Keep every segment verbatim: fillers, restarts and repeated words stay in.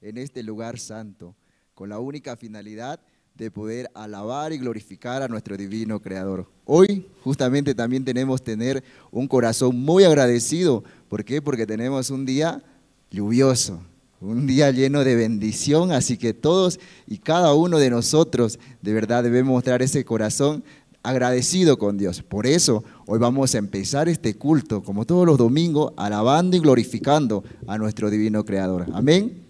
en este lugar santo, con la única finalidad de poder alabar y glorificar a nuestro divino Creador. Hoy justamente también tenemos tener un corazón muy agradecido. ¿Por qué? Porque tenemos un día lluvioso, un día lleno de bendición, así que todos y cada uno de nosotros de verdad debemos mostrar ese corazón agradecido con Dios. Por eso hoy vamos a empezar este culto, como todos los domingos, alabando y glorificando a nuestro divino Creador. Amén.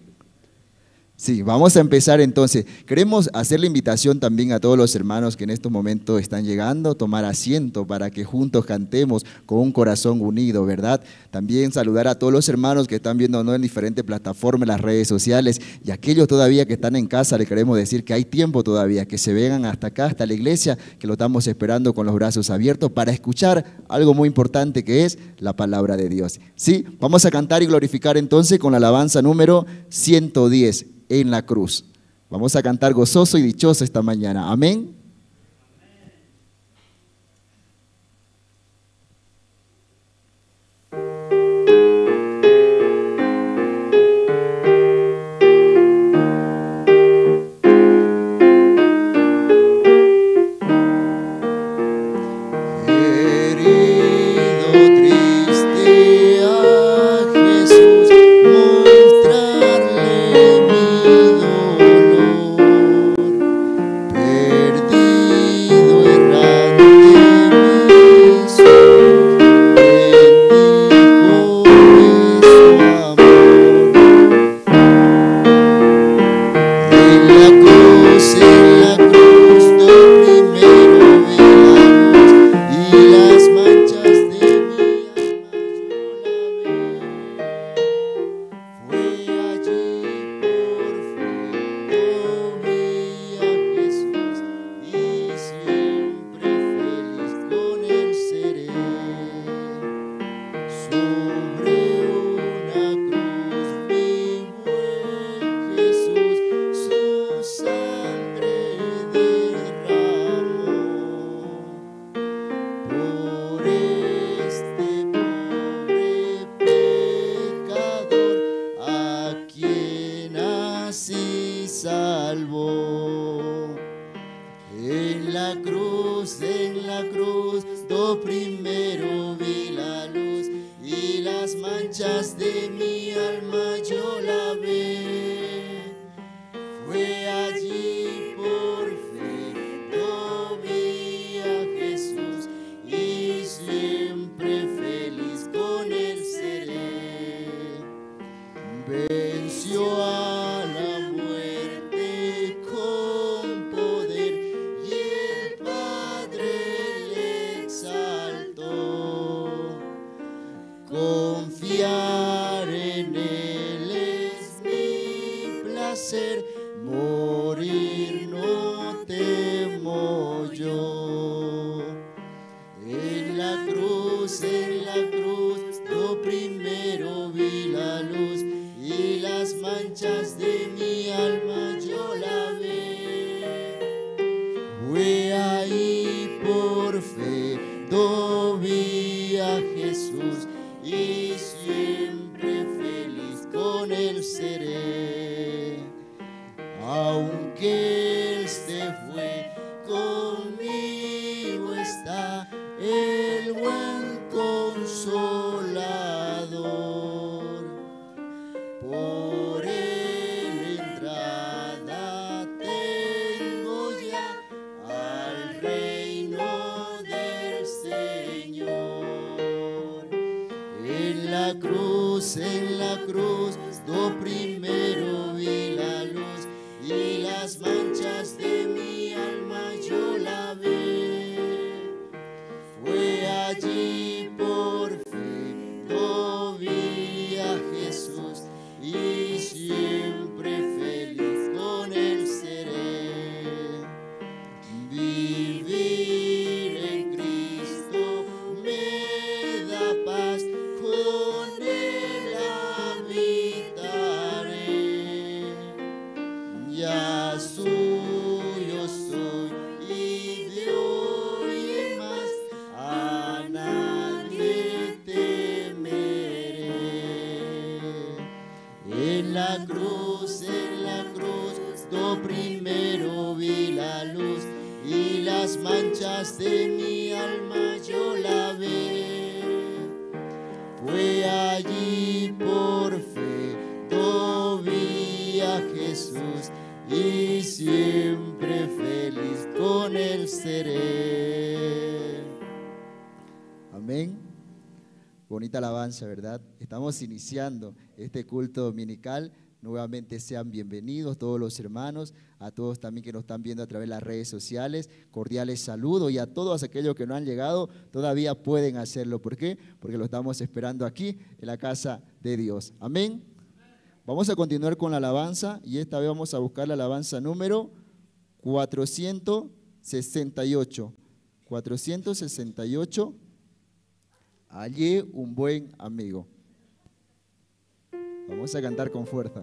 Sí, vamos a empezar entonces. Queremos hacer la invitación también a todos los hermanos que en estos momentos están llegando, tomar asiento para que juntos cantemos con un corazón unido, ¿verdad? También saludar a todos los hermanos que están viendo, ¿no?, en diferentes plataformas, las redes sociales, y aquellos todavía que están en casa, le queremos decir que hay tiempo todavía, que se vengan hasta acá, hasta la iglesia, que lo estamos esperando con los brazos abiertos para escuchar algo muy importante que es la palabra de Dios. Sí, vamos a cantar y glorificar entonces con la alabanza número ciento diez, En la cruz. Vamos a cantar gozoso y dichoso esta mañana. Amén. Herido, triste a Jesús, mostrarle mi dolor. Perdido, errante, mi sol, bendijo es su amor. En la cruz, en la cruz, do primero vi la luz, y las manchas de mi alma yo lavé. Fue allí por fin lo vi a Jesús, y siempre feliz con él seré. Sobre una cruz mi buen Jesús su sangre derramó. Por este pobre pecador a quien así salvó. En la cruz, en la cruz, do primero vi la luz, y las manchas de mi alma yo lavé. Fue allí por fin lo vi a Jesús, y siempre feliz con él seré. Venció a la muerte con poder, y el Padre le exaltó. Confiar en él es mi placer, morir no temo yo. En la cruz, en la cruz, do primero vi la luz, y las manchas de mi alma yo lavé. Fue ahí por fe do vi a Jesús, y siempre feliz con él seré. Aunque él se fue, conmigo está el buen Consolador. Por él entrada tengo ya al reino del Señor. En la cruz, en la cruz, do primero vi la luz, y las manchas de mi alma yo lavé. Fue allí por fin do vi a Jesús, y siempre feliz con él seré. Vivir en Cristo me da paz, con él habitaré. Ya suyo soy, y de hoy en más a nadie temeré. En la cruz, En la cruz, do primero vi la luz y las manchas de mi alma yo lavé. Fue allí por fe, do vi a Jesús y siempre feliz con él seré. Amén. Bonita alabanza, ¿verdad? Estamos iniciando este culto dominical. Nuevamente sean bienvenidos todos los hermanos, a todos también que nos están viendo a través de las redes sociales. Cordiales saludos y a todos aquellos que no han llegado, todavía pueden hacerlo. ¿Por qué? Porque lo estamos esperando aquí en la casa de Dios. Amén. Vamos a continuar con la alabanza y esta vez vamos a buscar la alabanza número cuatrocientos sesenta y ocho. Cuatrocientos sesenta y ocho. Hallé un buen amigo. Vamos a cantar con fuerza.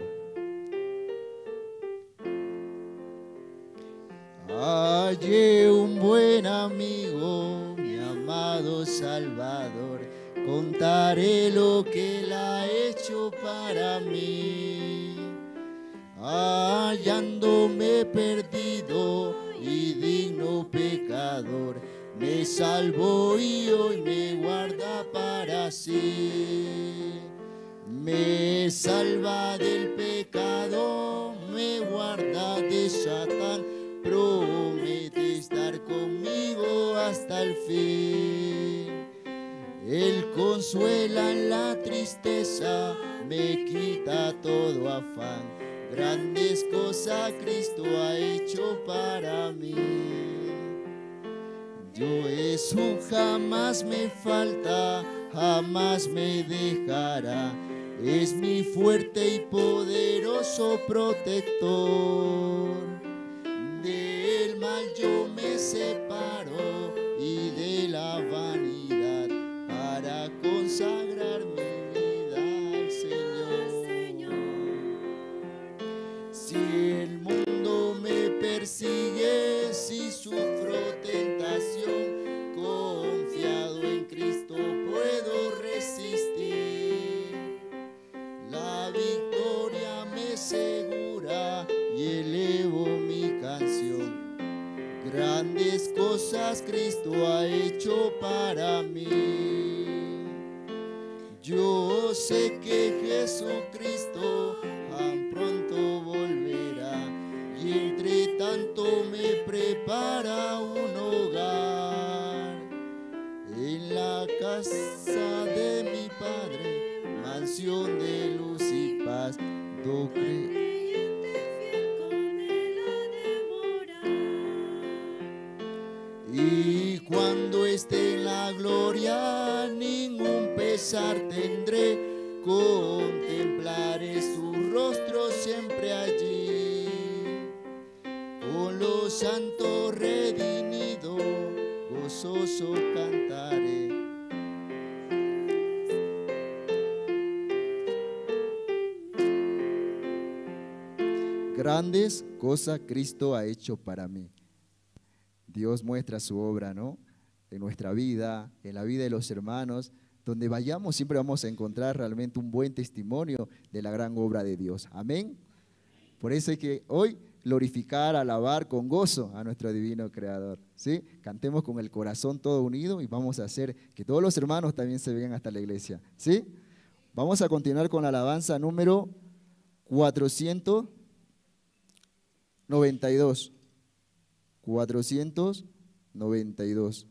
Hallé un buen amigo, mi amado Salvador, contaré lo que él ha hecho para mí. Hallándome perdido y digno pecador, me salvó y hoy me guarda para sí. Me salva del pecado, me guarda de Satán, promete estar conmigo hasta el fin. Él consuela en la tristeza, me quita todo afán. Grandes cosas Cristo ha hecho para mí. Yo, Jesús jamás me falta, jamás me dejará. Es mi fuerte y poderoso protector. Del mal yo me separo y de la vanidad para consagrar mi vida al Señor. Si el mundo me persigue, si sufro tentación, confiado en Cristo puedo resistir. La victoria me segura y elevo mi canción. Grandes cosas Cristo ha hecho para mí. Yo sé que Jesucristo tan pronto volverá y entre tanto me prepara un hogar. En la casa de mi Padre, mansión de luz y paz, do creyente fiel con él ha de morar. Y cuando esté en la gloria, ningún pesar tendré, contemplaré su rostro siempre allí. Con los santos redimidos, gozoso cantaré. Grandes cosas Cristo ha hecho para mí. Dios muestra su obra, ¿no? En nuestra vida, en la vida de los hermanos, donde vayamos siempre vamos a encontrar realmente un buen testimonio de la gran obra de Dios. Amén. Por eso hay que hoy glorificar, alabar con gozo a nuestro divino Creador, ¿sí? Cantemos con el corazón todo unido y vamos a hacer que todos los hermanos también se vengan hasta la iglesia, ¿sí? Vamos a continuar con la alabanza número cuatrocientos noventa y dos. Cuatrocientos noventa y dos.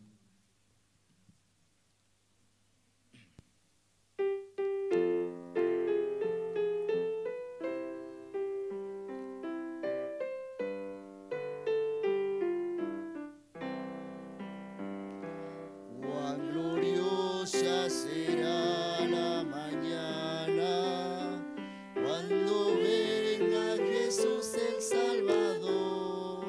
Cuán gloriosa será la mañana cuando venga Jesús el Salvador.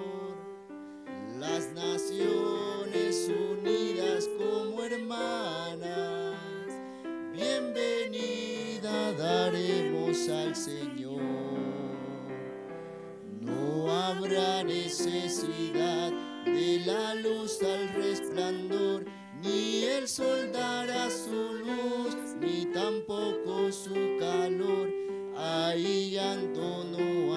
Las naciones unidas como hermanas, bienvenida daremos al Señor. No habrá necesidad de la luz al resplandor, ni el sol dará su luz, ni tampoco su calor. Ahí llanto no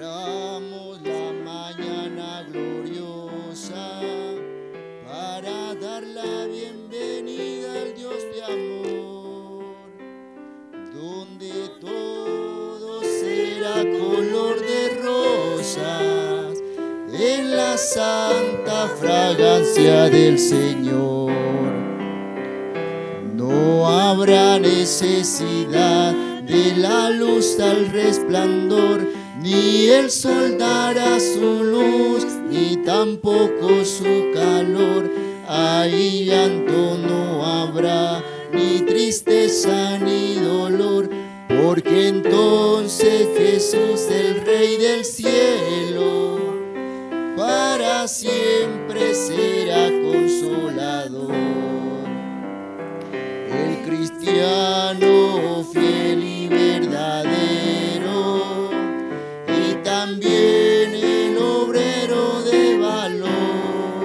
Damos la mañana gloriosa para dar la bienvenida al Dios de amor, donde todo será color de rosas en la santa fragancia del Señor. No habrá necesidad de la luz al resplandor, ni el sol dará su luz, ni tampoco su calor. Ahí llanto no habrá, ni tristeza, ni dolor, porque entonces Jesús, el Rey del cielo, para siempre será consolador. El cristiano fiel y verdadero, y también el obrero de valor,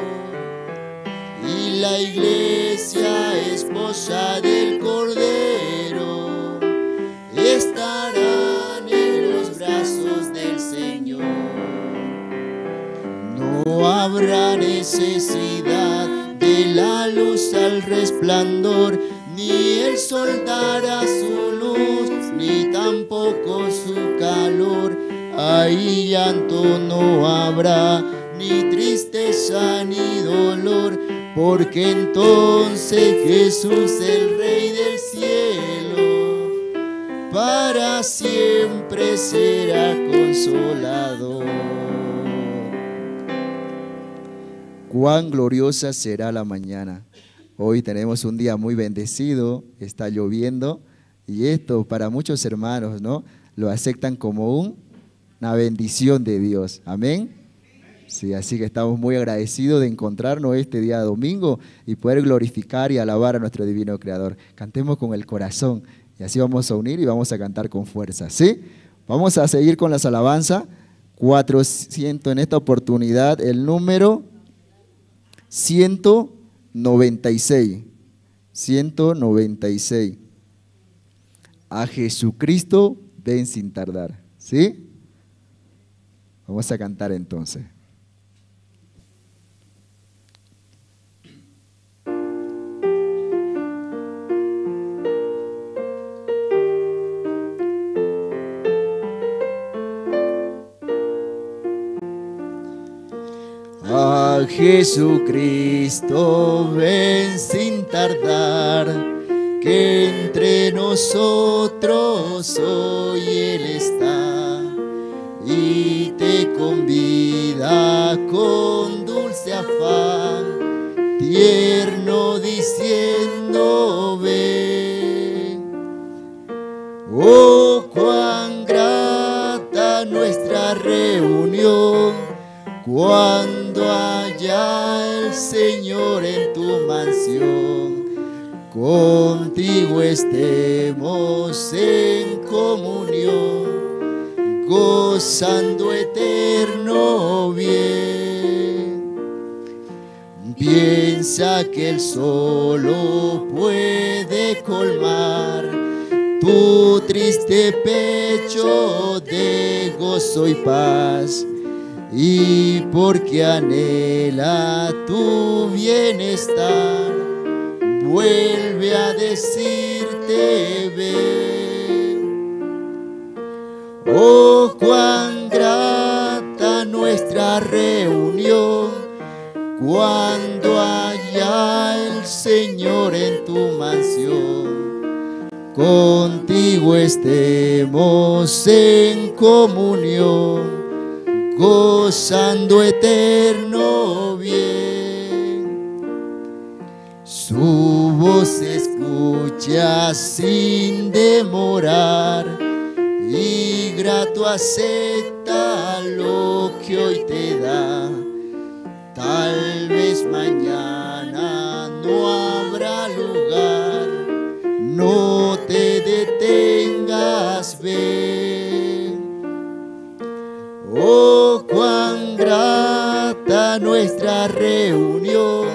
y la iglesia, esposa del Cordero, estarán en los brazos del Señor. No habrá necesidad de la luz al resplandor, ni el sol dará su luz, ni tampoco su calor. Ahí llanto no habrá, ni tristeza, ni dolor, porque entonces Jesús, el Rey del cielo, para siempre será consolador. Cuán gloriosa será la mañana. Hoy tenemos un día muy bendecido, está lloviendo, y esto para muchos hermanos, ¿no? Lo aceptan como un, una bendición de Dios. Amén. Sí, así que estamos muy agradecidos de encontrarnos este día domingo y poder glorificar y alabar a nuestro divino Creador. Cantemos con el corazón y así vamos a unir y vamos a cantar con fuerza, ¿sí? Vamos a seguir con las alabanzas. Cuatrocientos, en esta oportunidad, el número ciento noventa y seis. Ciento noventa y seis. A Jesucristo ven sin tardar. ¿Sí? Vamos a cantar entonces. A Jesucristo ven sin tardar, que entre nosotros hoy Él está y te convida con dulce afán, tierno diciendo: "Ven". Oh, cuán grata nuestra reunión cuando haya el Señor en tu mansión. Contigo estemos en comunión, gozando eterno bien. Piensa que Él solo puede colmar tu triste pecho de gozo y paz, y porque anhela tu bienestar, vuelve a decirte: "Ven". Oh, cuán grata nuestra reunión cuando haya el Señor en tu mansión. Contigo estemos en comunión, gozando eterno bien. Su voz escucha sin demorar, y grato acepta lo que hoy te da. Tal vez mañana no habrá lugar, no te detengas, ven. Oh, cuán grata nuestra reunión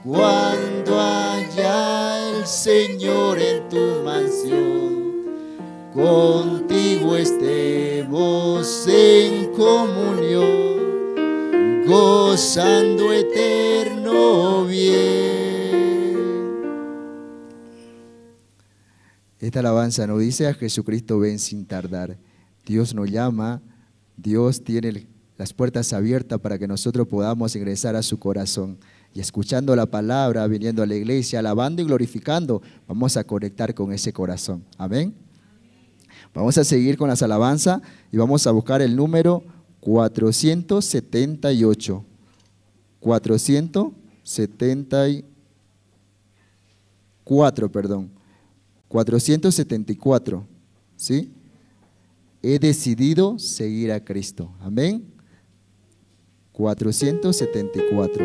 cuando haya el Señor en tu mansión. Contigo Contigo estemos en comunión, gozando eterno bien. Esta alabanza nos dice: "A Jesucristo ven sin tardar". Dios nos llama, Dios tiene el, las puertas abiertas para que nosotros podamos ingresar a su corazón. Y escuchando la palabra, viniendo a la iglesia, alabando y glorificando, vamos a conectar con ese corazón. Amén. Vamos a seguir con las alabanzas y vamos a buscar el número cuatrocientos setenta y ocho. Cuatrocientos setenta y cuatro, perdón. Cuatrocientos setenta y cuatro, ¿sí? He decidido seguir a Cristo. Amén. Cuatrocientos setenta y cuatro.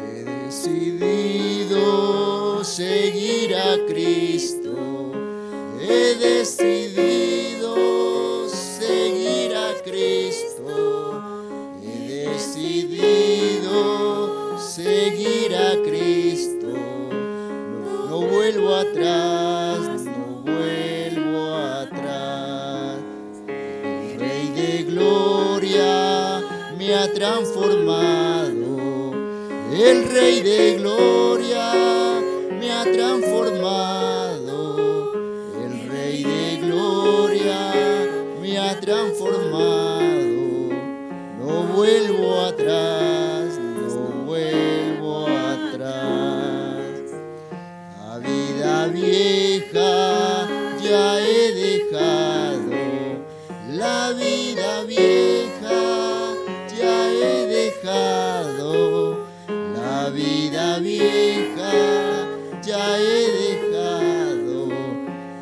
He decidido seguir a Cristo. He decidido seguir a Cristo. He decidido seguir a Cristo. No, no vuelvo atrás, no vuelvo atrás. El Rey de Gloria me ha transformado. El Rey de Gloria me ha transformado. El Rey de Gloria me ha transformado. No vuelvo atrás, no vuelvo atrás. La vida vieja ya he dejado, la vida vieja ya he dejado, la vida vieja ya he dejado,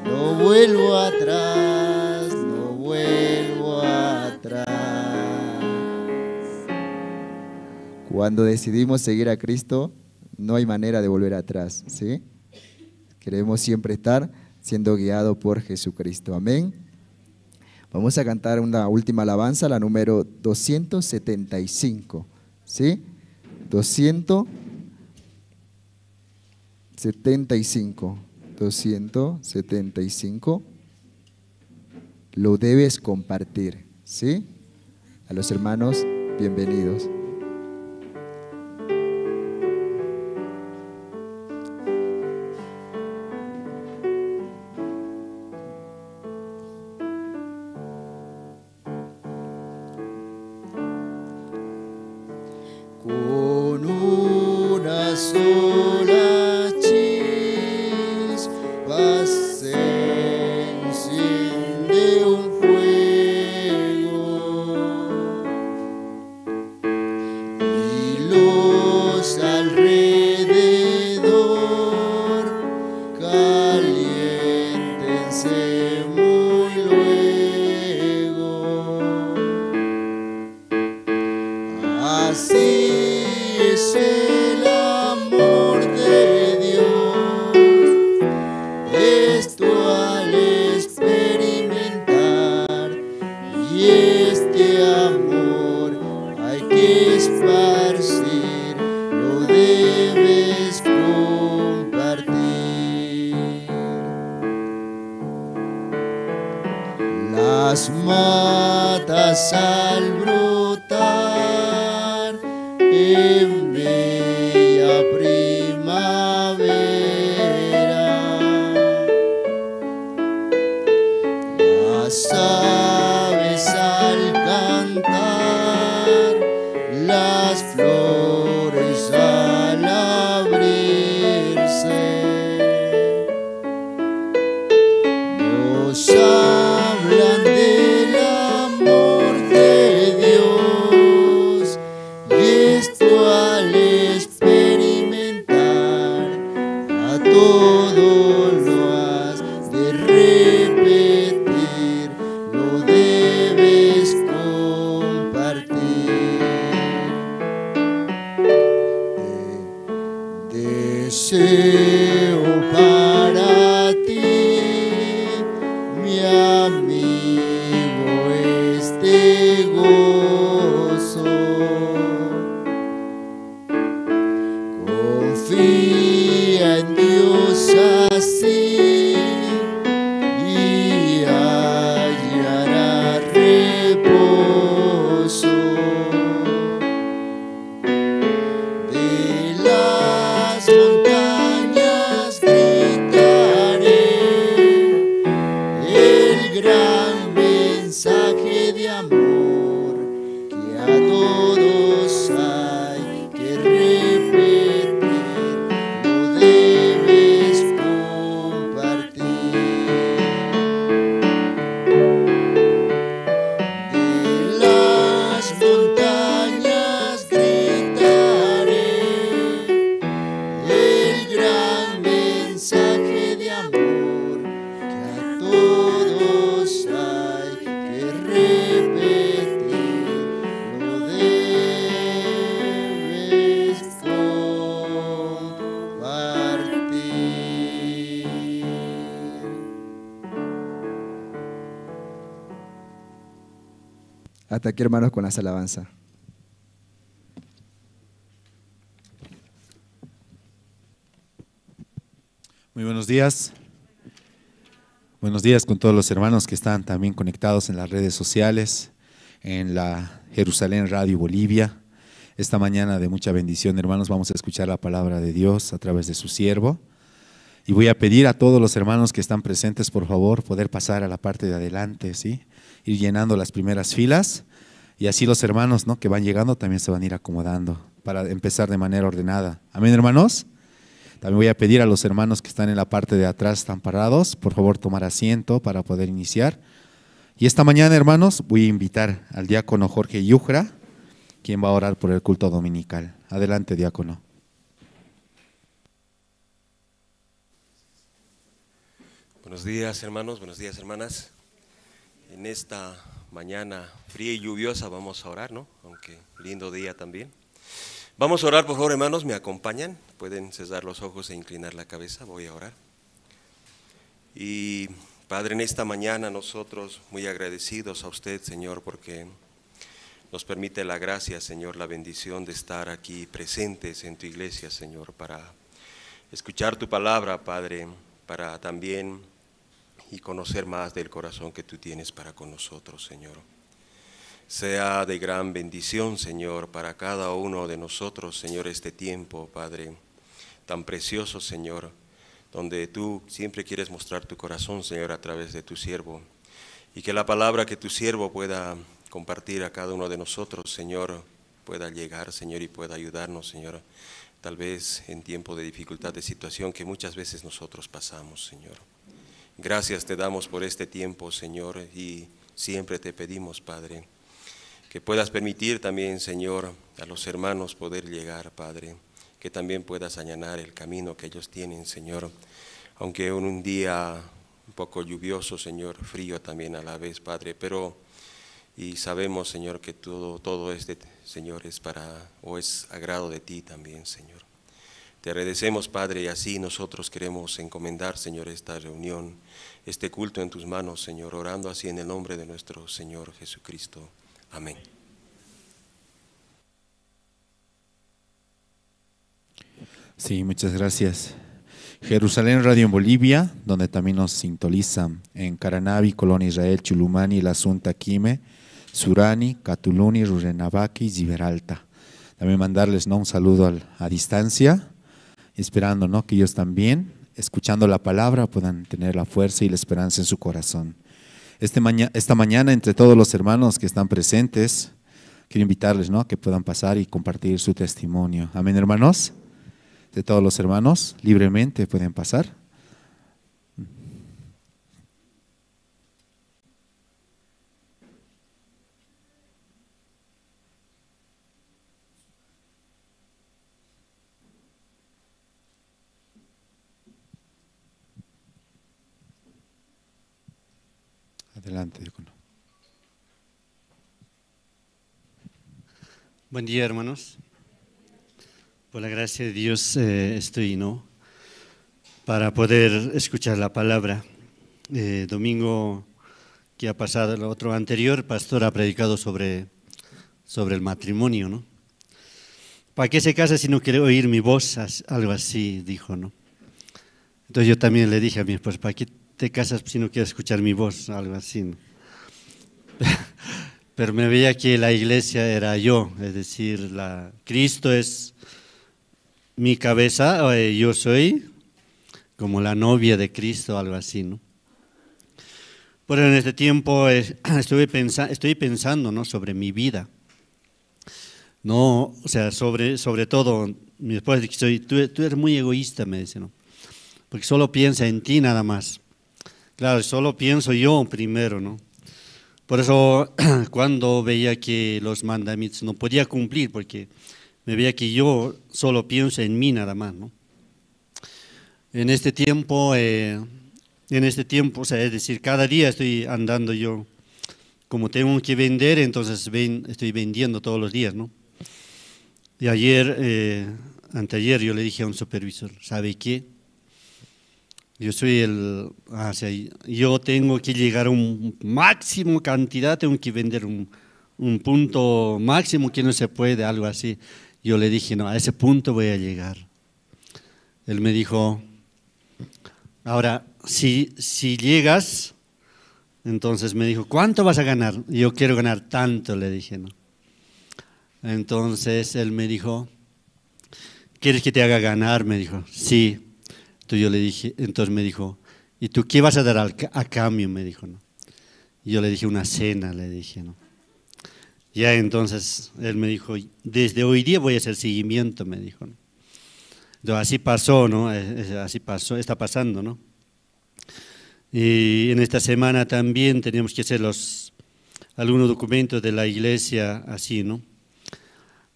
no vuelvo atrás, no vuelvo atrás. Cuando decidimos seguir a Cristo, no hay manera de volver atrás, ¿sí? Queremos siempre estar siendo guiado por Jesucristo. Amén. Vamos a cantar una última alabanza, la número doscientos setenta y cinco, ¿sí? Doscientos setenta y cinco. Doscientos setenta y cinco. Lo debes compartir, ¿sí? A los hermanos, bienvenidos. Con una sola chispa se enciende un fuego, y los alrededor caliéntense muy luego. Así es el amor de Dios. Esto al experimentar, y este amor hay que esparcir, lo debes compartir. Las matas al brotar en bella primavera, las aves al cantar, las flores al abrirse, nos hablan del amor de Dios, y esto al experimentar, a todo lo has de repetir, Hasta aquí, hermanos, con las alabanzas. Muy buenos días. Buenos días con todos los hermanos que están también conectados en las redes sociales, en la Jerusalén Radio Bolivia. Esta mañana de mucha bendición, hermanos, vamos a escuchar la palabra de Dios a través de su siervo. Y voy a pedir a todos los hermanos que están presentes, por favor, poder pasar a la parte de adelante, ¿sí? Ir llenando las primeras filas. Y así los hermanos, ¿no?, que van llegando también se van a ir acomodando para empezar de manera ordenada. Amén, hermanos. También voy a pedir a los hermanos que están en la parte de atrás, están parados, por favor tomar asiento para poder iniciar. Y esta mañana, hermanos, voy a invitar al diácono Jorge Yujra, quien va a orar por el culto dominical. Adelante, diácono. Buenos días, hermanos, buenos días, hermanas. En esta mañana fría y lluviosa vamos a orar, ¿no? Aunque lindo día también. Vamos a orar, por favor, hermanos, me acompañan. Pueden cerrar los ojos e inclinar la cabeza, voy a orar. Y, Padre, en esta mañana nosotros muy agradecidos a usted, Señor, porque nos permite la gracia, Señor, la bendición de estar aquí presentes en tu iglesia, Señor, para escuchar tu palabra, Padre, para también y conocer más del corazón que tú tienes para con nosotros, Señor. Sea de gran bendición, Señor, para cada uno de nosotros, Señor, este tiempo, Padre, tan precioso, Señor, donde tú siempre quieres mostrar tu corazón, Señor, a través de tu siervo. Y que la palabra que tu siervo pueda compartir a cada uno de nosotros, Señor, pueda llegar, Señor, y pueda ayudarnos, Señor, tal vez en tiempo de dificultad, de situación que muchas veces nosotros pasamos, Señor. Gracias te damos por este tiempo, Señor, y siempre te pedimos, Padre, que puedas permitir también, Señor, a los hermanos poder llegar, Padre, que también puedas allanar el camino que ellos tienen, Señor, aunque en un día un poco lluvioso, Señor, frío también a la vez, Padre, pero, y sabemos, Señor, que todo, todo este, Señor, es para, o es agrado de ti también, Señor. Te agradecemos, Padre, y así nosotros queremos encomendar, Señor, esta reunión, este culto en tus manos, Señor, orando así en el nombre de nuestro Señor Jesucristo. Amén. Sí, muchas gracias. Jerusalén Radio en Bolivia, donde también nos sintonizan en Caranavi, Colonia Israel, Chulumani, La Asunta, Quime, Surani, Catuluni, Rurrenabaque y Ziberalta. También mandarles, ¿no?, un saludo al, a distancia, esperando, ¿no?, que ellos también, escuchando la palabra, puedan tener la fuerza y la esperanza en su corazón. Este maña-, esta mañana, entre todos los hermanos que están presentes, quiero invitarles, ¿no?, que puedan pasar y compartir su testimonio. Amén, hermanos. De todos los hermanos, libremente pueden pasar. Adelante, diácono. Buen día, hermanos. Por la gracia de Dios, eh, estoy, ¿no?, para poder escuchar la palabra. Eh, domingo que ha pasado, el otro anterior, pastor ha predicado sobre, sobre el matrimonio, ¿no? ¿Para qué se casa si no quiere oír mi voz? As-, algo así dijo, ¿no? Entonces yo también le dije a mi esposa: "¿Para qué te casas si no quieres escuchar mi voz?", algo así, ¿no? Pero me veía que la iglesia era yo, es decir, la, Cristo es mi cabeza, eh, yo soy como la novia de Cristo, algo así, ¿no? Pero en este tiempo, eh, estuve pensa-, estoy pensando, ¿no?, sobre mi vida. No, o sea, sobre, sobre todo, mi esposa dice que soy, tú, tú eres muy egoísta, me dice, ¿no? Porque solo piensa en ti nada más. Claro, solo pienso yo primero, ¿no? Por eso, cuando veía que los mandamientos no podía cumplir, porque me veía que yo solo pienso en mí nada más, ¿no? En este tiempo, eh, en este tiempo, o sea, es decir, cada día estoy andando yo, como tengo que vender, entonces ven-, estoy vendiendo todos los días, ¿no? Y ayer, eh, anteayer yo le dije a un supervisor: "¿Sabe qué? Yo soy el, ah, o sea, yo tengo que llegar a un máximo cantidad, tengo que vender un, un punto máximo que no se puede, algo así. Yo le dije, no, a ese punto voy a llegar. Él me dijo, ahora, si, si llegas, entonces me dijo, ¿cuánto vas a ganar? Yo quiero ganar tanto, le dije, ¿no? Entonces él me dijo, ¿quieres que te haga ganar? Me dijo, sí. Entonces yo le dije, entonces me dijo, ¿y tú qué vas a dar al ca- a cambio? Me dijo, ¿no? Y yo le dije, una cena, le dije, ¿no? Ya entonces él me dijo, desde hoy día voy a hacer seguimiento, me dijo, ¿no? Entonces así pasó, ¿no? Eh, eh, Así pasó, está pasando, ¿no? Y en esta semana también teníamos que hacer los, algunos documentos de la iglesia, así, ¿no?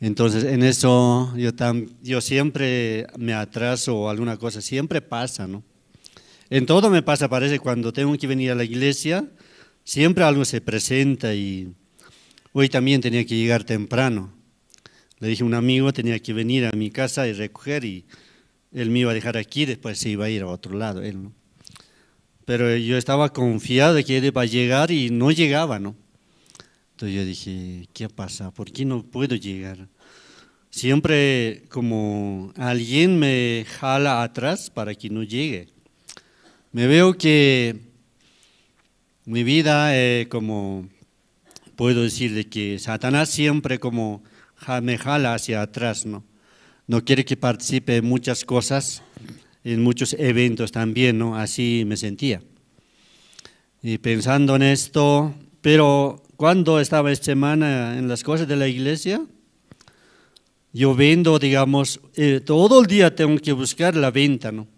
Entonces, en eso yo, tam- yo siempre me atraso o alguna cosa, siempre pasa, ¿no? En todo me pasa, parece, cuando tengo que venir a la iglesia, siempre algo se presenta y hoy también tenía que llegar temprano. Le dije a un amigo, tenía que venir a mi casa y recoger y él me iba a dejar aquí, después se iba a ir a otro lado, él, ¿no? Pero yo estaba confiado de que él iba a llegar y no llegaba, ¿no? Entonces yo dije, ¿qué pasa? ¿Por qué no puedo llegar? Siempre como alguien me jala atrás para que no llegue. Me veo que mi vida, eh, como puedo decir, de que Satanás siempre como ja- me jala hacia atrás, ¿no? No quiere que participe en muchas cosas, en muchos eventos también, ¿no? Así me sentía. Y pensando en esto, pero cuando estaba esta semana en las cosas de la iglesia, yo vendo, digamos, eh, todo el día tengo que buscar la venta, ¿no?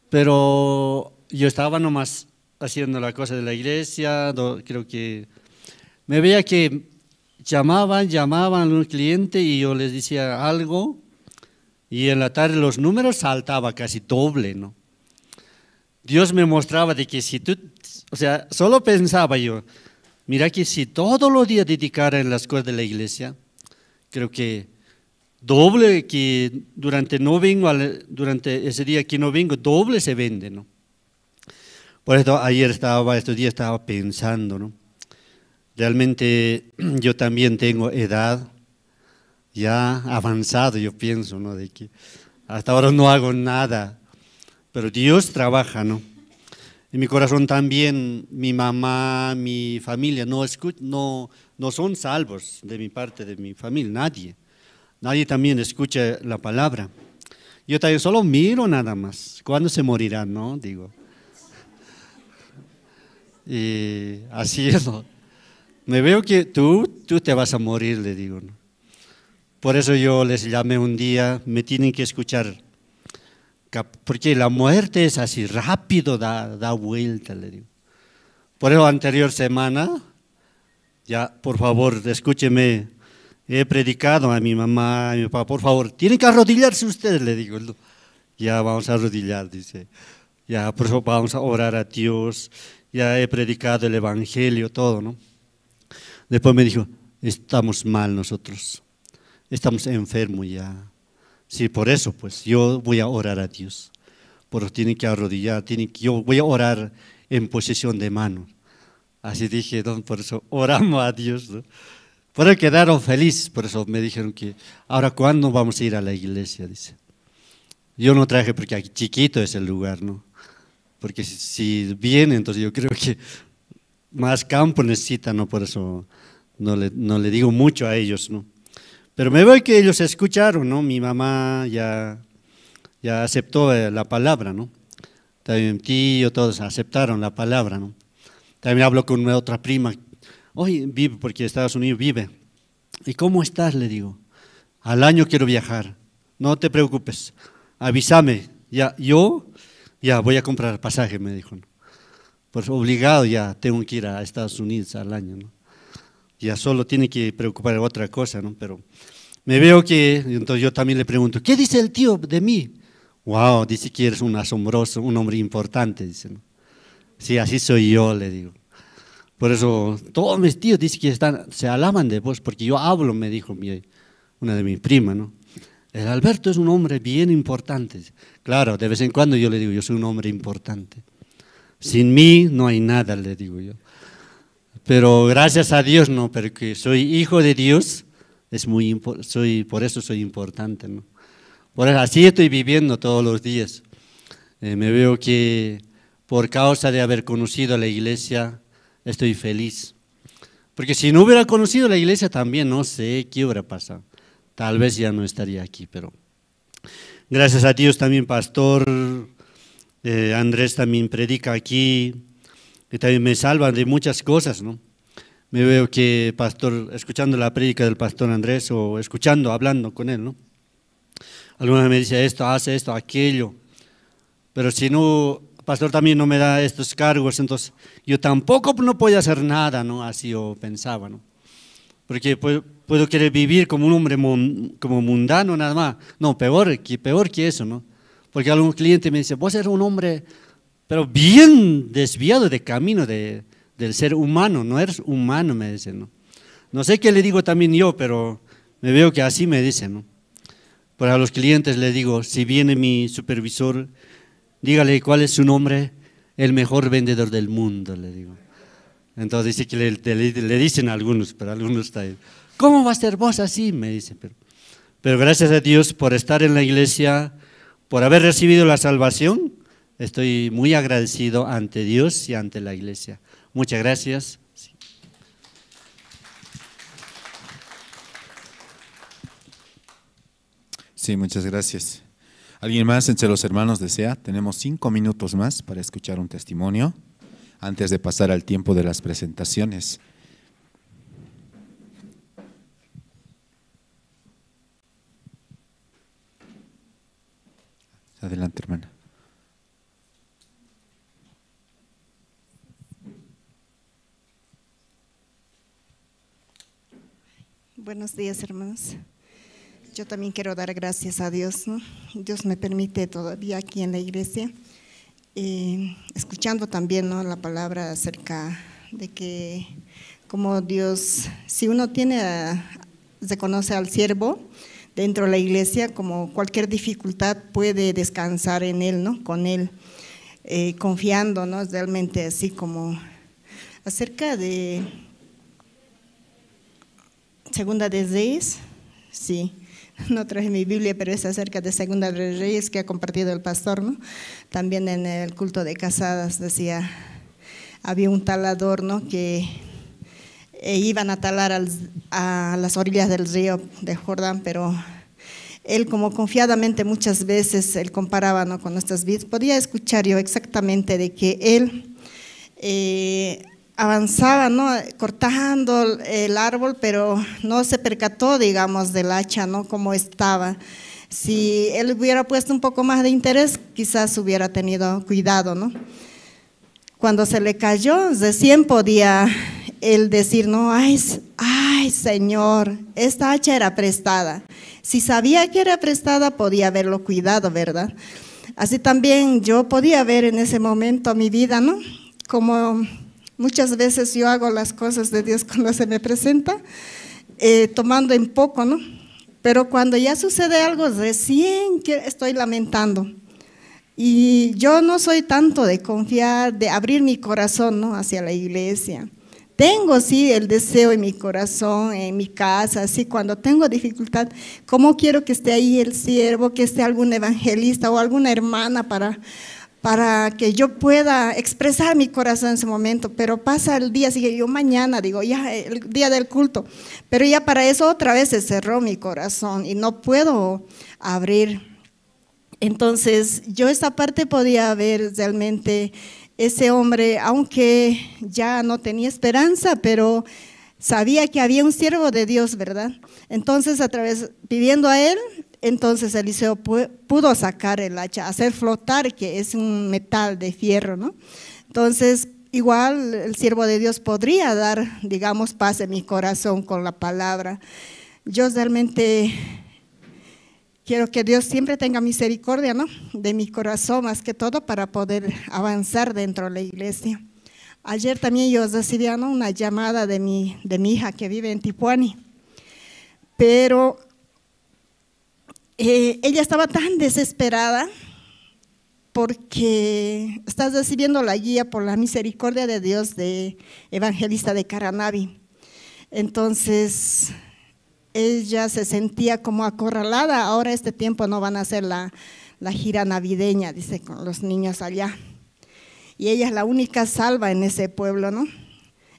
Pero yo estaba nomás haciendo la cosa de la iglesia, do- creo que me veía que llamaban, llamaban a un cliente y yo les decía algo, y en la tarde los números saltaba casi doble, ¿no? Dios me mostraba de que si tú, o sea, solo pensaba yo, mira que si todos los días dedicara en las cosas de la iglesia, creo que doble que durante no vengo, al- durante ese día que no vengo, doble se vende, ¿no? Por eso ayer estaba, estos días estaba pensando, ¿no? Realmente yo también tengo edad ya avanzado, yo pienso, ¿no? De que hasta ahora no hago nada, pero Dios trabaja, ¿no? En mi corazón también, mi mamá, mi familia no escu- no, no son salvos de mi parte, de mi familia, nadie. Nadie también escucha la palabra. Yo también solo miro nada más. ¿Cuándo se morirá, no? Digo. Y así es, ¿no? Me veo que tú, tú te vas a morir, le digo, ¿no? Por eso yo les llamé un día, me tienen que escuchar. Cap- Porque la muerte es así, rápido da, da vuelta, le digo. Por eso anterior semana, ya, por favor, escúcheme. He predicado a mi mamá, a mi papá, por favor, tienen que arrodillarse ustedes, le digo. No, ya vamos a arrodillar, dice. Ya, por eso vamos a orar a Dios. Ya he predicado el evangelio, todo, ¿no? Después me dijo, estamos mal nosotros. Estamos enfermos ya. Sí, por eso, pues, yo voy a orar a Dios. Por eso tienen que arrodillar, tienen que, yo voy a orar en posición de mano. Así dije, ¿no? Por eso oramos a Dios, ¿no? Por eso quedaron feliz, por eso me dijeron que, ¿ahora cuándo vamos a ir a la iglesia? Dice. Yo no traje porque aquí chiquito es el lugar, ¿no? Porque si, si viene, entonces yo creo que más campo necesita, ¿no? Por eso no le, no le digo mucho a ellos, ¿no? Pero me veo que ellos escucharon, ¿no? Mi mamá ya, ya aceptó, eh, la palabra, ¿no? También mi tío, todos aceptaron la palabra, ¿no? También hablo con una otra prima. Oye, vive, porque Estados Unidos vive. ¿Y cómo estás? Le digo. Al año quiero viajar. No te preocupes. Avísame. Ya, yo ya voy a comprar pasaje, me dijo, ¿no? Pues obligado ya tengo que ir a Estados Unidos al año, ¿no? Ya solo tiene que preocupar otra cosa, ¿no? Pero me veo que, entonces yo también le pregunto, ¿qué dice el tío de mí? Wow, dice que eres un asombroso, un hombre importante, dice, ¿no? Sí, así soy yo, le digo. Por eso todos mis tíos dicen que están, se alaban de vos, porque yo hablo, me dijo mi, una de mis primas, ¿no? El Alberto es un hombre bien importante. Claro, de vez en cuando yo le digo, yo soy un hombre importante. Sin mí no hay nada, le digo yo. Pero gracias a Dios, ¿no? Porque soy hijo de Dios, es muy impo-, soy, por eso soy importante, ¿no? Por eso, así estoy viviendo todos los días. Eh, me veo que por causa de haber conocido la iglesia, estoy feliz. Porque si no hubiera conocido la iglesia también, no sé qué hubiera pasado. Tal vez ya no estaría aquí, pero gracias a Dios también, pastor, eh, Andrés también predica aquí, y también me salva de muchas cosas, ¿no? Me veo que, pastor, escuchando la prédica del pastor Andrés o escuchando, hablando con él, ¿no? Alguna vez me dice esto, hace esto, aquello. Pero si no, pastor también no me da estos cargos, entonces yo tampoco no puedo hacer nada, ¿no? Así yo pensaba, ¿no? Porque puedo, puedo querer vivir como un hombre mon-, como mundano nada más. No, peor que, peor que eso, ¿no? Porque algún cliente me dice, "Vos eres un hombre, pero bien desviado de camino de, del ser humano, no eres humano", me dice, ¿no? No sé qué le digo también yo, pero me veo que así me dice, ¿no? Para los clientes le digo, "Si viene mi supervisor, dígale cuál es su nombre, el mejor vendedor del mundo", le digo. Entonces dice que le, le, le dicen algunos, pero algunos está ahí. "¿Cómo va a ser vos así?", me dice. Pero, pero gracias a Dios por estar en la iglesia, por haber recibido la salvación, estoy muy agradecido ante Dios y ante la iglesia. Muchas gracias. Sí. Sí, muchas gracias. ¿Alguien más entre los hermanos desea? Tenemos cinco minutos más para escuchar un testimonio antes de pasar al tiempo de las presentaciones. Adelante, hermana. Buenos días, hermanos. Yo también quiero dar gracias a Dios, ¿no? Dios me permite todavía aquí en la iglesia, eh, escuchando también, ¿no?, la palabra acerca de que como Dios, si uno tiene, ah, reconoce al siervo dentro de la iglesia, como cualquier dificultad puede descansar en él, ¿no? Con él, eh, confiando, ¿no? Realmente así como acerca de Segunda de Reyes, sí, no traje mi Biblia, pero es acerca de Segunda de Reyes que ha compartido el pastor, ¿no? También en el culto de casadas decía, había un talador, ¿no?, que, eh, iban a talar al, a las orillas del río de Jordán, pero él como confiadamente muchas veces él comparaba, ¿no?, con nuestras vidas, podía escuchar yo exactamente de que él, eh, avanzaba, ¿no?, cortando el árbol, pero no se percató, digamos, del hacha, ¿no?, cómo estaba. Si él hubiera puesto un poco más de interés, quizás hubiera tenido cuidado, ¿no? Cuando se le cayó, recién podía él decir, ¿no?, "Ay, s-, ay, Señor, esta hacha era prestada". Si sabía que era prestada, podía haberlo cuidado, ¿verdad? Así también yo podía ver en ese momento mi vida, ¿no? Como muchas veces yo hago las cosas de Dios cuando se me presenta, eh, tomando en poco, ¿no? Pero cuando ya sucede algo, recién que estoy lamentando. Y yo no soy tanto de confiar, de abrir mi corazón, ¿no?, hacia la iglesia. Tengo, sí, el deseo en mi corazón, en mi casa, así cuando tengo dificultad, ¿cómo quiero que esté ahí el siervo, que esté algún evangelista o alguna hermana para, para que yo pueda expresar mi corazón en ese momento? Pero pasa el día, así que yo mañana digo, ya el día del culto, pero ya para eso otra vez se cerró mi corazón y no puedo abrir. Entonces, yo esa parte podía ver realmente ese hombre, aunque ya no tenía esperanza, pero sabía que había un siervo de Dios, ¿verdad? Entonces, a través, pidiendo a él, entonces Eliseo pu-, pudo sacar el hacha, hacer flotar, que es un metal de fierro, ¿no? Entonces, igual el siervo de Dios podría dar, digamos, paz en mi corazón con la palabra. Yo realmente quiero que Dios siempre tenga misericordia, ¿no?, de mi corazón, más que todo, para poder avanzar dentro de la iglesia. Ayer también yo recibía, ¿no?, una llamada de mi, de mi hija que vive en Tipuani, pero, eh, ella estaba tan desesperada porque estás recibiendo la guía por la misericordia de Dios de evangelista de Caranavi. Entonces, ella se sentía como acorralada, ahora este tiempo no van a hacer la, la gira navideña, dice, con los niños allá. Y ella es la única salva en ese pueblo, ¿no?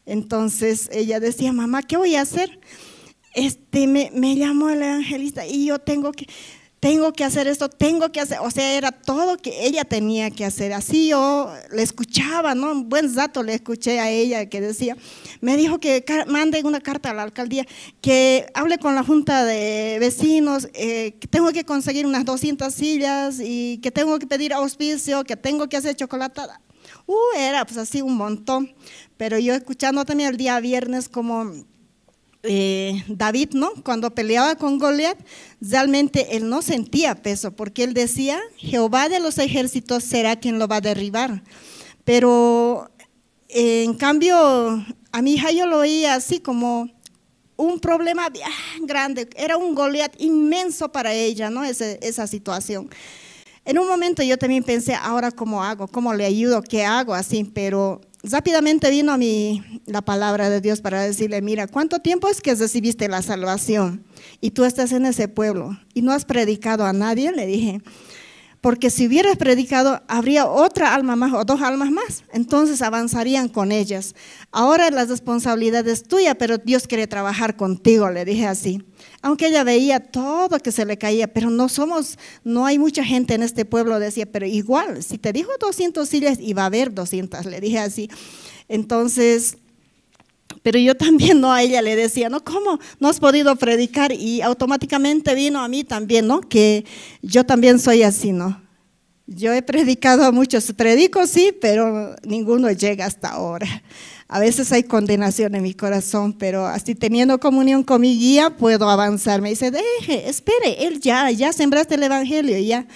Entonces ella decía, mamá, ¿qué voy a hacer? Este, me, me llamó el evangelista y yo tengo que, tengo que hacer esto, tengo que hacer, o sea, era todo que ella tenía que hacer. Así yo le escuchaba, ¿no? Un buen rato le escuché a ella que decía, me dijo que ca- mande una carta a la alcaldía, que hable con la junta de vecinos, eh, que tengo que conseguir unas doscientas sillas y que tengo que pedir auspicio, que tengo que hacer chocolatada. Uh, era pues así un montón, pero yo escuchando también el día viernes como eh, David, ¿no? Cuando peleaba con Goliat, realmente él no sentía peso, porque él decía, Jehová de los ejércitos será quien lo va a derribar. Pero, eh, en cambio, a mi hija yo lo veía así como un problema bien grande, era un Goliat inmenso para ella, ¿no? Ese- esa situación. En un momento yo también pensé, ahora cómo hago, cómo le ayudo, qué hago, así, pero rápidamente vino a mí la palabra de Dios para decirle, mira, ¿cuánto tiempo es que recibiste la salvación? Y tú estás en ese pueblo y no has predicado a nadie, le dije. Porque si hubieras predicado, habría otra alma más o dos almas más. Entonces avanzarían con ellas. Ahora la responsabilidad es tuya, pero Dios quiere trabajar contigo, le dije así. Aunque ella veía todo que se le caía, pero no somos, no hay mucha gente en este pueblo, decía, pero igual, si te dijo doscientas sillas, iba a haber doscientas, le dije así. Entonces, pero yo también, ¿no? A ella le decía, ¿no? ¿Cómo no has podido predicar? Y automáticamente vino a mí también, ¿no? Que yo también soy así, ¿no? Yo he predicado a muchos, predico sí, pero ninguno llega hasta ahora. A veces hay condenación en mi corazón, pero así teniendo comunión con mi guía puedo avanzar. Me dice, deje, espere, él ya, ya sembraste el evangelio, ya.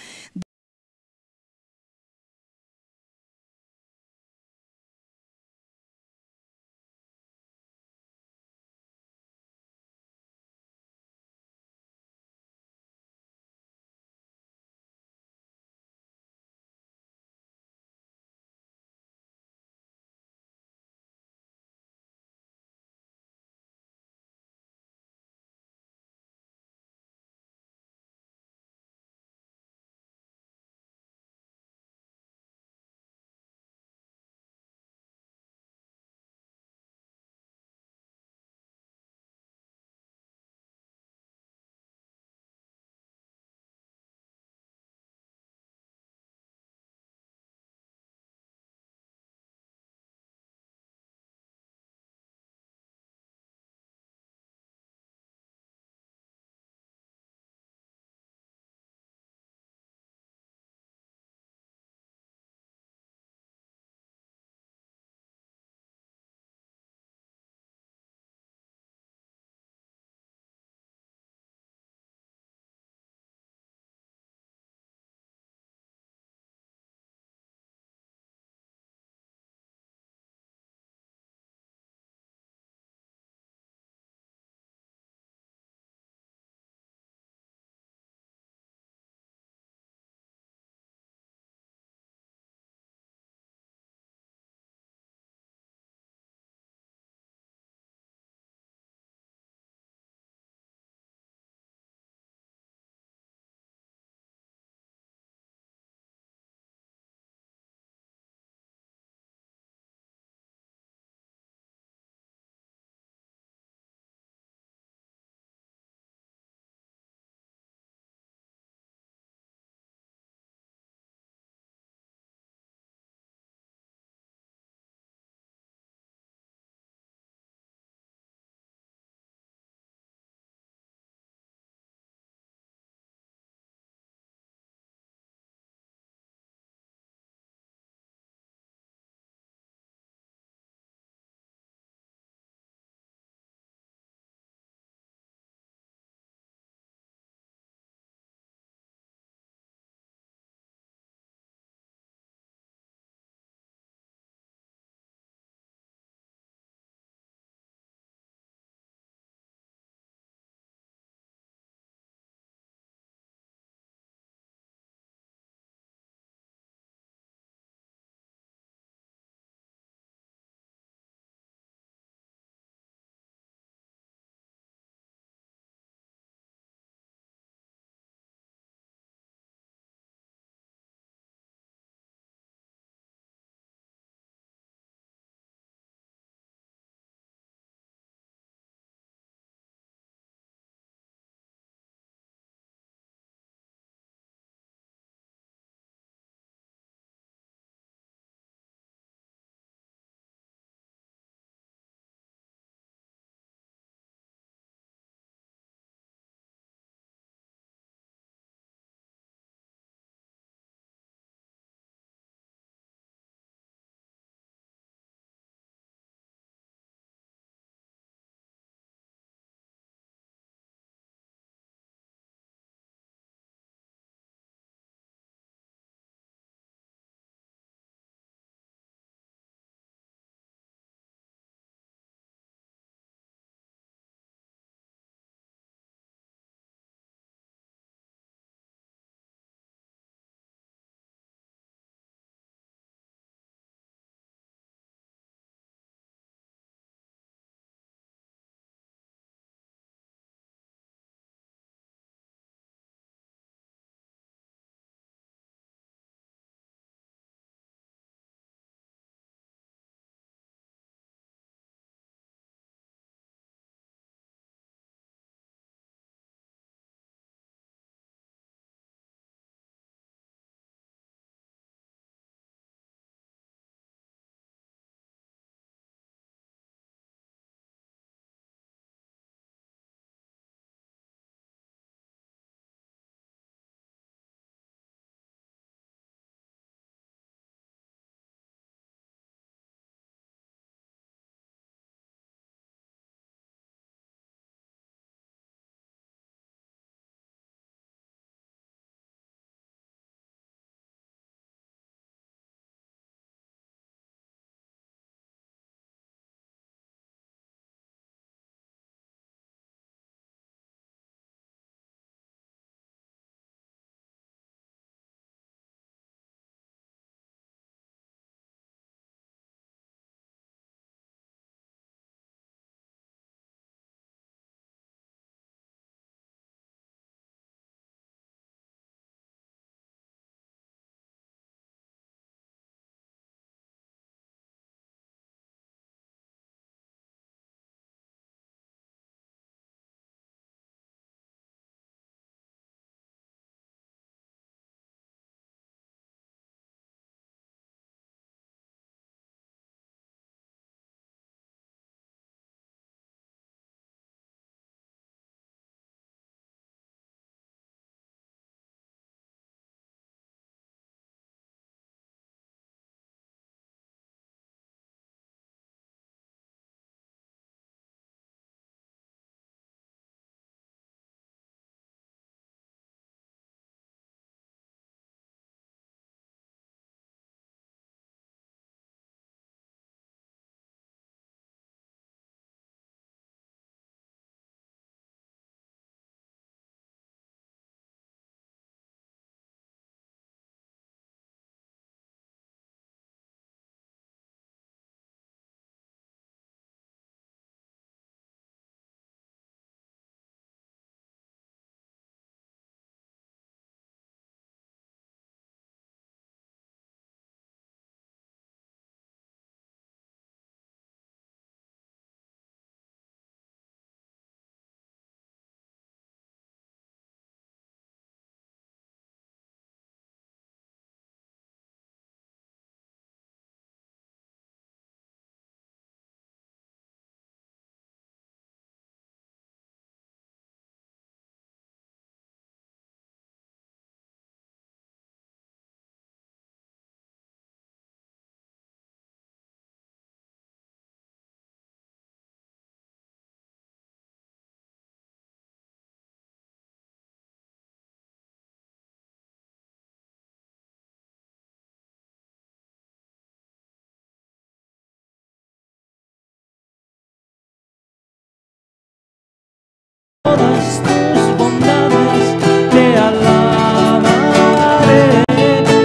todas tus bondades te alabaré,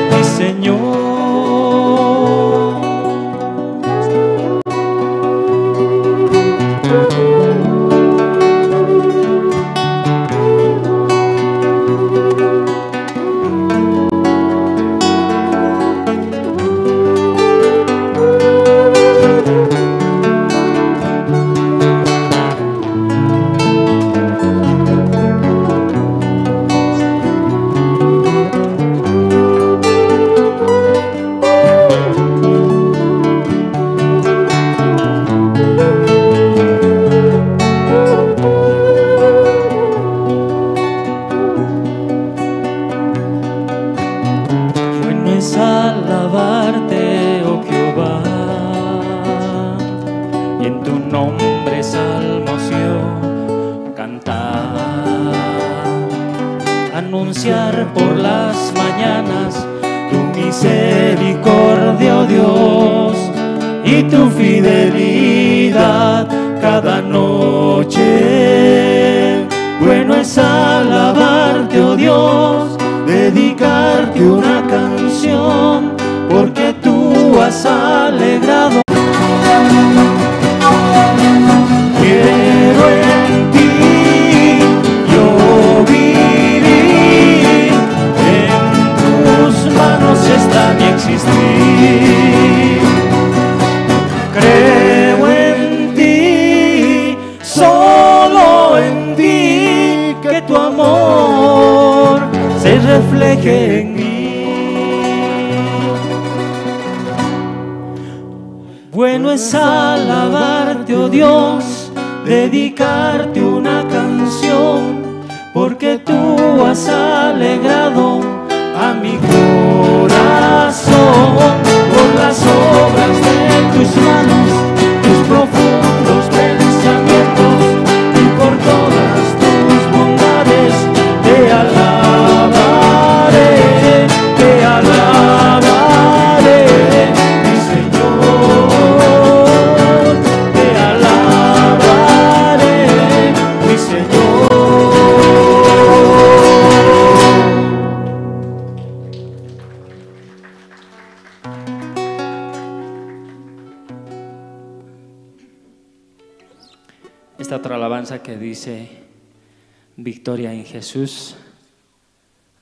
mi Señor. Bueno es alabarte, oh Jehová, y en tu nombre salmos yo cantar. Anunciar por las mañanas tu misericordia, oh Dios, y tu fidelidad cada noche. Bueno es alabarte, oh Dios, dedicarte una canción, porque tú has alegrado. Quiero en ti yo vivir, en tus manos está mi existir. Creo en ti, solo en ti, que tu amor se refleje en mí. Bueno es alabarte, oh Dios, dedicarte una canción, porque tú has alegrado a mi corazón por las obras de tus manos, tus profundos pensamientos, y por todas tus bondades te alabaré, te alabaré, mi Señor, te alabaré, mi Señor. Esta otra alabanza que dice: "Victoria en Jesús,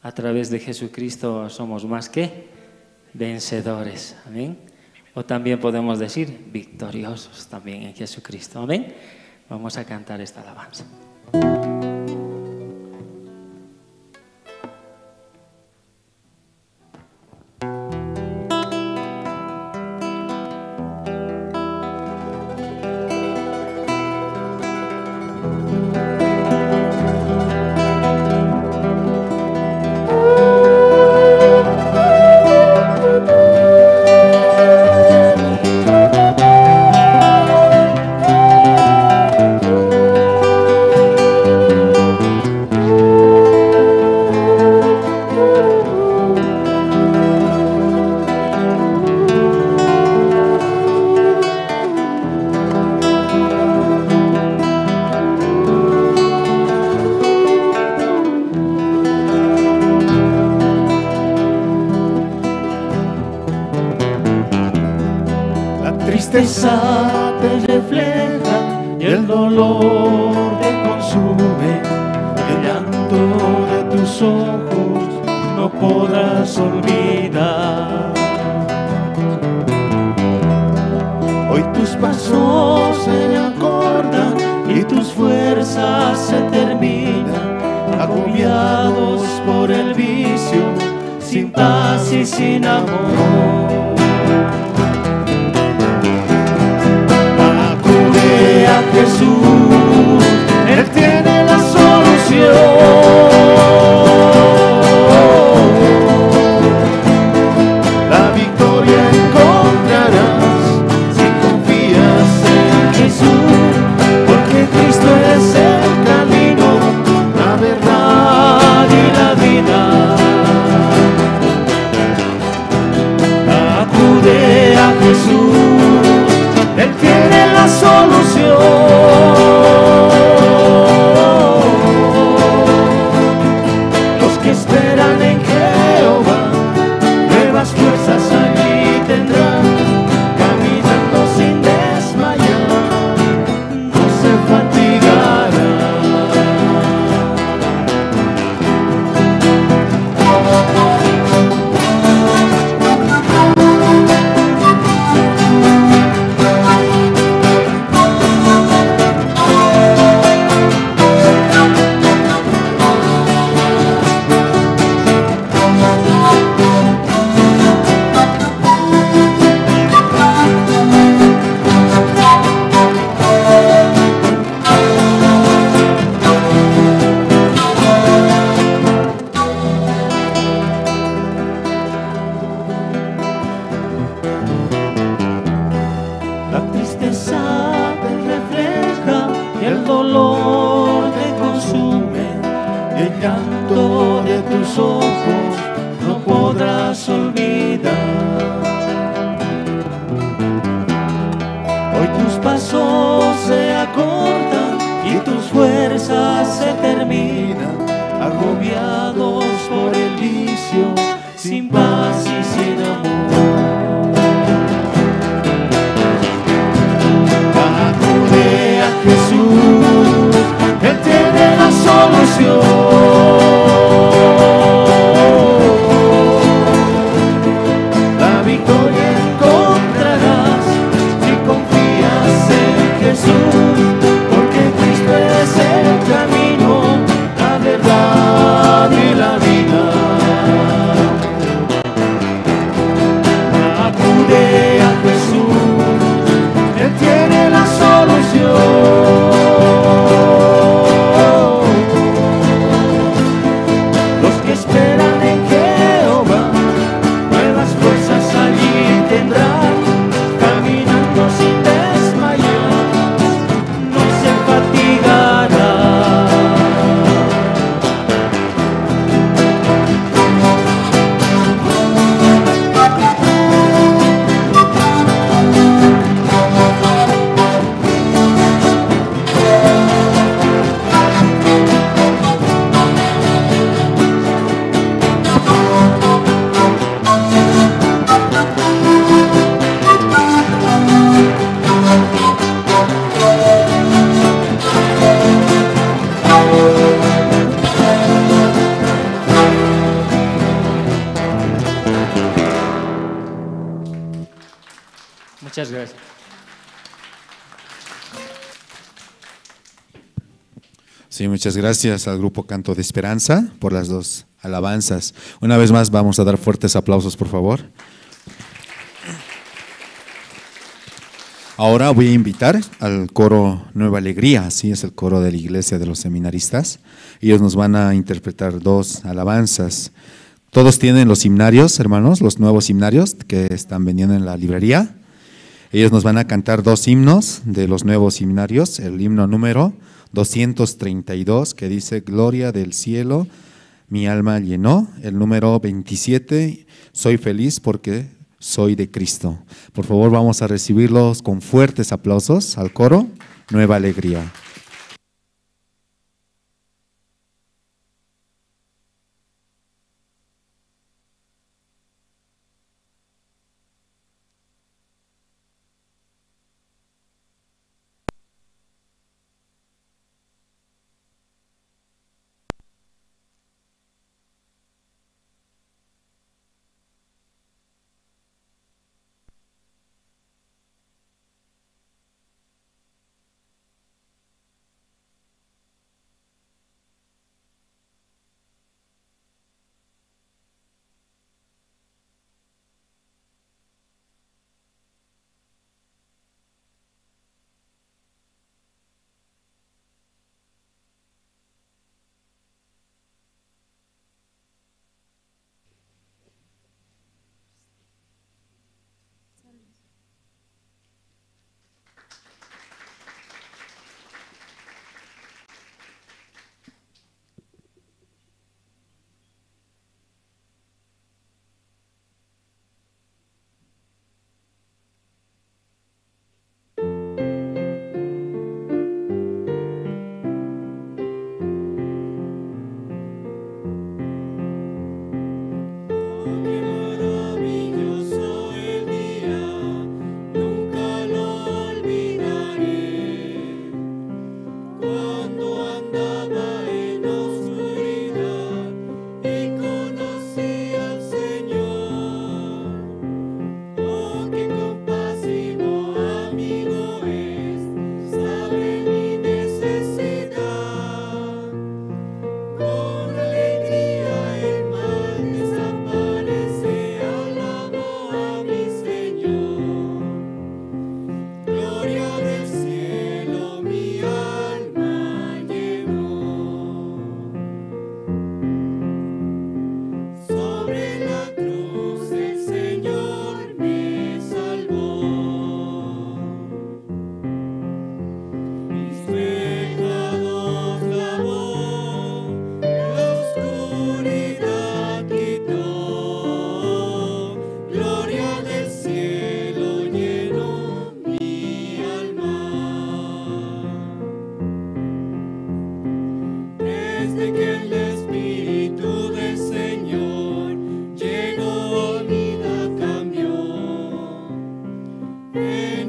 a través de Jesucristo somos más que vencedores". Amén. O también podemos decir: "Victoriosos también en Jesucristo". Amén. Vamos a cantar esta alabanza. La tristeza te refleja y el dolor te consume, el llanto de tus ojos no podrás olvidar. Hoy tus pasos se acortan y tus fuerzas se terminan, agobiados por el vicio, sin paz y sin amor. Acude a Jesús, Él tiene la solución. La victoria encontrarás si confías en Jesús, porque Cristo es el camino, la verdad y la vida. Hoy tus pasos se acortan y tus fuerzas se terminan, agobiados por el vicio, sin paz y sin amor. Acude a Jesús, Él tiene la solución. La victoria encontrarás si confías en Jesús, porque Cristo es el camino, la verdad y la vida. Acude a Jesús, Él tiene la solución. Los que esperan en Jehová, nuevas fuerzas allí tendrán, caminando sin desmayar, no se fatigará. Muchas gracias. Sí, muchas gracias al grupo Canto de Esperanza por las dos alabanzas. Una vez más vamos a dar fuertes aplausos, por favor. Ahora voy a invitar al coro Nueva Alegría, sí, es el coro de la Iglesia de los Seminaristas. Ellos nos van a interpretar dos alabanzas. Todos tienen los himnarios, hermanos, los nuevos himnarios que están vendiendo en la librería. Ellos nos van a cantar dos himnos de los nuevos himnarios, el himno número doscientos treinta y dos, que dice: "Gloria del cielo, mi alma llenó", el número veintisiete, "Soy feliz porque soy de Cristo". Por favor, vamos a recibirlos con fuertes aplausos al coro Nueva Alegría.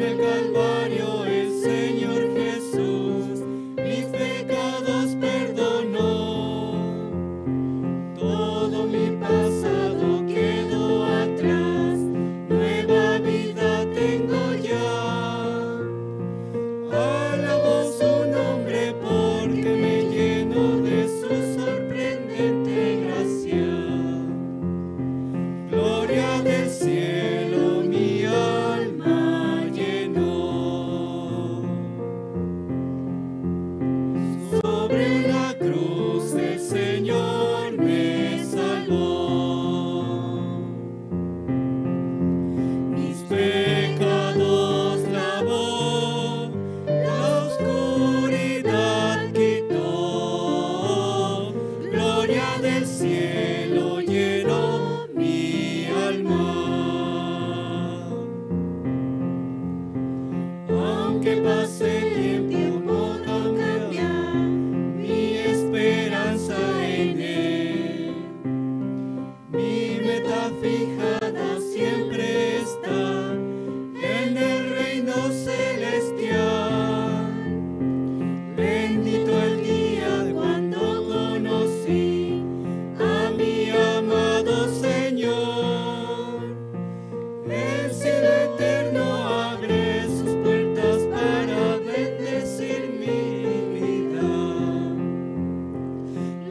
el Calvario el Señor Jesús mis pecados perdonó. Todo mi pasado quedó atrás, nueva vida tengo ya. Alabo su nombre porque me llenó de su sorprendente gracia. Gloria del cielo mi alma llenó. Sobre la cruz el Señor me salvó. Mis pecados lavó, la oscuridad quitó. Gloria del cielo llenó mi alma. Aunque pase el tiempo, no cambia mi esperanza en él. Mi meta fijada siempre está en el reino celestial. Bendito el día cuando conocí a mi amado Señor. El cielo eterno abre sus puertas para bendecir mi vida.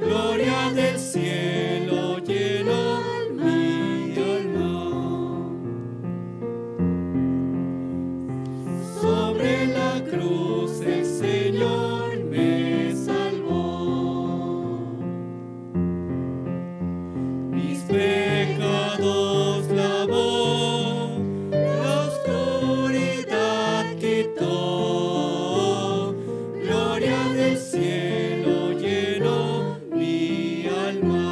Gloria del cielo llenó mi alma. Sobre la cruz el Señor me salvó. Mis pecados lavó, la oscuridad quitó. Gloria del cielo llenó mi alma.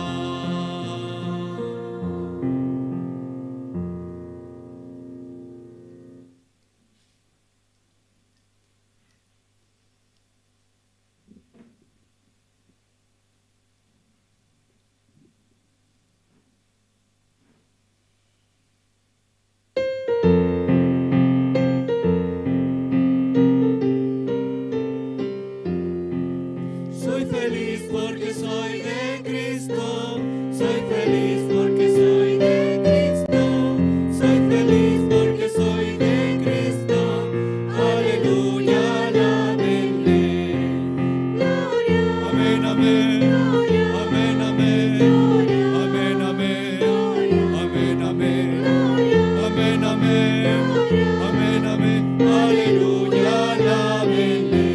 Soy feliz porque soy de Cristo. Soy feliz porque soy de Cristo. Soy feliz porque soy de Cristo. Aleluya, alábenle. Amén, amén. Amén, amén. Amén, amén. Amén, amén. Amén, amén. Amén, amén. Aleluya, alábenle.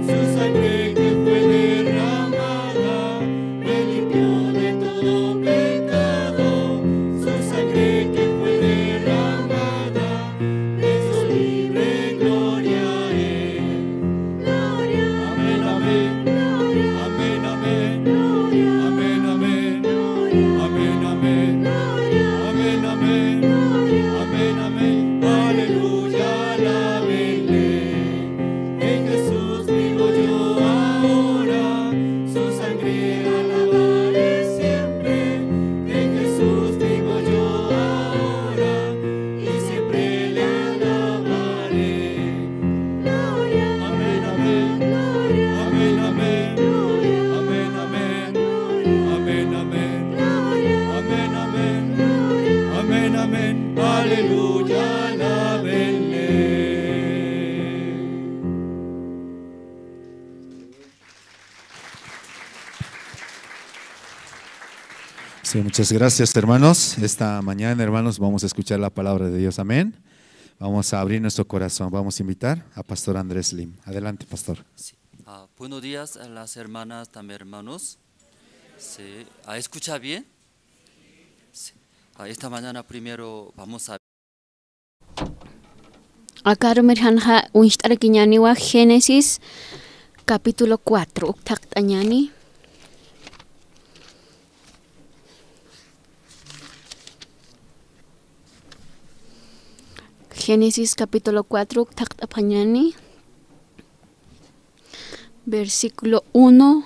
Su sangre que fue derramada me limpió de todo pecado. Su sangre que fue derramada me hizo libre, gloria a él. Amén, amén. Amén, amén. Amén, amén. Amén, amén. Amén, amén. Amén, amén. Aleluya, alábenle. En Jesús vivo yo ahora, su sangre alabaré siempre. En Jesús vivo yo ahora, y siempre le alabaré. Amén, amén. Amén, amén. Amén, amén. Amén, amén. Amén, amén. Amén, amén. Aleluya, alábenle. Sí, muchas gracias, hermanos. Esta mañana, hermanos, vamos a escuchar la palabra de Dios. Amén. Vamos a abrir nuestro corazón. Vamos a invitar a Pastor Andrés Lim. Adelante, Pastor. Sí. Ah, buenos días a las hermanas, también hermanos. Sí. Ah, ¿escucha bien? Sí. Ah, esta mañana primero vamos a Aka arumir janxa uñst'arakiñäniwa Génesis capítulo cuatro, uk thaqt'añäni. Génesis capítulo cuatro, uk thaqt'apxañäni. Versículo uno.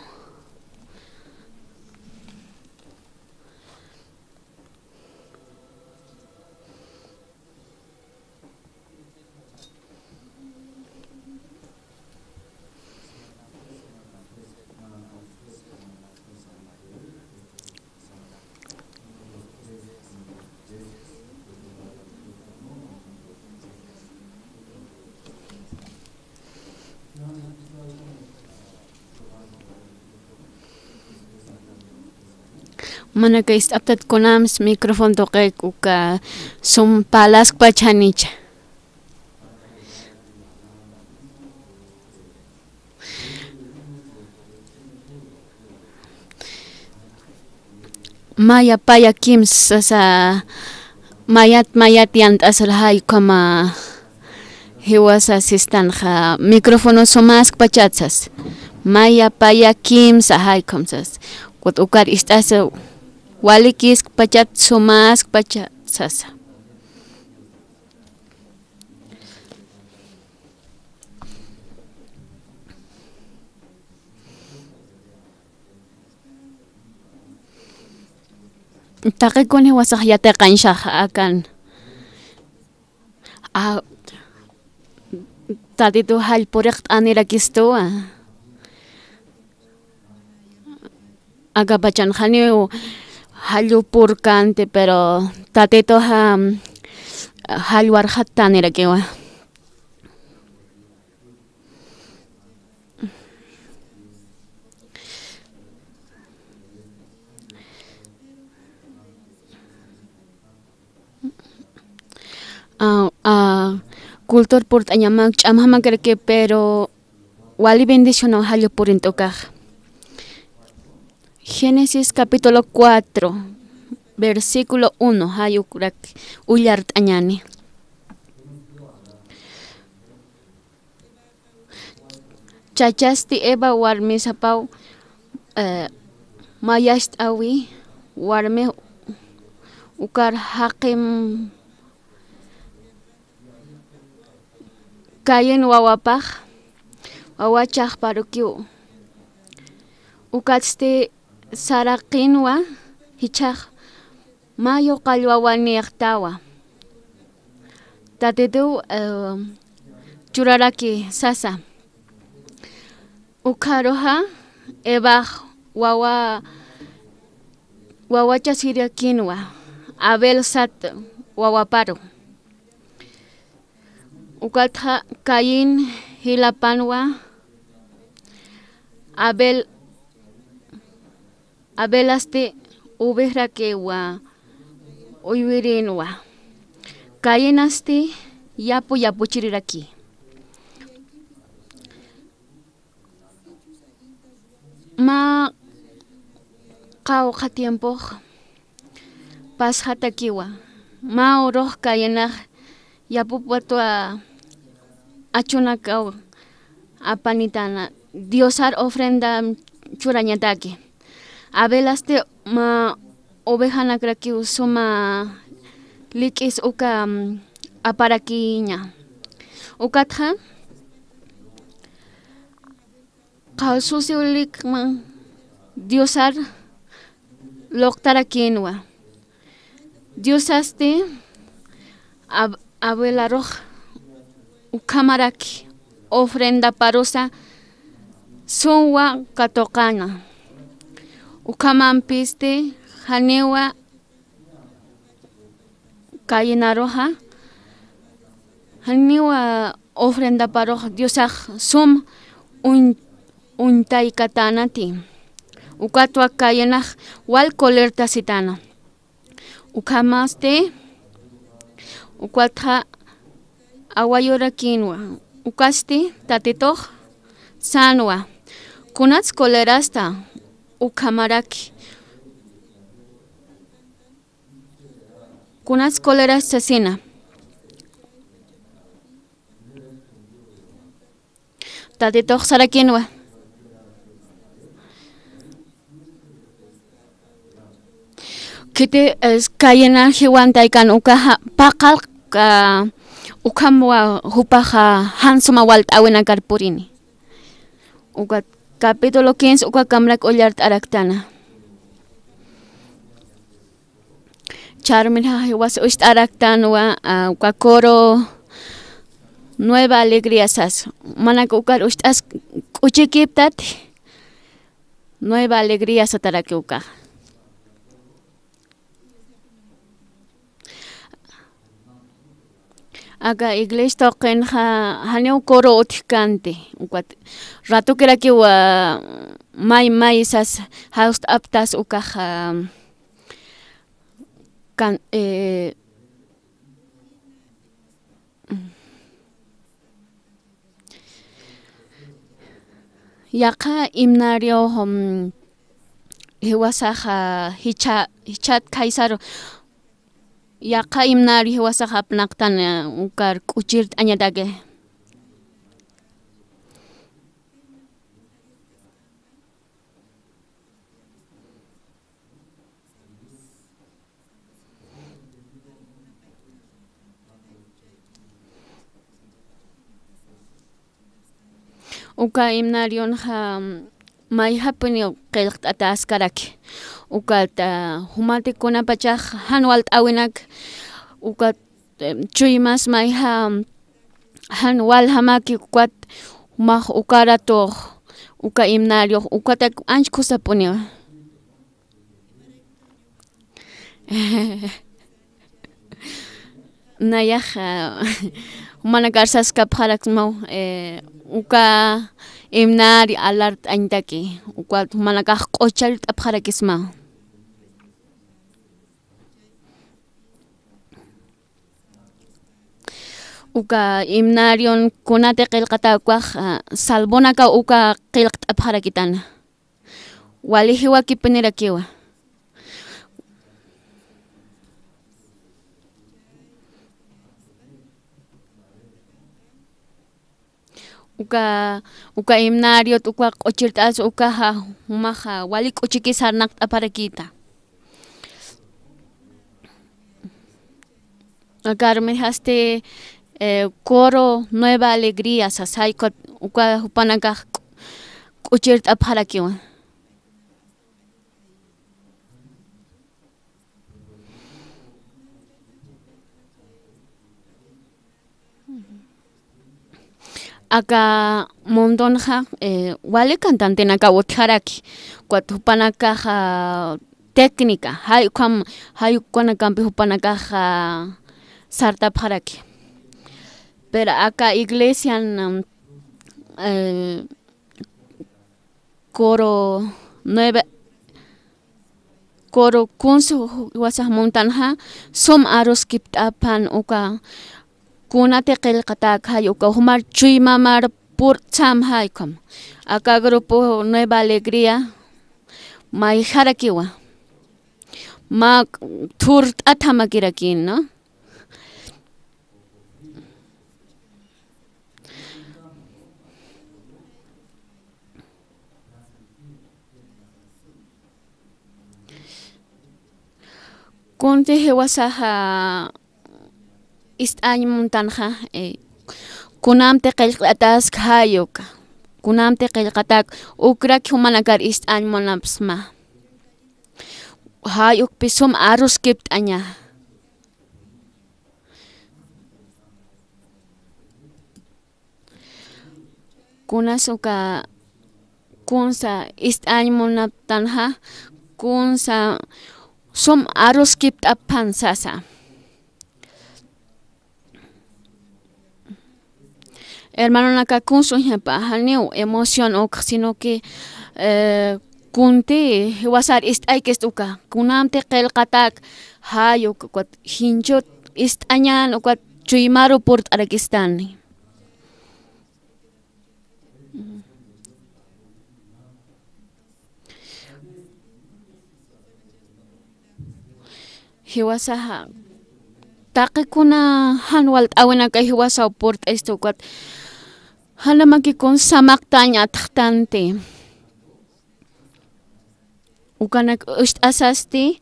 Manaka ist'aptat kunams micrófono tuqik uka sum parlaskpachanicha. Maya paya kimsa sasa, mayat mayat yant'asar jay ukhama jiwasa sistanxa micrófono sumaskpachat sas. Maya paya kimsa jay ukham sas. Kut ukar ist'asa walikiskpachat sumaskpachat sasa. Taqikuni jiwasax yatiqañsax akan. A, Tatitu jall puriqt'anirakistuwa. Akapachan janiw jallu purkanti, pero Tatituxa jall warxattanirakiwa. A, a, cultor purt'añamak ch'amjamakaraki, pero wali bendicionaw jallu purint'ukax. Génesis capítulo cuatro, versículo uno, jay ukrak ullart'añani. Chachasti Eva warmisapaw, eh, mayacht'awi, warmi ukar jaqim Caín wawapax, wawa chaxparukiw. Ukatsti saraqinwa, jichhax mayu qallwawanïxtawa. Tatituw, eh, churaraki sasa. Ukharuxa Evax wawa, wawachasirakinwa, Abel sat wawaparu. Ukatxa Caín jilapanwa, Abel, Abelasti ovejarakiwa, uywirinwa. Caínasti yapu yapuchiriraki. Mä qawqha tiempox pasxatakiwa. Mä urux Caínax yapupatwa achunakaw apanitana, Diosar ofrenda churañataki. Abelasti mä ovejanakrakiw suma lik'is uka, mm, aparakiña. Ukatxa qhawsusiw likman Diosar luqtarakinwa. Diosasti Ab-, Abelarux ukhamaraki ofrendaparusa sumwa katuqana. Ukhamampisti janiwa Caínaruxa, janiwa ofrendaparux Diosax sum uñ-, uñtaykatänati. Ukatwa Caínax wal colertasitana. Ukhamasti, ukatxa awayurakinwa. Ukasti Tatitux sänwa. Kunats colerasta ukhamaraki. Kunats coleras sasina. Tatitux sarakinwa. Khiti, es, Caína jiwantaykan ukaxa paqallq, ah, ukhamwa jupaxa jan suma walt'äwinakar purini. Uka capítulo quince ukakamrak ullart'araktana. Ch'armirixa jiwas ucht'araktanwa, ah, uka coro Nueva Alegría sas. Manak ukar ucht'as k'uchikiptati, Nueva Alegría sataraki uka. Aka iglesia tuqinxa janiw coro utjkanti. Ukat ratukirakiw, ah, may may sas jawst'aptas ukax, ah, Kan, eh, yaqha himnario, mm, jiwasaxa jichha, jichhat khaysaru, yaqha himnario jiwasaxa apnaqtan, eh, ukar k'uchirt'añataki. Uka himnarionxa mayjapuniw qillqt'atäskaraki. Ukat, ah, jumati kunapachax jan walt'äwinak, ukat, em, chuymas mayja jan waljamaki ukat, jumax uka ratux, uka himnariox ukatak ancha khusapuniwa. Nayax, ah, jumanakar saskapxaraksmaw, eh, uka himnari alart'añtaki, ukat jumanakax q'uchart'apxarakismaw. Uka himnarion kunati qillqatäkax, ah, salvonakaw uka qillqt'apxarakitana. Wali jiwakipunirakiwa. Uka, uka himnariot uka q'uchirt'as ukaxa jumaxa wali k'uchikis sarnaqt'apxarakita. Akar mejasti, eh, coro Nueva Alegría sasay, uka, uka jupanakax k'u-, k'uchirt'apxarakiwa. Aka mundonxa, eh, wali cantantenakaw utjaraki, ukat jupanakaxa técnica, jay ukham, jay ukhanakampi jupanakaxa sartapxaraki. Pero aka iglesian, eh, coro nueve, coro kunsa jiwasax muntanxa, sum aruskipt'apxan uka kunati qillqatäk jay uka jumar chuymamar purt'sam jay ukham. Aka grupo Nueva Alegría mayjarakiwa. Mä thurt'athamakirakin, ¿no? Kunti jiwasaxa ist'añ muntanxa, eh, kunamti qillqt'atask jay uka, kunamti qillqatak, ukrak jumanakar ist'añ munapxsma. Jay ukpi sum aruskipt'aña. Kunas uka kunsa ist'añ munaptanxa, kunsa sum aruskipt'apxan sasa. Hermanonaka, kunsa uñjapxaniw emoción uk, sino que, eh, kunti jiwasar ist'aykist uka, kunamti qillqatak jay uk, ukat jinchut ist'añan, ukat chuymaru purt'arakistani. Jiwasaxa, taqikuna jan walt'äwinaka jiwasaw purt'istu ukat, jalamakikun samaqtañ atxtanti. Ukanak ucht'asasti,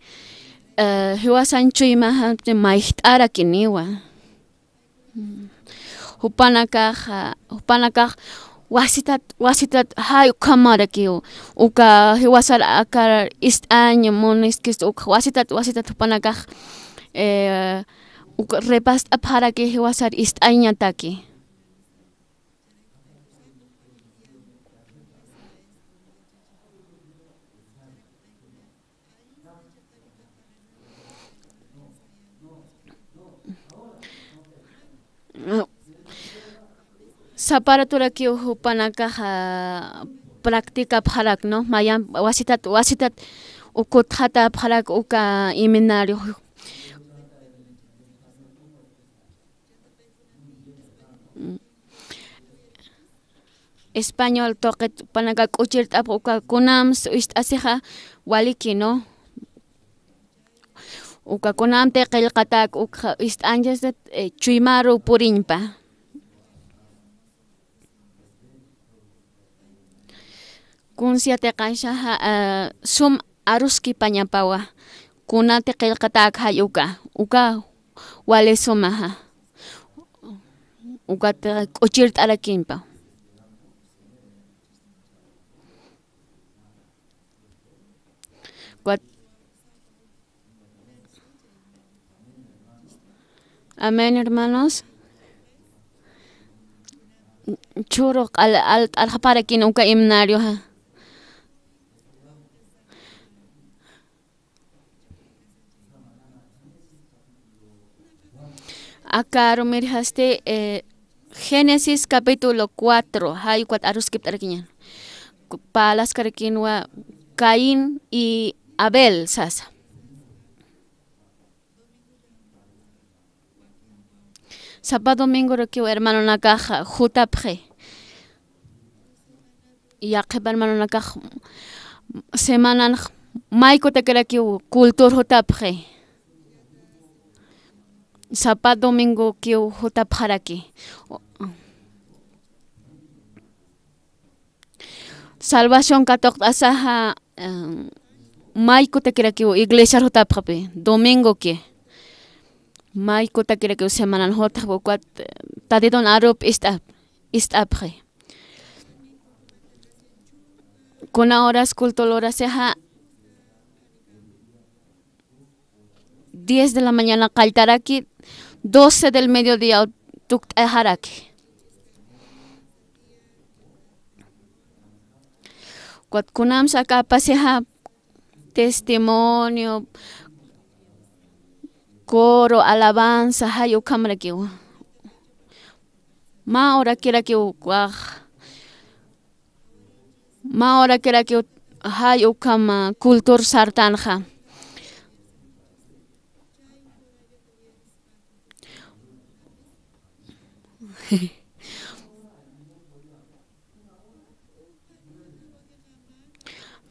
eh, jiwasañ chuymaxapti mayjt'arakiniwa. Jupanakax, jupanakax wasitat, wasitat jay ukhamarakiw. Uka jiwasar akar ist'añ muniskist uk wasitat, wasitat jupanakax, eh, uk repast'apxaraki jiwasar ist'añataki. Sapa raturakiw jupanakaxa practicapxarak, ¿no? Mayan wasitat, wasitat ukutxatapxarak uka himnario. español tuqit panaka k'uchirt'apxa uka kunams ist'asixa waliki, ¿no? Uka kunamti qillqatak ukxa ist'anchastat, eh, chuymaru puriñpa. Kunsiyatiqañsaxa, ah, sum aruskipañapawa. Kunati qillqatak jay uka, uka wali sumaxa. Ukati k'uchirt'arakimpa. Ukat Amén, hermanos. Churu al, al, alxaparakin uka himnarioxa. Aka arumirjasti, eh, Génesis capítulo cuatro, jay ukat aruskipt'arakiñan. Parlaskarakinwa Caín y Abel sasa. Sapa domingorakiw hermanonakax jutapxi. Yaqhip hermanonakax semananx may kutakirakiw cultur jutapxi. Sapa domingokiw jutapxaraki. Salvación katuqt'asaxa, eh, may kutakirakiw iglesiar jutapxapï, domingoki. May kutakirakiw semanan jutapxapï, ukat, eh, Tatitun arup ist'ap, ist'apxi. Kuna horas culto lurasixa, diez de la mañana qalltaraki, doce del mediodía tukt'axaraki. Ukat kunamsa aka apasixa testimonio, coro, alabanza, jay ukhamrakiw. Mä horakirakiw ukax. Mä horakirakiw jay ukham cultur sartanxa.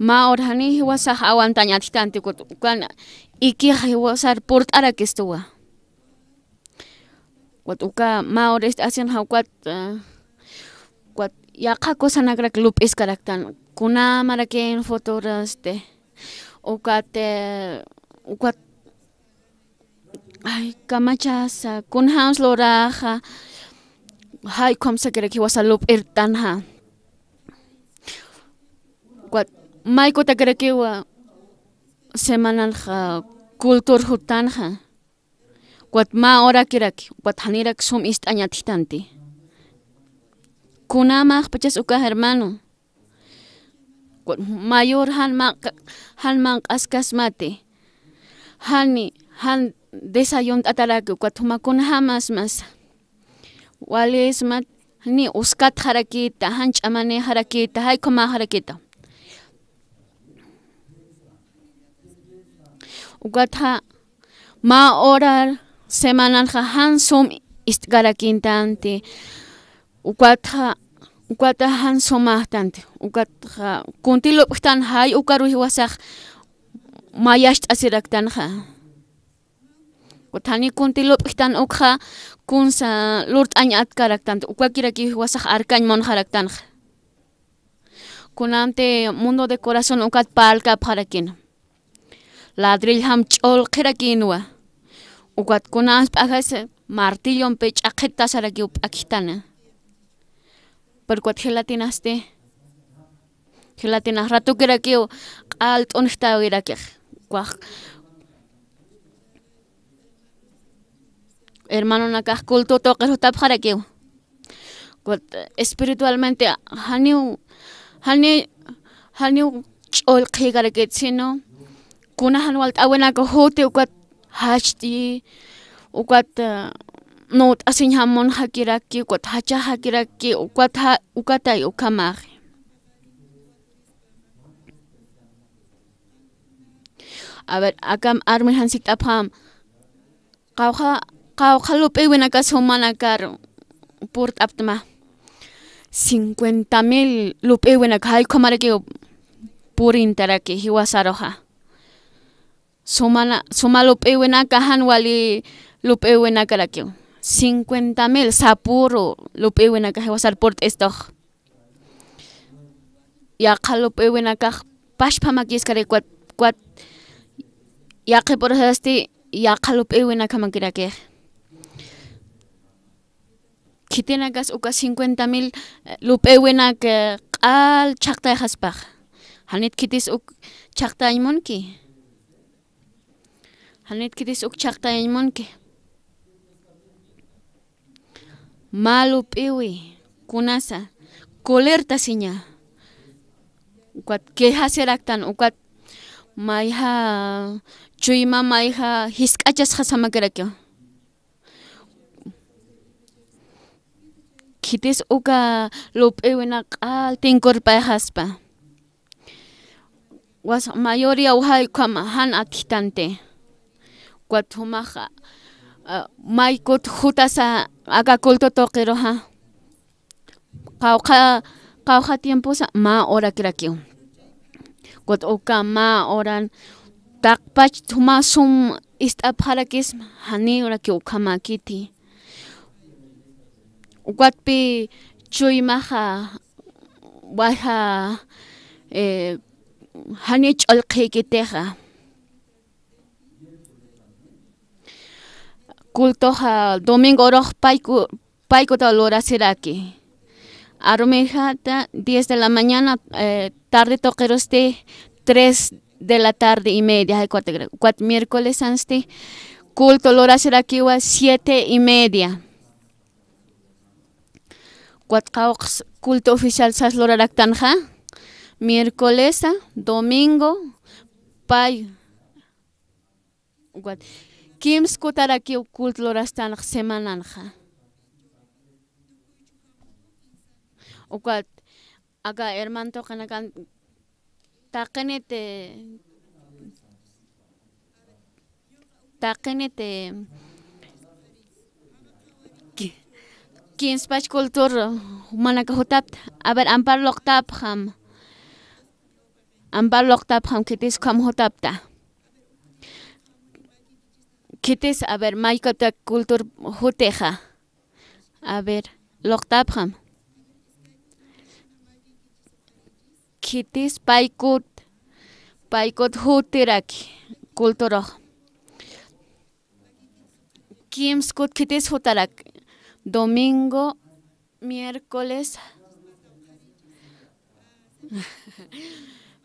Mä hora janiw jiwasax aguantañ atjtanti, ukat ukan ikix jiwasar purt'arakistuwa. Ukat uka mä hora ist'asinxa ukat, eh, ukat yaqha cosanakrak lup'iskaraktan. Kunamarakin fotoraste. Ukat, eh, ukat, ay, kamachasa, kunjams luraxa, jay ukhamsakirakiw jiwasa lup'irtanxa. Ukat may kutakirakiw semananxa cultur jutanxa. Ukat mä horakiraki, ukat janirak sum ist'añ atjtanti. Kunamaxpachas ukax hermano. Ukat mayor jan manq-, jan manq'askasmati. Jani, jan desayunt'ataraki, ukat juma kunjamasmas. Walismat, ni uskatxarakita, jan ch'amanïxarakita, jay ukhamäxarakita. Ukatxa mä hora semananxa jan sum ist'karakintanti. Ukatxa, ukatxa jan sumäxtanti. Ukatxa kunti lup'jtan jay ukaruw jiwasax mayacht'asiraktanxa. Ukat jani kunti lup'jtan ukxa kunsa lurt'añ atkaraktanti. Ukakirakiw jiwasax arkañ munxaraktanxa. Kunamti mundo de corazón ukat parlkapxarakïna. Ladrilljam ch'ulqhirakïnwa. Ukat kunams p'ajas martillompi ch'aqhittasarakiw p'akjtana. Pero ukat gelatinasti, gelatinax ratukirakiw q'alt'unjtawirakix. Ukax hermanonakax culto tuqir jutapxarakiw. Ukat espiritualmente janiw, janiw, janiw ch'ulqhïkarakit, sino kuna jan walt'äwinak juti ukat jacht'i, ukat, eh, nut'asiñjam munxakiraki, ukat jachaxakiraki, ukat ja-, ukatay ukhamaxi. A ver, akam armir jan sikt'apxam. Qawqha, qawqha lup'iwinakas jumanakar purt'aptma. cincuenta mil lup'iwinaka, jay ukhamarakiw purintaraki jiwasaruxa. Sumana, suma lup'iwinaka jan wali lup'iwinakarakiw. Cincuenta mil sapüru lup'iwinaka jiwasar purt'istux. Yaqha lup'iwinakax pachpamakïskarakiw, ukat, ukat yaqhipurasasti yaqha lup'iwinakhamakirakixa. Khitinakas uka cincuenta mil, eh, lup'iwinak, eh, q'al chhaqtayxaspax. Janit khitis uk chhaqtayañ munki. Janit khitis uk chhaqtayañ munki. Mä lup'iwi kunasa colertasiña. Ukat quejasiraktan, ukat mayja chuyma, mayja jisk'achasxasamakirakiw. Khitis uka lup'iwinak q'al tinkurpayxaspa. Wasa mayoría jay ukham jan atjtanti. Ukat jumax, ah, maykut jutasa aka culto tuqiruxa. Qawqha, qawqha tiemposa mä horakirakiw. Ukat uka mä horan taqpach juma sum ist'apxarakisma, janiw urakiw ukhamäkiti. Ukatpï chuymaxa, wayja, eh, janiw ch'ullqhïkitixa. Cultoxa domingo urux payku, paykutaw lurasiraki. Arumixata diez de la mañana, eh, tarde tuqirusti tres de la tarde y media, jay ukat, ukat miércolesansti culto lurasirakiwa siete y media. Ukat qawqhas culto oficial sas luraraktanxa, miércolesa, domingo, pay. Ukat kimsa kutarakiw culto lurastanx semananxa. Ukat aka hermano tuqinakan taqinit, taqinit, ki-, kimspach cultor jumanaka jutapta. A ver, Amparo luqtapxam. Amparo luqtapxam, khitis ukham jutapta. Khitis, a ver, maykut cultor jutixa. A ver, luqtapxam. Khitis paykut, paykut jutiraki cultorux. Kimsa kut khitis jutarak. Domingo, miércoles.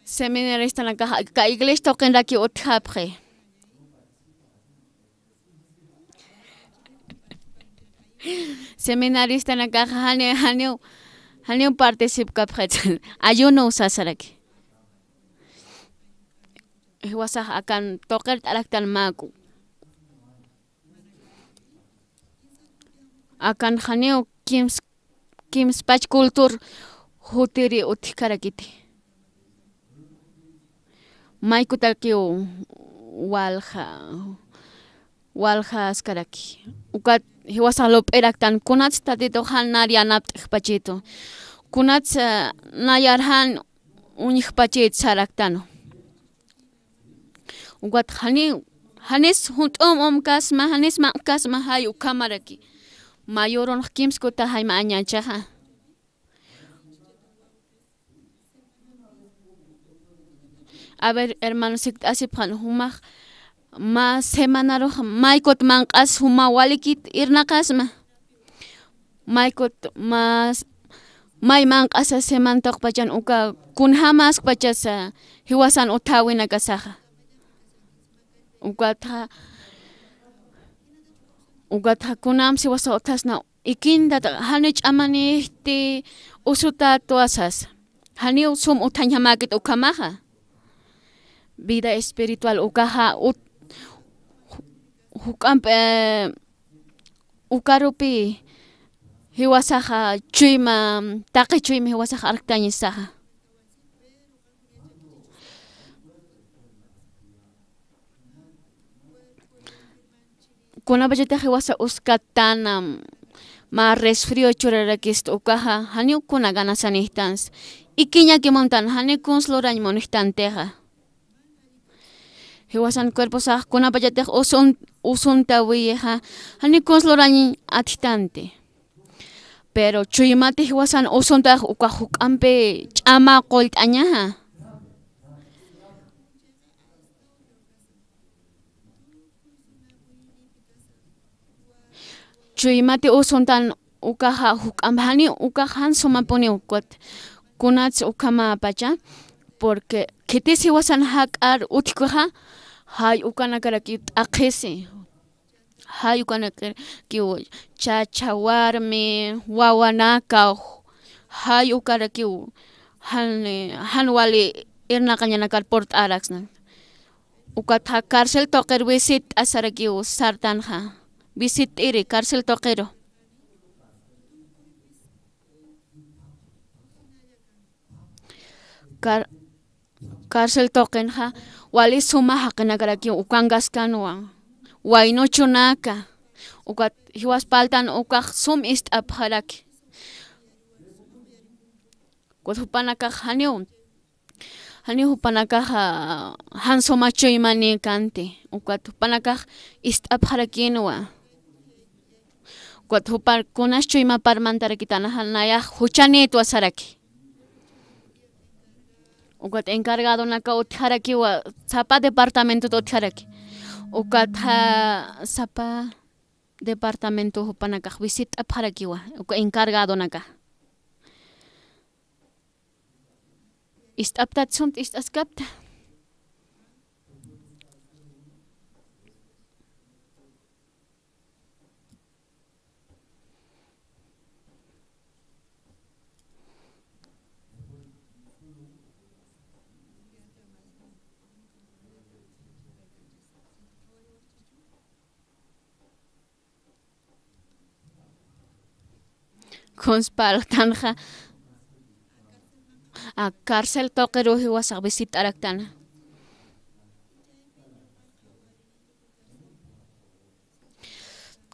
Seminaristanakax ka iglesia tuqinraki utjapxi. Seminaristanakax jani-, janiw, janiw participkapxi. Ayuno sasaraki. Jiwasax akan tuqirt'araktan mäku. Akan janiw kims-, kimspach cultor jutiri utjkarakiti. Maykutakiw walja, waljaskaraki. Ukat jiwasax lup'iraktan, kunats Tatitux jan nar yanapt'jpachitu. Kunats, eh, nayar jan uñjpachit saraktanu. Ukat jani, janis junt'um umkasma, janis manq'kasma, jay ukhamaraki. Mayorunx kimsa kuta jayma añachaxa. A ver, hermano, sikt'asipxan, jumax mä semanarux maykut manq'as juma walikit irnaqasma. Maykut mä, may manq'asa semana tuqpachan uka kunjämaskpachasa jiwasan utjäwinakasaxa. Ukatxa, ukatxa kunams jiwasa utjasna ikintat jani ch'amanïxti usutätwa sasa. Janiw sum utjañjamäkit ukhamaxa. Vida espiritual ukaxa ut-, juk'amp, eh, ukarupï jiwasaxa chuyma, taqi chuyma jiwasax arktañasaxa. Kunapachatix jiwasa uskatana, Mä resfrío churarakista ukaxa, janiw kuna ganasanïtansa. Ikiñaki muntan, janiw kuns lurañ munixtantixa. Jiwasan cuerposax kunapachatix usun, usuntawiyixa, janiw kuns lurañ atjtanti. Pero chuymati jiwasan usuntax ukax juk'ampi ch'ama qullt'añaxa. Chuymati usuntan ukaxa juk'amp janiw ukax jan sumapuniw ukat. Kunats ukhamapacha, porque khitis jiwasan jak'ar utjkixa, jay ukanakarakiw t'aqhisi. Jay ukanakarakiw chacha warmi, wawanaka, jay ukarakiw jan, jan wali irnaqañanakar purt'araksna. Ukatxa cárcel tuqir visitt'asarakiw sartanxa. Visitt'iri cárcel tuqiru. Cár-, cárcel tuqinxa wali suma jaqinakarakiw ukankaskanwa. Waynuchunaka. Ukat jiwas parltan ukax sum ist'apxaraki. Ukat jupanakax janiw Janiw jupanakax, ah, jan suma chuymanïkanti. Ukat jupanakax ist'apxarakinwa. Ukat jupa kunas chuymapar mantarakitanaxa nayax juchanïtwa saraki. Ukat encargadonaka utjarakiwa, sapa departamentot utjaraki. Ukatxa sapa departamento jupanakax visit'apxarakiwa, uka encargadonaka. Ist'aptat sum ist'askapta. Kuns parltanxa, a, cárcel tuqiru jiwasax visit'araktana.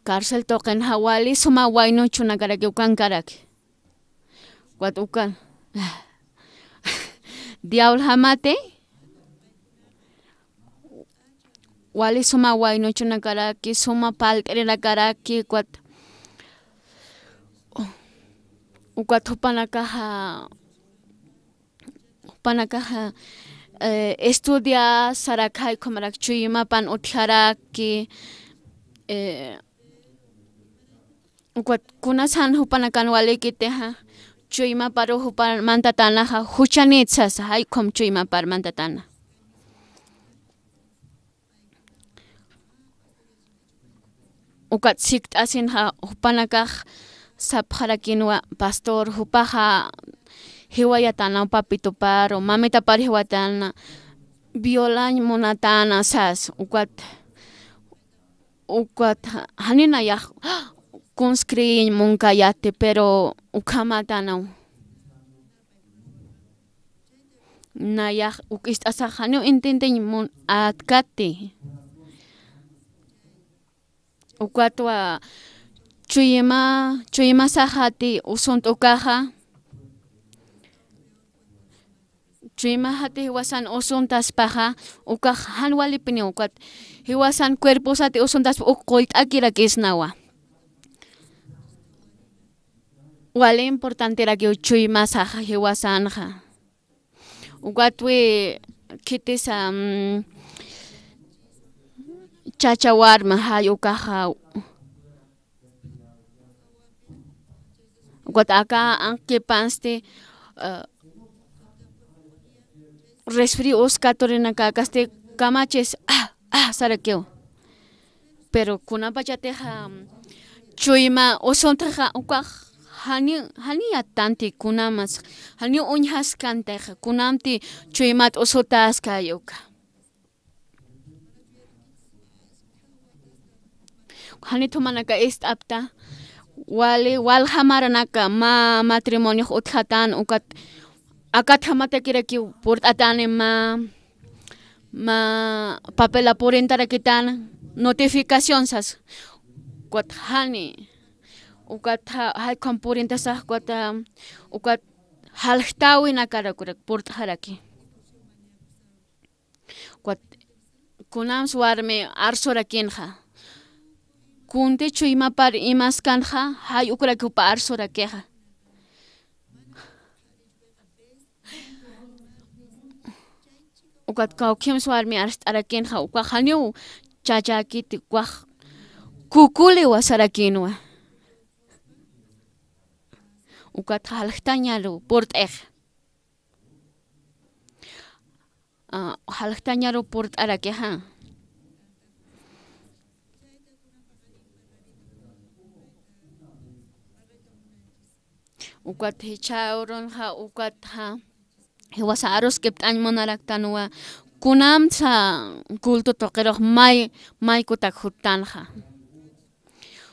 Cárcel tuqinxa wali suma waynuchunakarakiw ukankaraki. Ukat ukan. Diablo jamati. Wali suma waynuchunakaraki, suma parlt'irinakaraki, ukat, ukat jupanakaxa, jupanakaxa, eh, estudiasarak jay ukhamarak chuymapan utjaraki, eh, Ukat kunas jan jupanakan walikitixa, chuymaparu jupan mantatanaxa, juchanït sasa, jay ukham chuymapar mantatana. Ukat sikt'asinxa jupanakax sapxarakinwa, pastor, jupaxa jiwayatanaw papituparu, mamitapar jiwatana, violañ munatana sas, ukat Ukat ja-, janiw nayax kuns creeñ munkayati, pero ukhamätanaw. Nayax uk ist'asax janiw entiendeñ mun atkati. Ukatwa chuyma, chuymasaxati usunt ukaxa. Chuymaxati jiwasan usuntaspaxa, ukax jan walipiniw, ukat jiwasan cuerposati usuntaspa uk qullt'akirakisnawa. Wali importanterakiw chuymasaxa jiwasanxa. Ukatwi khitisa, mm, chacha warma jay ukaxa. Ukat aka anqkipansti, eh, resfrío uskaturinakakasti kamachis, ah, ah, sarakiw. Pero kunapachatixa, mm, chuyma usuntixa ukax jani, jani yattanti kunamas, jani uñjaskantixa, kunamti chuymat usutaskay uka. Janit jumanaka ist'apta, wali, walja maranaka mä matrimoniox utjatan, ukat, akatjamatakirakiw purt'atani mä, mä papela purintarakitana, notificación sas, ukat jani, Ukat ja-, jay ukham purintasax, ukat, am, ukat jaljtäwinakar ukarak purt'xaraki. Ukat kunams warmi arsurakïnxa, kunti chuymapar imaskanxa, jay ukarak jupa arsurakixa. Ukat kawkhims warmi arst'arakïnxa, ukax janiw chachäkiti, ukax kukuliwa sarakïnwa. Ukat jaljtañaru purt'ix. A, jaljtañaru purt'arakixa. Ukat jichha urunxa, ukat ja, jiwasa aruskipt'añ munaraktanwa, kunamsa culto tuqirux may, may kutak juttanxa.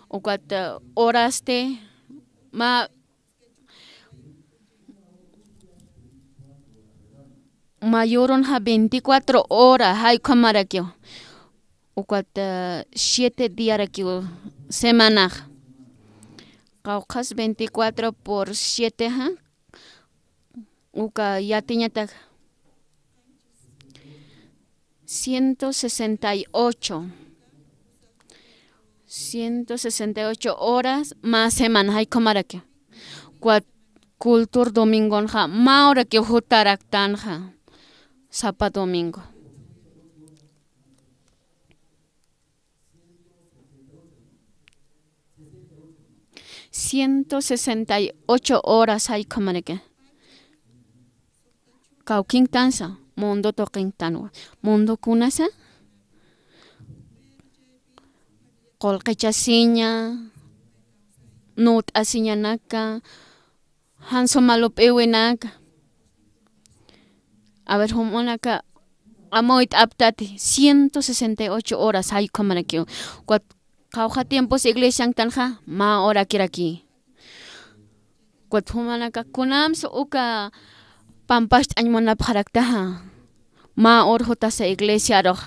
Ukat, eh, horasti, mä, mä urunxa veinticuatro hora, jay ukhamarakiw. Ukat, eh, siete diarakiw semanax. Qawqhas veinticuatro por siete, ja. Uka yatiñatak ciento sesenta y ocho. Ciento sesenta y ocho horas mä semana, jay ukhamaraki. Ukat culto domingonxa, mä horaki jutaraktanxa, sapa domingo. Ciento sesenta y ocho horas jay ukhamaraki. Kawkinktansa, mundo tuqinktanwa. Mundo kunasa, qullqichasiña, nut'asiñanaka, jan suma lup'iwinaka. A ver, jumanaka amuyt'aptati, ciento sesenta y ocho horas jay ukhamarakiw. Ukat qawqha tiempos iglesianktanxa, mä horakiraki. Ukat jumanaka kunamsa uka pampacht'añ munapxaraktaxa, mä hor jutasa iglesiarux.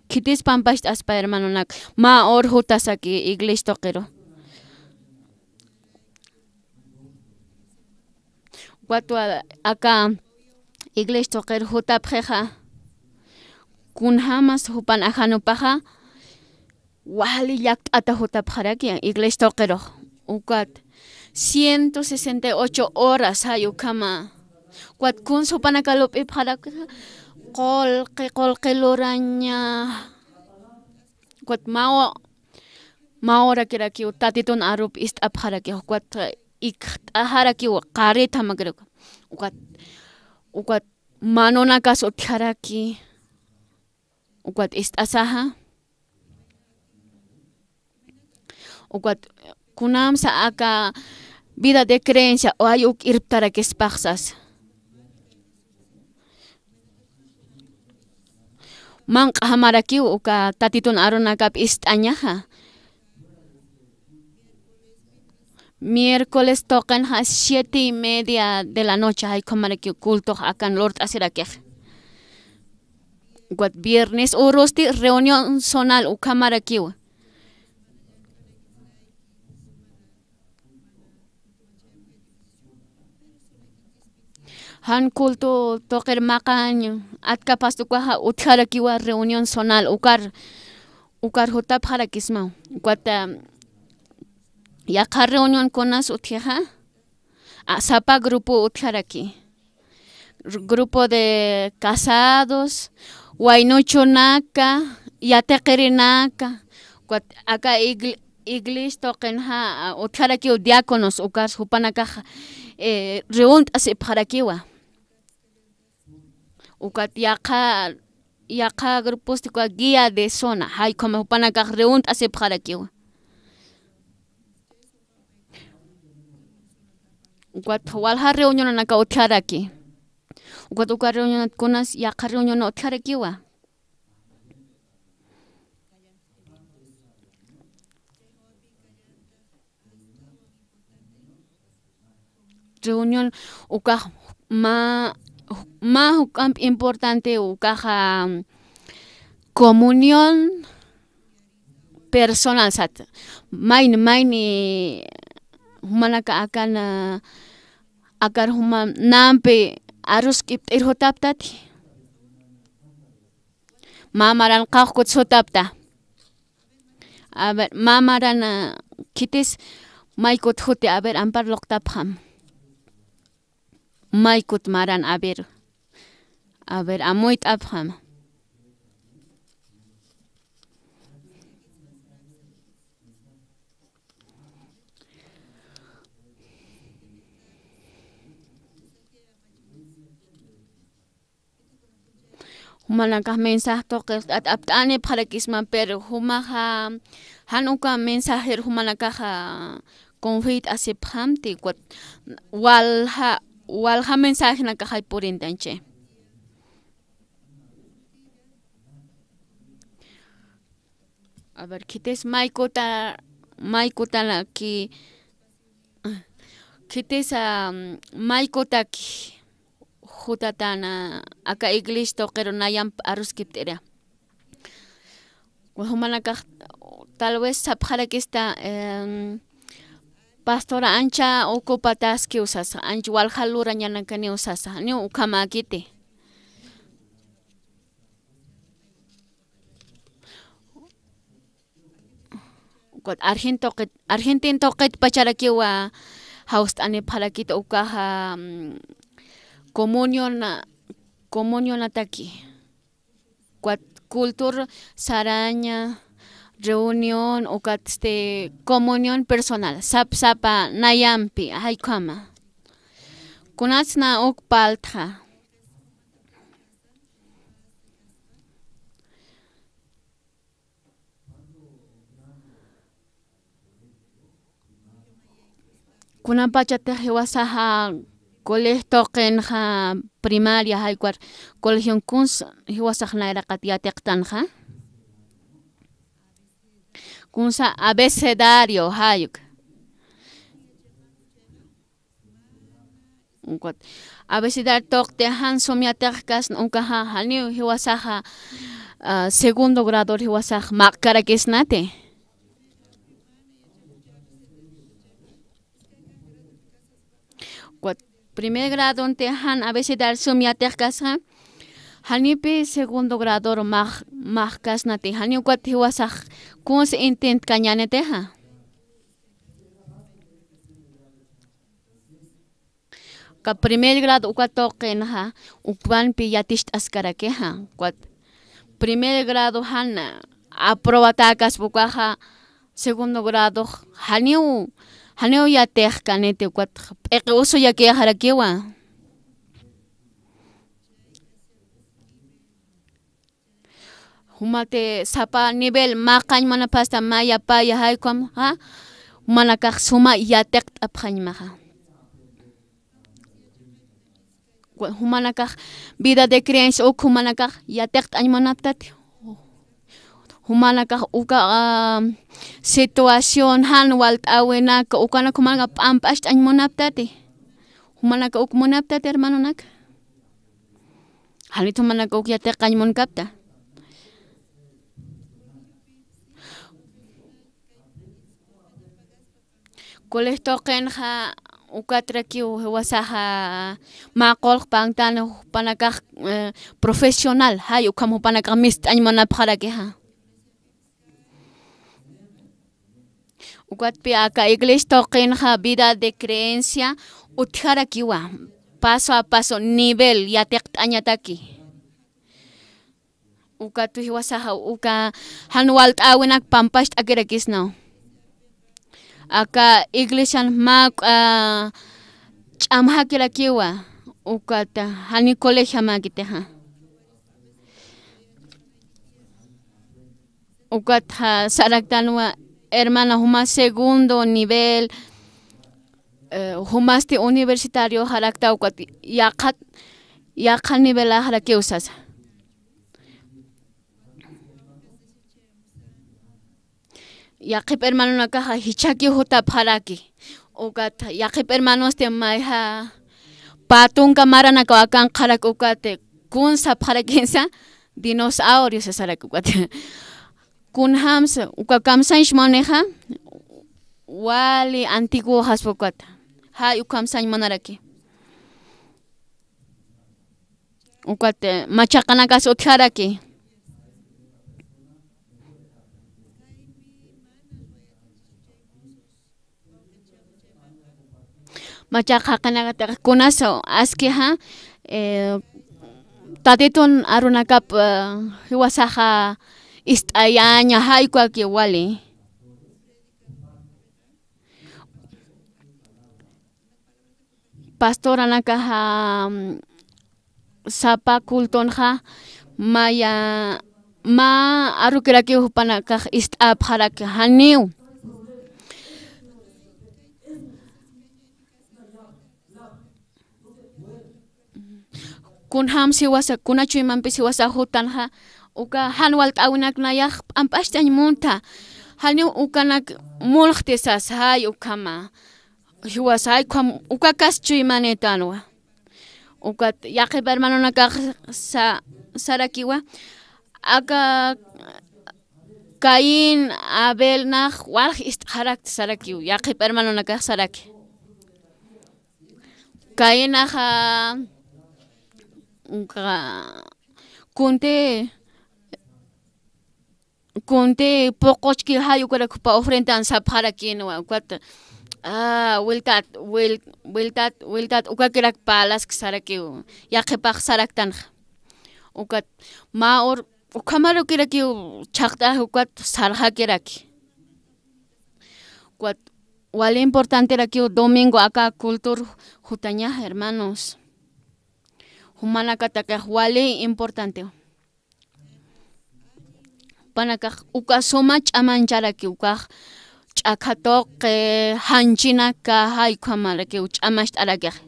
Khitis pampacht'aspa hermanonak, mä hor jutasaki iglesia tuqiru. Ukat aka iglesia tuqir jutapxixa, kunjamas jupan ajanupaxa, wali llakt'ata jutapxaraki iglesia tuqirux. Ukat ciento sesenta y ocho horas jay ukhama. Ukat kunsa jupanaka lup'ipxarakixa, qullqi, qullqi luraña. Ukat mä, mä horakirakiw Tatitun arup ist'apxaraki, ukat ikt'axarakiw, qarita makiruk. Ukat, ukat manunakas utjaraki, ukat ist'asaxa. Ukat kunamsa aka vida de creencia, o ay uk irptarakispaxsas. Manq'ajamarakiw uka Tatitun arunakap ist'añaxa. Miércoles tuqinxa siete y media de la noche, jay ukhamarakiw cultox akan lurt'asirakix. Ukat viernes urusti reunión zonal ukhamarakiw. Jan culto tuqir maqañ atkapxastukaxa utjarakiwa reunión zonal ukar, ukar jutapxarakismaw. Ukat, um, yaqha reunionkunas utjixa, a, sapa grupo utjaraki. Grupo de casados, waynuchunaka, yatiqirinaka, ukat aka igl-, iglesia tuqinxa, a, utjarakiw diáconos, ukat jupanakax, eh, reúnt'asipxarakiwa. Ukat yaqha, yaqha gruposti uka guía de zona, jay ukhama jupanakax reúnt'asipxarakiwa. Ukat walja reunionanaka utjaraki. Ukat uka reunionat kunas yaqha reunion utjarakiwa. Reunión ukax mä, mä juk'amp importante ukaxa, comunión personal sat. Mayni, mayni Jumanaka akan, akar juma nampi arus k'ipt'ir jutaptati. Mä maran qawqkut jutapta. A ver, mä maran, ah, khitis maykut juti, a ver, ampar luqtapxam. Maykut maran, a ver. A ver, amuyt'apxam. Jumanakax mensaje tuqir apt'anipxarakisma, pero jumaxa jan uka mensajer jumanakaxa confiar asipxamti, ukat walja, walja mensajenakaxay purintanchi. A ver, khitis maykuta, maykutanaki, khitis, am, maykutaki jutatana aka iglesia tuqiru nayamp aruskipt'ira. Jumanakax tal vez sapxarakista, em, pastora ancha ocupataskiw sasa, ancha walja lurañanakaniw sasa, janiw ukhamäkiti. Ukat Argentin tuqit, Argentin tuqit pacharakiwa jawst'anipxarakit ukaxa, mm, comunión, comunionataki. Ukat cultura saraña, reunión, ukat este, comunión personal, sap sapa nayampi, jaykhama. Kunatsa uk paltxa. Kunapachatix jiwasaxa colegio tuqinxa primaria, jaykuar colegion kunsa jiwasax nayraqat yatiqtanxa. Kunsa abecedario, jayuk. Ukat abecedario tuqti jan sum yatiqkasna ukaxa, janiw jiwasaxa, ah, segundo grador jiwasax maqkarakisnati. Ukat primer gradonti jan abecedario sum yatiqkasxa, janipi segundo grador max, maxkasnati, janiw ukat jiwasax kunsa intintkañänitixa. Ka primer grado uka tuqinxa, ukwanpi yaticht'askarakixa. Ukat primer grado jan aprobatäkaspa ukaxa, segundo grado janiw, janiw yatiqkaniti, ukat p'iqi usuyakixarakiwa. Jumati sapa nivel maqañ munapxasta, mä yapaya jaykham, ¿a? Jumanakax suma yatiqt'apxañmaxa. Jumanakax vida de creencia uk jumanakax yatiqt'añ munaptati. Jumanakax uka, ah, situación jan walt'äwinak, ukanak jumanakax p'ampacht'añ munaptati. Jumanakax uk munaptati, hermanonak. Janit jumanakax uk yatiqañ munkapta. Colegio tuqinxa ukatrakiw jiwasaxa mä qullqi panktän jupanakax, eh, profesional, jay ukham jupanakax mist'añ munapxarakixa. Ukatpi aka iglesia tuqinxa vida de creencia utjarakiwa, paso a paso nivel yatiqt'añataki. Ukat jiwasaxa uka jan walt'äwinak pampacht'akirakisnaw. Aka iglesian mä, ah, ch'amjakirakiwa, ukat jani colegiamäkitixa. Ukat, ah, saraktanwa hermana juma segundo nivel, eh, jumasti universitario jarakta, ukat yaqha, yaqha nivelaxarakiw sasa. Yaqhip hermanonakaxa jichhaki jutapxaraki. Ukat yaqhip hermanosti mayja pä tunka maranakaw akanqarak, ukat kun sapxarakisa dinosaurio sasarak ukat. Kunjamsa, uka kamsañs munixa, wali antiguo jaspa ukat. Jay ukham sañ munaraki. Ukat, eh, machaqanakas utjaraki. Machaqa jaqinakatix kunas askixa, eh, Tatitun arunakap, eh, jiwasaxa ist'ayaña, jay ukakiw wali. Pastoranakaxa, mm, sapa cultonxa maya, mä arukirakiw jupanakax ist'apxaraki, janiw. Kunjams jiwasa, kuna chuymampis jiwasa jutanxa, uka jan walt'äwinak nayax p'amp'acht'añ munta. Janiw ukanak mulxti sas, jay ukhama. Jiwasa, jay ukham, ukakas chuymanïtanwa. Ukat yaqhip hermanonakax sa-, sarakiwa. Aka Caín, Abel nax walj ist'xarakta sarakiw, yaqhip hermanonakax saraki. Caínaxa, ka-, kunti, kunti puquchki jay ukarak jupa ofrendan sapxarakïnwa, ukat, ah, wiltat, wil-, wiltat, wiltat, ukakirak parlask sarakiw, yaqhipax saraktanxa. Ukat, mä ur-, ukhamarakirakiw chhaqt'ax ukat sarxakiraki. Ukat, wal importanterakiw domingo aka cultur jutañax, hermanos. Jumanakatakax wali importantew. Jupanakax uka suma ch'amancharaki, ukax ch'akha tuqi, eh, janchinaka, jay ukhamarakiw ch'amacht'arakix.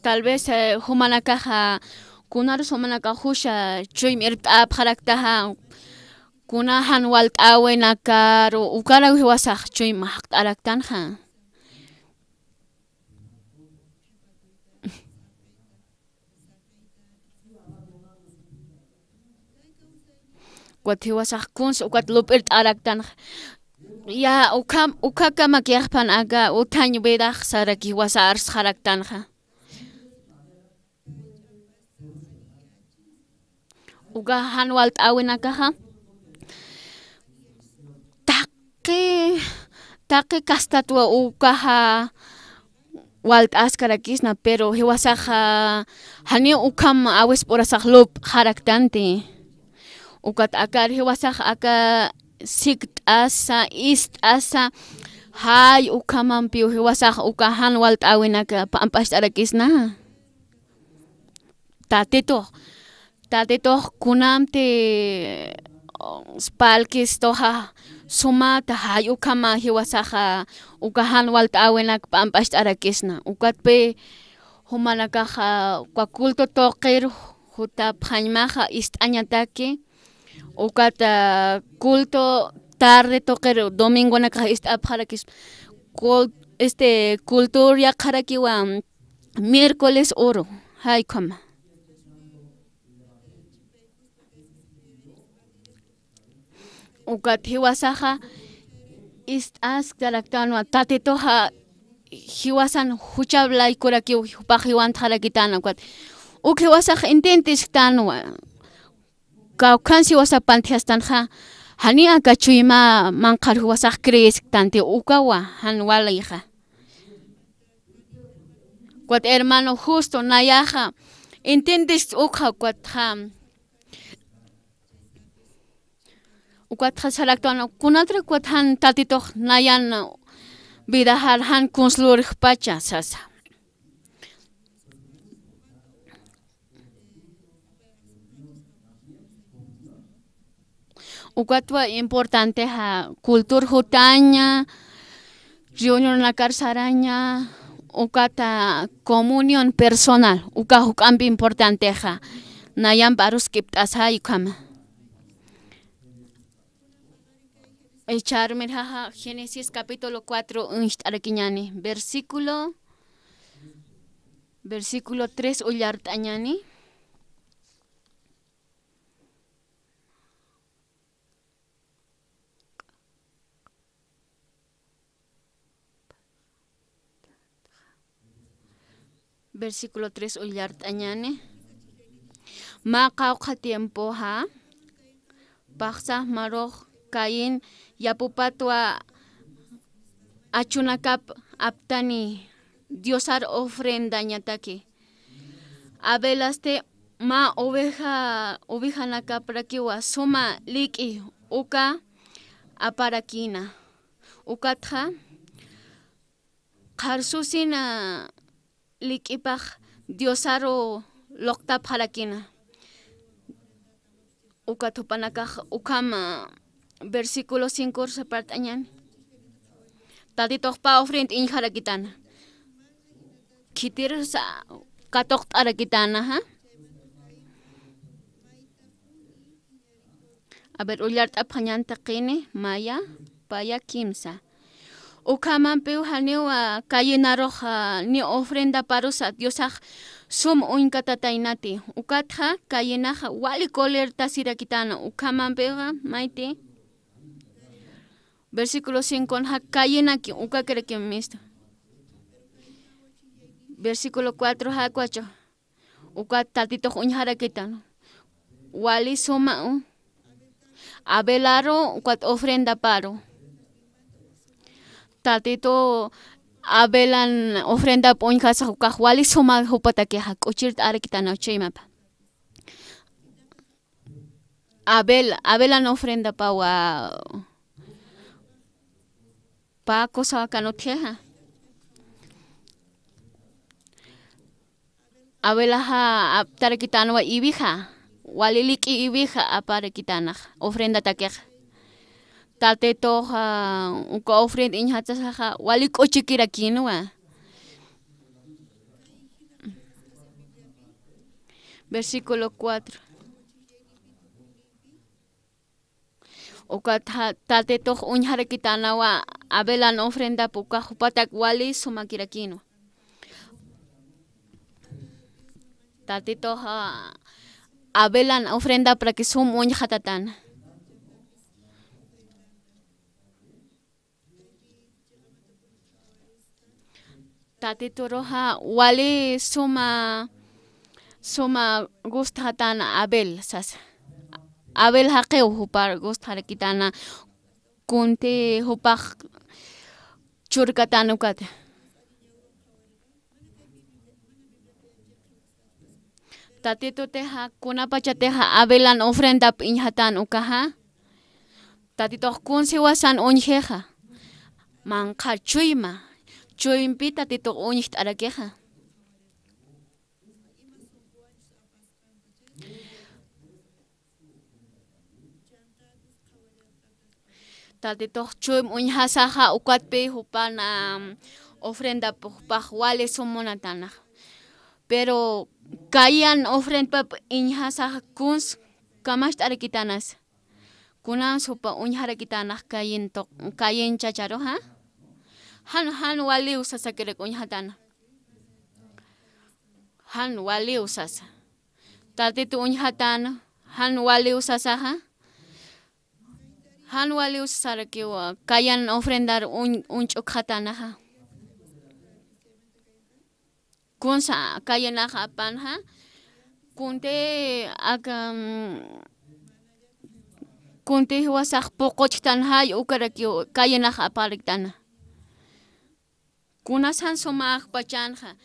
Tal vez, eh, jumanakaxa, kunarus jumanakax jusha chuyma irpt'apxaraktaxa, kuna jan walt'äwinakaru, ukaraw jiwasax chuyma jaqt'araktanxa. Ukat jiwasax kuns, ukat lup'irt'araktanxa. Ya, ukham, ukhakama kixpan aka utjañ vidax saraki jiwasa arsxaraktanxa. Uka jan walt'äwinakaxa. Taqi, taqi kastatwa ukaxa walt'askarakisna, pero jiwasaxa janiw ukham awisp'urasax lup'xaraktanti. Ukat akar jiwasax aka sikt'asa, ist'asa, jay ukhamampiw jiwasax uka jan walt'äwinak p'amp'acht'arakisna. Tatitux, Tatitux kunamti, oh, spalkistuxa sumata, jay ukhama jiwasaxa uka jan walt'äwinak p'amp'acht'arakisna. Ukatpi jumanakaxa uka culto tuqir jutapxañmaxa ist'añataki. Ukat, ah, culto tarde tuqir domingonakax ist'apxarakis. Cul-, este, cultur yaqharakiwa miércoles uru, jay ukhama. Ukat jiwasaxa ist'askaraktanwa, Tatituxa jiwasan juchaw laykurakiw jupax jiwantxarakitana, ukat uk jiwasax entiendesktanwa. Kawkhansi jiwasax pantjastanxa, janiw aka chuyma manqhar jiwasax creesktanti, ukawa jan walixa. Ukat hermano Justo nayaxa entiendesti ukxa, ukatxa, ukatxa saraktwan, kunatrak ukat jan Tatitux nayan vidaxar jan kuns lurjpacha sasa. Ukatwa importantexa cultur jutaña, reunionakar saraña, ukata comunión personal, uka juk'ampi importantexa, nayamp aruskipt'asa jay ukhama. Ch'armirjaxa Génesis capítulo cuatro uñst'arakiñäni, versículo, versículo tres ullart'añäni. Versículo tres ullart'añäni. Mä qawqha tiempoxa, paxsax marux Caín yapupatwa achunakap aptani Diosar ofrendañataki. Abelasti mä oveja, ovejanakaprakiwa suma lik'i uka aparakïna. Ukatxa qharsusin lik'ipax Diosaru luqtapxarakïna. Ukat jupanakax ukham, versículo cinco sapart'añäni. Tatitux pä ofrenda uñjarakitana. Khitirsa katuqt'arakitana, ja. A ver, ullart'apxañäni taqini, maya, paya, kimsa. Ukhamampiw janiw, a, Cainarux, a, ni ofrendaparusa Diosax sum uñkatataynati. Ukatxa Cainaxa wali colertasirakitana. Ukhamampixa mayti. Versículo cinco, ja, Cainaki, ukakirakim mistu. Versículo cuatro, ja, cuatro. Ukat Tatitux uñjarakitan. Wali suma, u. Abelaru, ukat ofrendaparu. Tatitu Abelan ofrendap uñjasax ukax wali suma jupatakixa, k'uchirt'arakitana chuymapa. Abel, Abelan ofrendapawa pä cosa kan utjixa. Abelaxa aptarakitänwa iwija, wali lik'i iwija aparakitänax ofrendatakixa. Tatituxa uka ofrenda uñjatsasaxa wali k'uchikirakïnwa. Versículo cuatro. Ukat ja, Tatitux uñjarakitanawa Abelan ofrendap uka jupatak wali sumakirakïnwa. Tatitux, a, Abelan ofrendapraki sum uñjatatana. Tatituruxa wali suma, suma gustxatana Abel sasa. Abel jaqiw jupar gustxarakitana, kunti jupax churkatana ukata. Tatitutixa, kunapachatixa Abelan ofrendap uñjatan ukaxa. Tatitux kunsiwasan uñjixa. Manqha chuyma. Chuympi Tatitux uñjt'arakixa. Tatitux chuym uñjasaxa ukatpi jupan, am, ofrendap jupax wali sum munatanax. Pero Cain ofrendap uñjasaxa kuns kamacht'arakitanas. Kunan supa uñjarakitanax Cain tuq-, Cain chacharuxa. Jan, jan waliw sasakirak uñjatana. Jan waliw sasa. Tatitu uñjatana, jan waliw sasaxa. Jan waliw sasarakiwa, Cain ofrendar uñ-, uñch'ukxatanaxa. Kunsa Cainaxa apanxa, kunti aka, mm, kunti jiwasax puquchktanxa, ukarakiw Cainaxa aparktana. Kunas jan suma akpachanxa,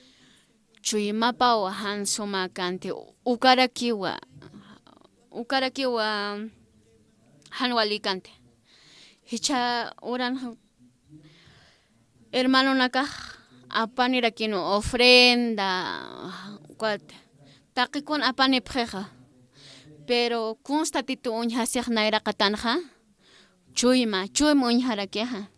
chuymapaw jan suma kanti, ukarakiwa, ukarakiwa jan wali kanti. Jichha uranxa, hermanonakax apanirakïnwa ofrenda, ukat taqikun apanipxixa. Pero kuns Tatitu uñjasix nayraqatanxa, chuyma, chuyma uñjarakixa.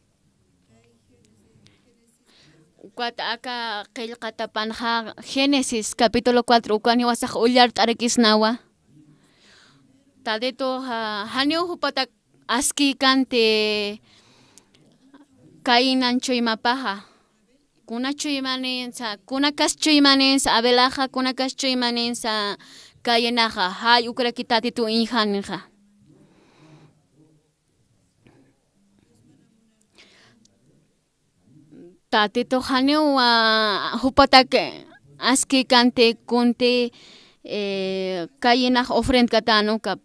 Ukat aka qillqatapanxa Génesis capítulo cuatro ukan jiwasax ullart'arakisnawa. Tatitu, ja, janiw jupatak askïkanti Cainan chuymapaxa. Kuna chuymaninsa, kunakas chuymaninsa Abelaxa, kunakas chuymaninsa Cainaxa. Jay ukaraki Tatitu uñjanixa. Tatitux janiw, a, jupatak aski kanti kunti, eh, Cainax ofrendkatän uka.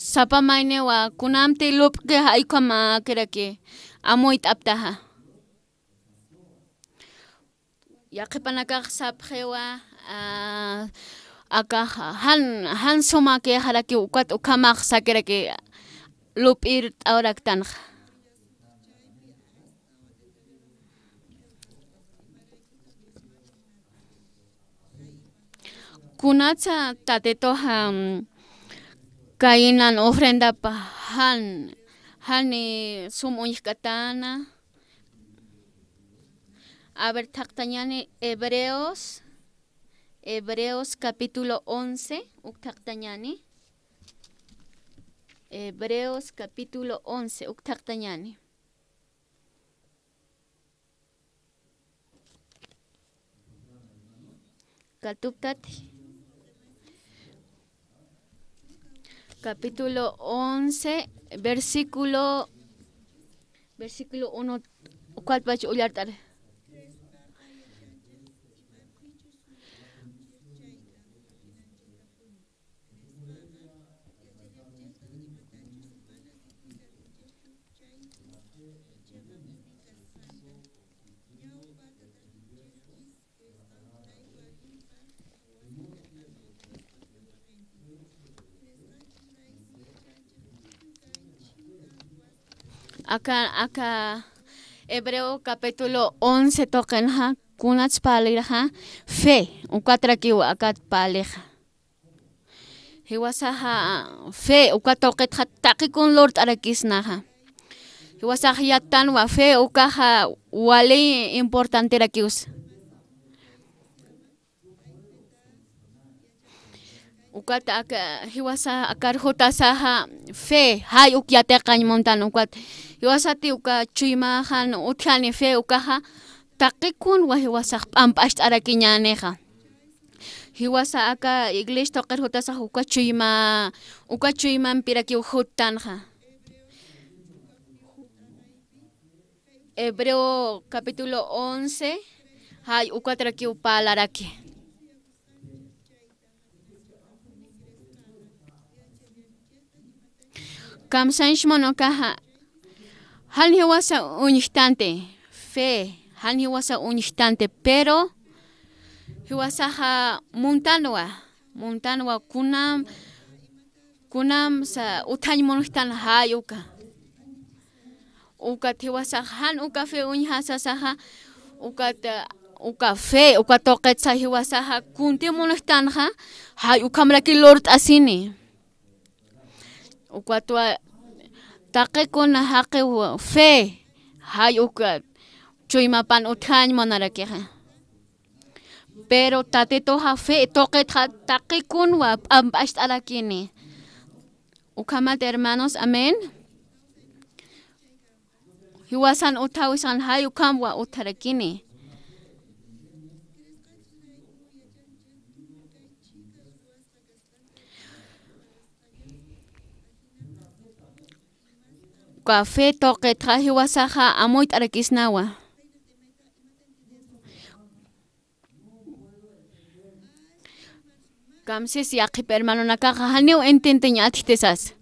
Sapa mayniwa kunamti lup'ki jay ukhamäkiraki amuyt'aptaxa. Yaqhipanakax sapxiwa, ah, akax jan, jan sumakixarakiw ukat ukhamax sakiraki lup'irt'awaraktanxa. Kunatsa Tatituxa, mm, Cainan ofrendap jan, jani sum uñjkatana. A ver, thaqtañäni Hebreos, Hebreos capítulo once, uk thaqtañäni. Hebreos capítulo once, uk thaqtañäni. Katuptati. Capítulo once, versículo, versículo uno, ¿cuál pach ullartar? Aka, aka Hebreo capítulo once tuqinxa, kunats parlirxa, fe, ukatrakiw akat parlixa. Jiwasaxa fe uka tuqitxa taqi kun lurt'arakisnaxa. Jiwasax yattanwa fe ukaxa wali importanterakiwsa. Ukat aka, jiwasa akar jutasaxa fe jay uk yatiqañ muntan ukat. Jiwasati uka chuymaxan utjani fe ukaxa taqi kunwa jiwasax p'amp'acht'arakiñänixa. Jiwasa aka iglesia tuqir jutasax uka chuyma, uka chuymampirakiw juttanxa. Hebreo capítulo once, jay ukatrakiw parlaraki. Kamsañs munxa, jan jiwasa uñjtanti, fe, jan jiwasa uñjtanti, pero jiwasaxa muntanwa, muntanwa kunam, kunamsa utjañ munxtan jay uka. Ukat jiwasax jan uka fe uñjasasaxa, ukat, uka fe, uka tuqitsa jiwasaxa kunti munxtanxa, jay ukhamraki lurt'asini. Ukatwa taqi kuna jaqiw fe, jay uka chuymapan utjañ munarakixa. Pero Tatituxa fe tuqitxa taqi kunwa p'amp'acht'arakini. Ukhamat, hermanos, amén. Jiwasan utjawisan jay ukhamwa utjarakini. Uka fe tuqitxa jiwasaxa amuyt'arakisnawa. Kamsis yaqhip hermanonakaxa janiw entiendeñ atjtisas.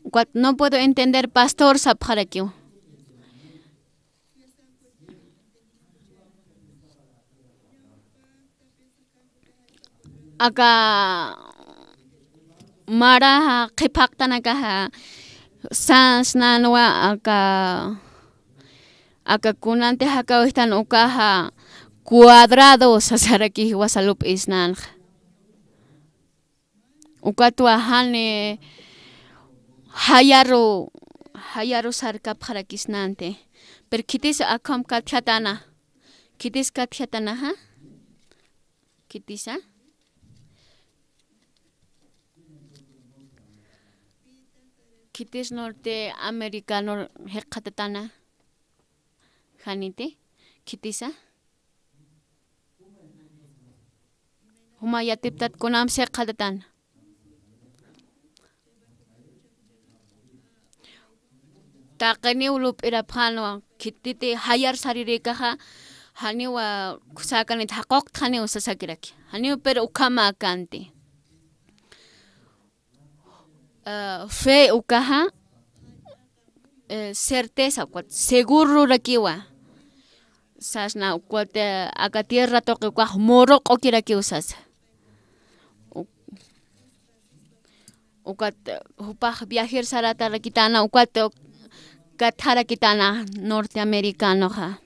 Ukat no puedo entender pastor sapxarakiw. Aka mara qhiphaqtanakaxa sansnanwa aka, aka kunanti jakawixtan ukaxa cuadrado sasaraki jiwasa lup'isnanxa. Ukatwa jani jayaru, jayaru sarkapxarakisnanti. Pero khitis akham katjatana. Khitis katjatanaxa. Khitisa. Khitis norte americano jikxatatana. Janiti. Khitisa. Juma yatiptat kunam siqxatatan. taqiniw lup'irapxänwa, khititi jayar sarirïkaxa, janiwa, ah, säkanit, jaquqtxaniw sasakiraki. Janiw, pero ukhamäkanti. Ah, fe ukaxa, eh, certeza, ukat segururakiwa. Sasna ukat, eh, aka tierra tuqi ukax muruq'ukirakiw sasa. U-, ukat, eh, jupax viajer saratarakitana, ukat, eh, katjarakitana norteamericanoxa.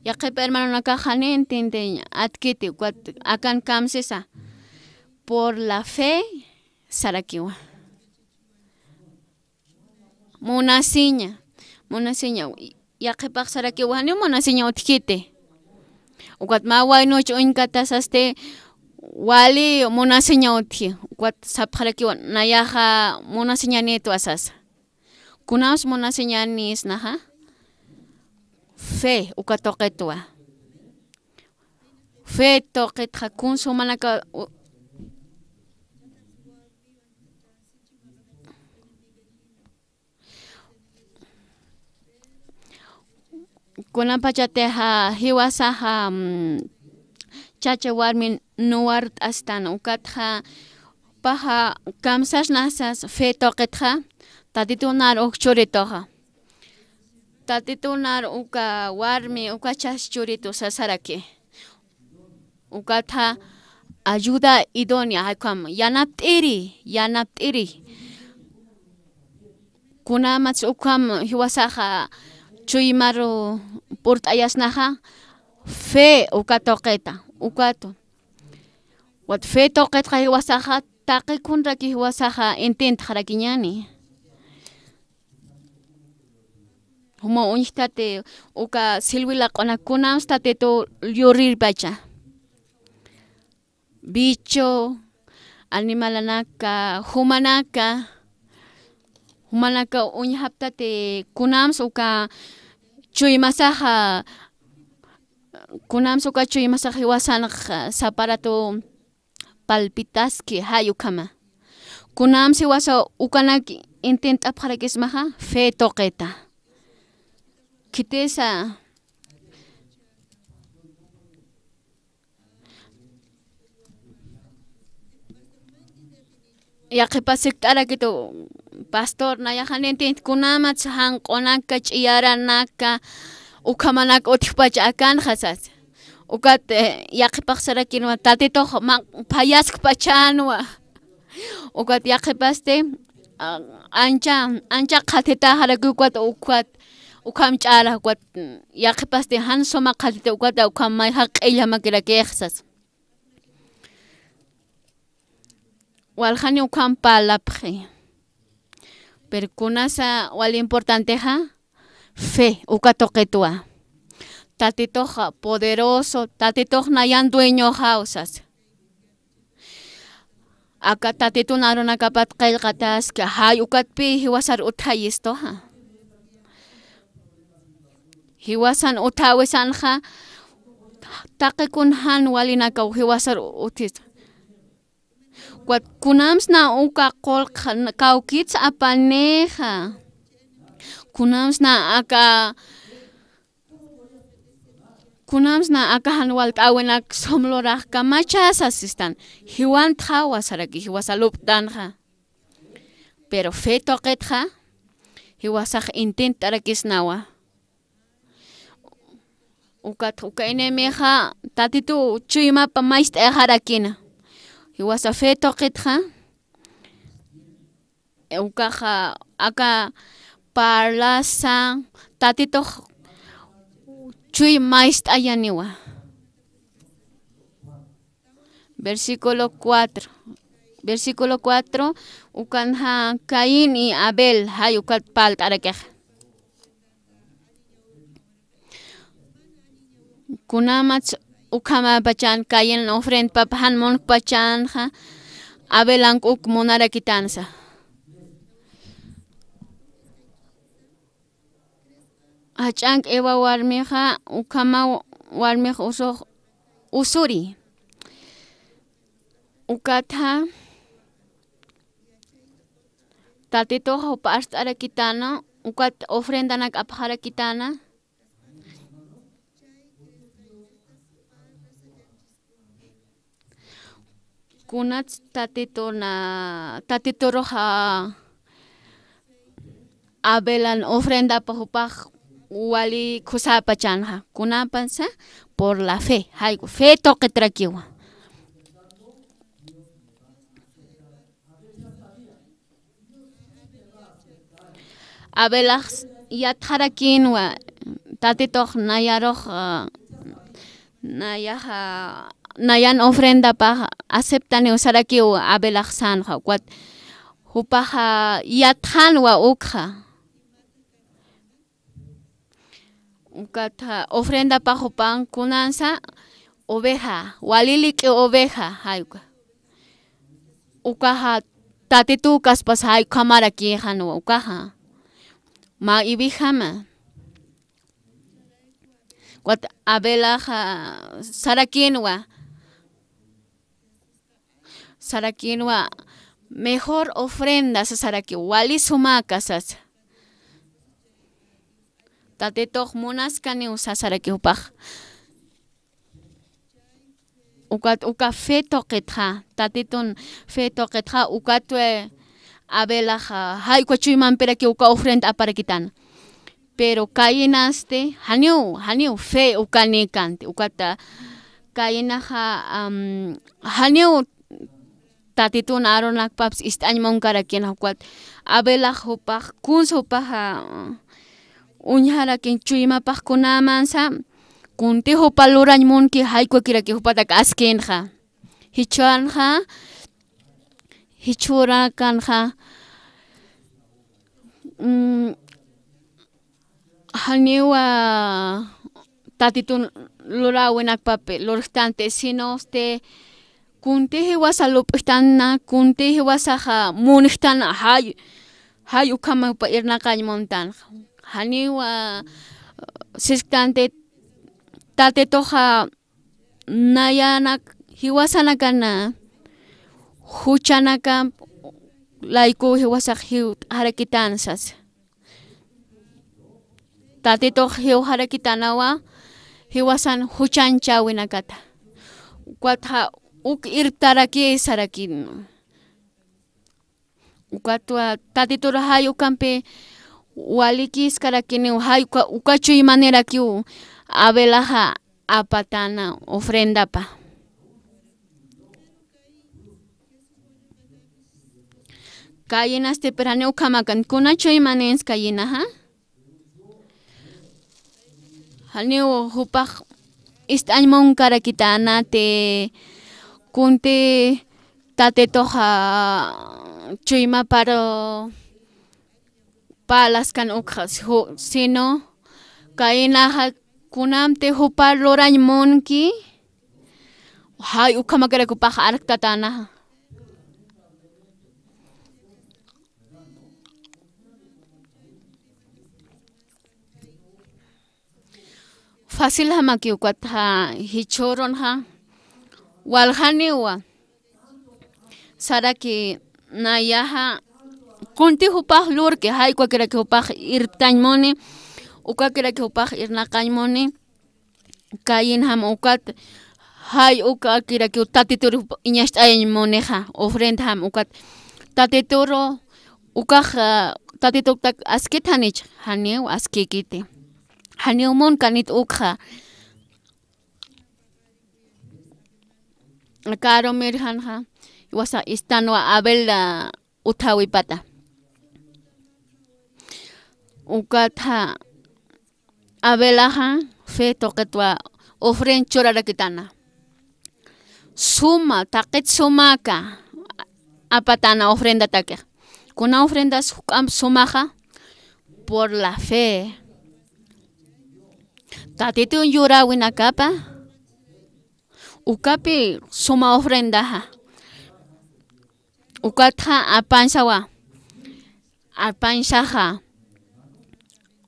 Yaqhip hermanonakax janiw entiendeña, atkiti, ukat akan kamsisa. Por la fe sarakiwa. Munasiña, munasiña, yaqhipax sarakiwa, janiw munasiña utjkiti. Ukat mä waynuch uñkatasasti, wali munasiña utji, ukat sapxarakiwa, nayaxa munasiñanïtwa sasa. Kunams munasiñäni sasnaxa, fe uka tuqitwa. Fe tuqitxa kuns jumanaka u-, kunapachatixa jiwasaxa, mm, chacha warmi nuwart'astan, ukatxa paxa kamsasnasas fe tuqitxa, Tatitunar uk churituxa. Tatitunar uka warmi, uka chas churitu sasaraki. Ukatxa ayuda idónea, jay ukham yanapt'iri, yanapt'iri. Kunamats ukham jiwasaxa chuymaru purt'ayasnaxa, fe uka tuqita, ukatu. Ukat fe tuqitxa jiwasaxa, taqi kunraki jiwasaxa intintxarakiñäni. Juma uñjtati uka silwi laq'unak kunams Tatitu yurirpacha. Bicho, animalanaka, jumanaka, jumanaka uñjaptati kunams uka chuymasaxa, kunams uka chuymasax jiwasanx saparatu palpitaski, jay ukhama. Kunams jiwasa ukanak intint'apxarakismaxa, fe tuqita. Khitisa yaqhipas sikt'arakitu, pastor, nayaxa intint kunamats janq'unaka, ch'iyaranaka, ukhamanak utjpacha akanxa sasa. Ukat, eh, yaqhipax sarakinwa, Tatitux mä phayaskpachänwa. Ukat yaqhipasti, ah, ancha, ancha qhatitaxaraki ukat, ukat, ukham ch'ara, ukat, mm, yaqhipasti jan suma qhatita ukat, ukham mayja q'illamakirakix sasa. Waljani ukham parlapxi. Pero kunasa wal importantexa, fe, uka tuqitwa. Tatitux poderoso, Tatitux nayan dueñoxaw sasa. Aka Tatitun arunakapat qillqataski, jay ukatpï jiwasar utjayistuxa. Jiwasan utjäwisanxa, taqi kun jan walinakaw jiwasar utjis. Ukat kunamsna uka qullq kawkits apanixa. Kunamsna aka, kunamsna aka jan walt'äwinak sum lurax kamachasa sistan. Jiwantxawa saraki, jiwasa lup'tanxa. Pero fe tuqitxa, jiwasax intint'arakisnawa. Ukat uka enemigoxa Tatitu chuymapa mayst'ayaxarakina. Jiwasa fe tuqitxa, ukaxa aka parlasa Tatitux chuy mayst'ayaniwa. Versículo cuatro. Versículo cuatro, ukanxa Caín y Abel, jay ukat parlt'arakixa. Kunamats ukhamapachan Caín ofrendpap jan munkpachanxa, Abel ank'uk munarakitansa. Jach'ank Eva warmixa, ukhama warmix usux usuri. Ukatxa, Tatitux jupa arst'arakitana, ukat ofrendanak apxarakitana. Kunats Tatituna, Tatiturux Abelan ofrendapa jupax wali khusäpachanxa. Kunapasa por la fe, jay fe tuqitrakiwa. Abelax yatxarakïnwa, Tatitux nayarux, ah, nayaxa, nayan ofrendapax aceptaniw sarakiw Abelax sänxa, ukat jupaxa yatxänwa ukxa. Ukat, ah, ofrendapax jupan kunansa oveja, wali lik'i oveja, jay uka. Ukaxa Tatituw kaspas jay ukhamarakïxanwa ukaxa. Mä ivejama. Ukat Abelaxa sarakïnwa. Sarakïnwa, mejor ofrenda sasarakiw, wali sumäka sasa. Tatitux munaskaniw sasarakiw jupax. Ukat uka fe tuqitxa, Tatitun fe tuqitxa, ukat, eh, Abelaxa jay uka chuymampirakiw uka ofrenda aparakitana. Pero Cainasti janiw, janiw fe ukanïkanti. Ukata Cainaxa, am, janiw Tatitun arunakpaps ist'añ munkarakïnxa, ukat Abelax jupax, kunsa jupaxa uñjarakin chuymapax kunämansa, kunti jupa lurañ munki jay ukakiraki jupatak askïnxa. Jichhürkanxa, jichhürkanxa, mm, janiwa Tatitun luräwinakpapi lurjtanti, sino este, kunti jiwasa lup'jtana, kunti jiwasaxa munjtana, jay, jay ukhama jupa irnaqañ muntanxa. Janiwa, sisktanti, Tatituxa nayanak, jiwasanakan juchanakamp laykuw jiwasax jiwt'ajarakitän sasa. Tatitux jiwjarakitanawa jiwasan juchañchäwinakata. Ukatxa uk irptarakï sarakïn. Ukatwa Tatitur jay ukampi walikïskarakiniw, jay uka, uka chuymanirakiw Abelaxa apatäna ofrendapa. Cainasti, pero janiw ukhamakan, kuna chuymanïnsa Cainaxa. Janiw jupax ist'añ munkarakitänati, kunti Tatituxa chuymapar parlaskan ukxa, ju-, sino Cainaxa kunamti jupa lurañ munki, jay ukhamakarak jupax arktatäna. Faciljamaki ukatxa jichhürunxa, waljaniwa saraki nayaxa, kunti jupax lurki, jay ukakiraki jupax irptañ muni, ukakiraki jupax irnaqañ muni. Cainjam ukat, jay ukakirakiw Tatitur iñacht'ayañ munixa, ofrendajam ukat. Tatitur ukax, ah, Tatituktak askit janich, janiw askïkiti. Janiw munkanit ukxa. Aka arumirjanxa, jiwasa istanwa Abel, ah, utjäwipata. Ukatxa Abelaxa fe tuqitwa ofrenda churarakitana. Suma, taqit sumaka apatäna ofrendatakix. Kuna ofrendas juk'amp sumaxa, por la fe. Tatitun yuräwinakapa ukapi suma ofrendaxa. Ukatxa apañsawa, apañsaxa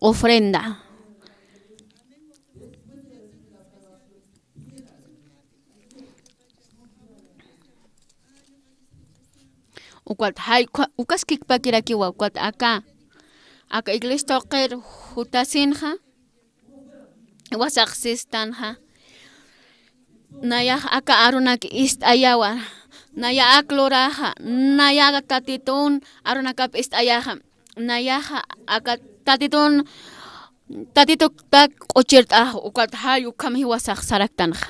ofrenda. Ukat jay, uka-, ukas kikpakirakiwa, ukat aka, aka iglesia tuqir jutasinxa, jiwasax sistanxa. Nayax aka arunak ist'ayawa, naya ak luraxa, naya Tatitun arunakap ist'ayaxa, nayaxa aka Tatitun, Tatituk tak q'uchirt'ax, ukat jay ukham jiwasax saraktanxa.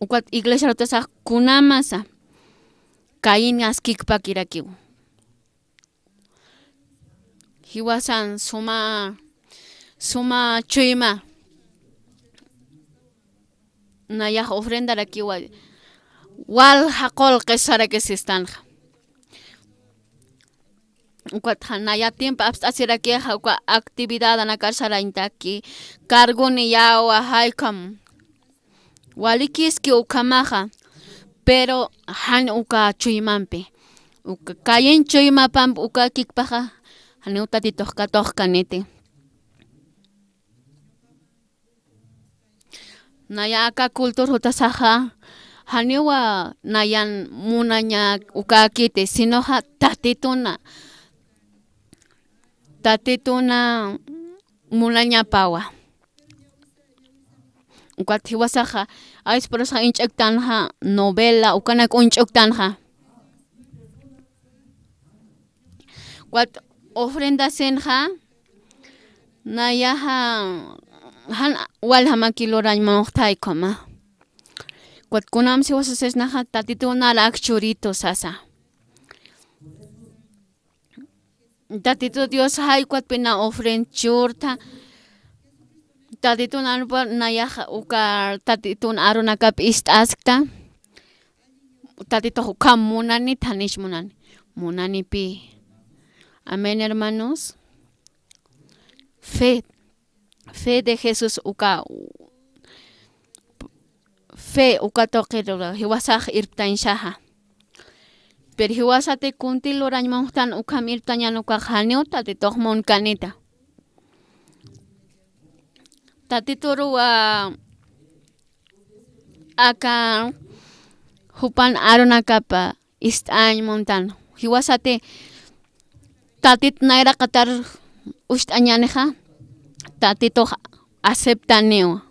Ukat iglesia jutasax kunamasa, Caínas kikpakirakiw. Jiwasan suma, suma chuyma. Nayax ofrendarakiwa. Walja qullqi sarakisistanxa. Ukatxa naya tiempo apst'asirakixa, uka actividadanakar sarañtaki, cargoniyawa, jaykham. Walikiski ukhamaxa, pero jan uka chuymampi. Uka Caín chuymapamp uka kikpaxa, janiw Tatitux katuqkaniti. Naya aka cultura jutasaxa, janiwa nayan munaña ukäkiti, sinoxa Tatituna, Tatituna munañapawa. Ukat jiwasaxa, ayspurasxa inch'uktanxa, novela, ukanak uñch'uktanxa. Ukat ofrendasinxa, nayaxa, jan waljamaki lurañ munxtaykhuma. Ukat kunamsi jiwasasisnaxa, Tatitunarak churitu sasa. Tatitu Dios jay ukatpina ofrenda churta. Tatitun arunpa nayax uka Tatitun arunakap ist'askta. Tatitux ukham munani, thanix munani. Munanipi. Amén, hermanos. Fe. Fe de Jesús uka, fe uka tuqir jiwasax irptañsaxa. Pero jiwasati kunti lurañ munxtan ukham irptañan ukax janiw Tatitux munkanita. Tatituruwa aka jupan arunakapa ist'añ muntan. Jiwasati Tatit nayraqatar ucht'añänixa, Tatitux aceptaniwa.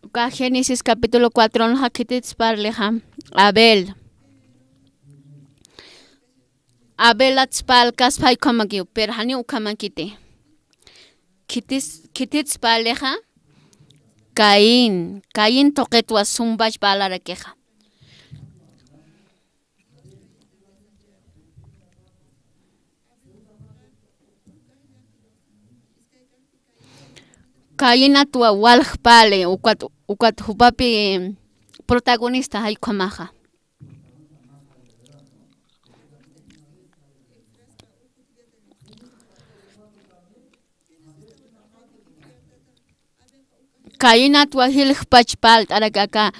Uka Génesis capítulo cuatro nxa khitit sparlixa, Abel. Abelat spalkaspa jay ukhamakiw, pero janiw ukhamakiti. Khitis, khitit sparlixa, Caín. Caín tuqitwa sumpach parlarakixa. Caínatwa walj parli, ukat, ukat jupapi protagonista jay ukhamaxa. Caínatwa jiljpach parlt'arak aka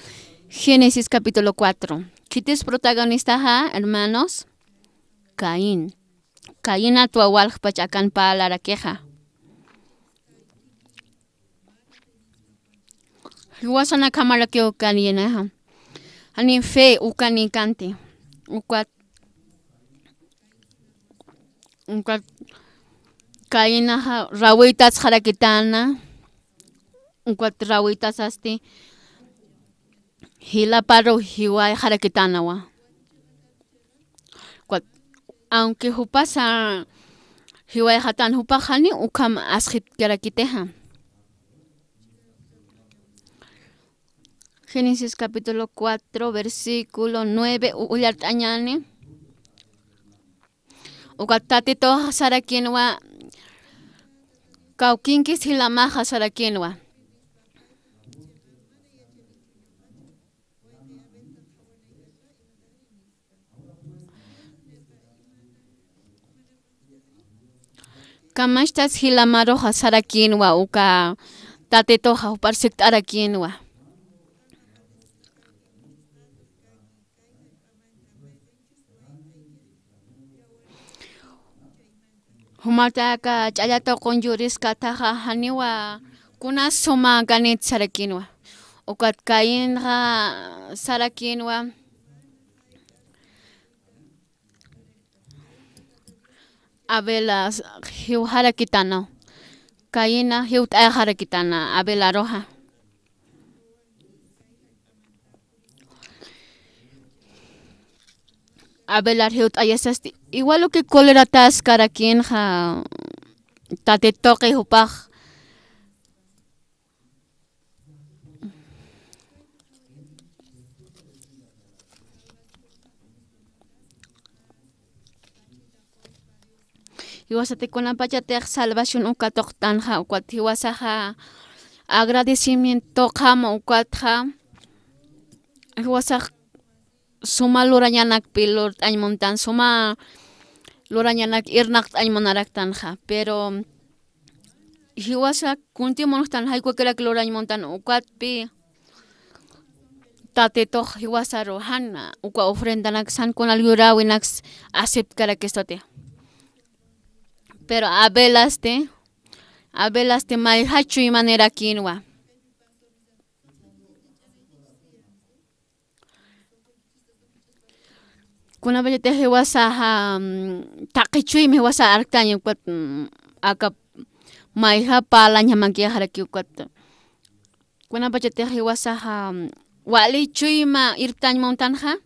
Génesis capítulo cuatro. Khitis protagonistaxa, hermanos, Caín. Caínatwa waljpach akan parlarakixa. Jiwasanak jamarakiw Caínaxa. Jani fe ukanikanti. Ukat, ukat Caínaxa rawitatsxarakitäna. Ukat rawitasasti jilaparu jiwayxarakitänawa. Ukat, aunque jupasa jiwayxatän, jupax janiw ukham asxitkarakitixa. Génesis capítulo cuatro, versículo nueve, u-, ullart'añäni. Ukat Tatitux sarakïnwa, kawkinkis jilamaxa sarakïnwa. Kamachtas jilamaruxa sarakïnwa uka Tatituxa jupar sikt'arakïnwa. Jumataka ch'allata qunchuriskataxa janiwa kunas suma kanit sarakïnwa. Ukat Caínxa sarakïnwa. Abela jiwxarakitana. Caina jiwt'ayaxarakitana Abelaruxa. Abelar jiwt'ayasasti, igual uki colerataskarakinxa, Tatituxi jupax. Jiwasati kunapachatix salvación uka tuqtanxa, ukat jiwasaxa agradecimientoxam, ukatxa jiwasax suma lurañanakpi lurt'añ muntan, suma lurañanak irnaqt'añ munaraktanxa, pero jiwasax kunti munxtan, jaykukirak lurañ muntan ukatpi, Tatitux jiwasaru jan uka ofrendanaks, jan kunal yuräwinaks aceptkarakistati. Pero Abelasti, Abelasti mayja chuymanirakinwa. Kunapachatix jiwasaxa, mm, taqi chuyma jiwasa arktañ ukat, mm, aka mayja parlañjamakixaraki ukat. Kunapachatix jiwasaxa, mm, wali chuyma irptañ muntanxa,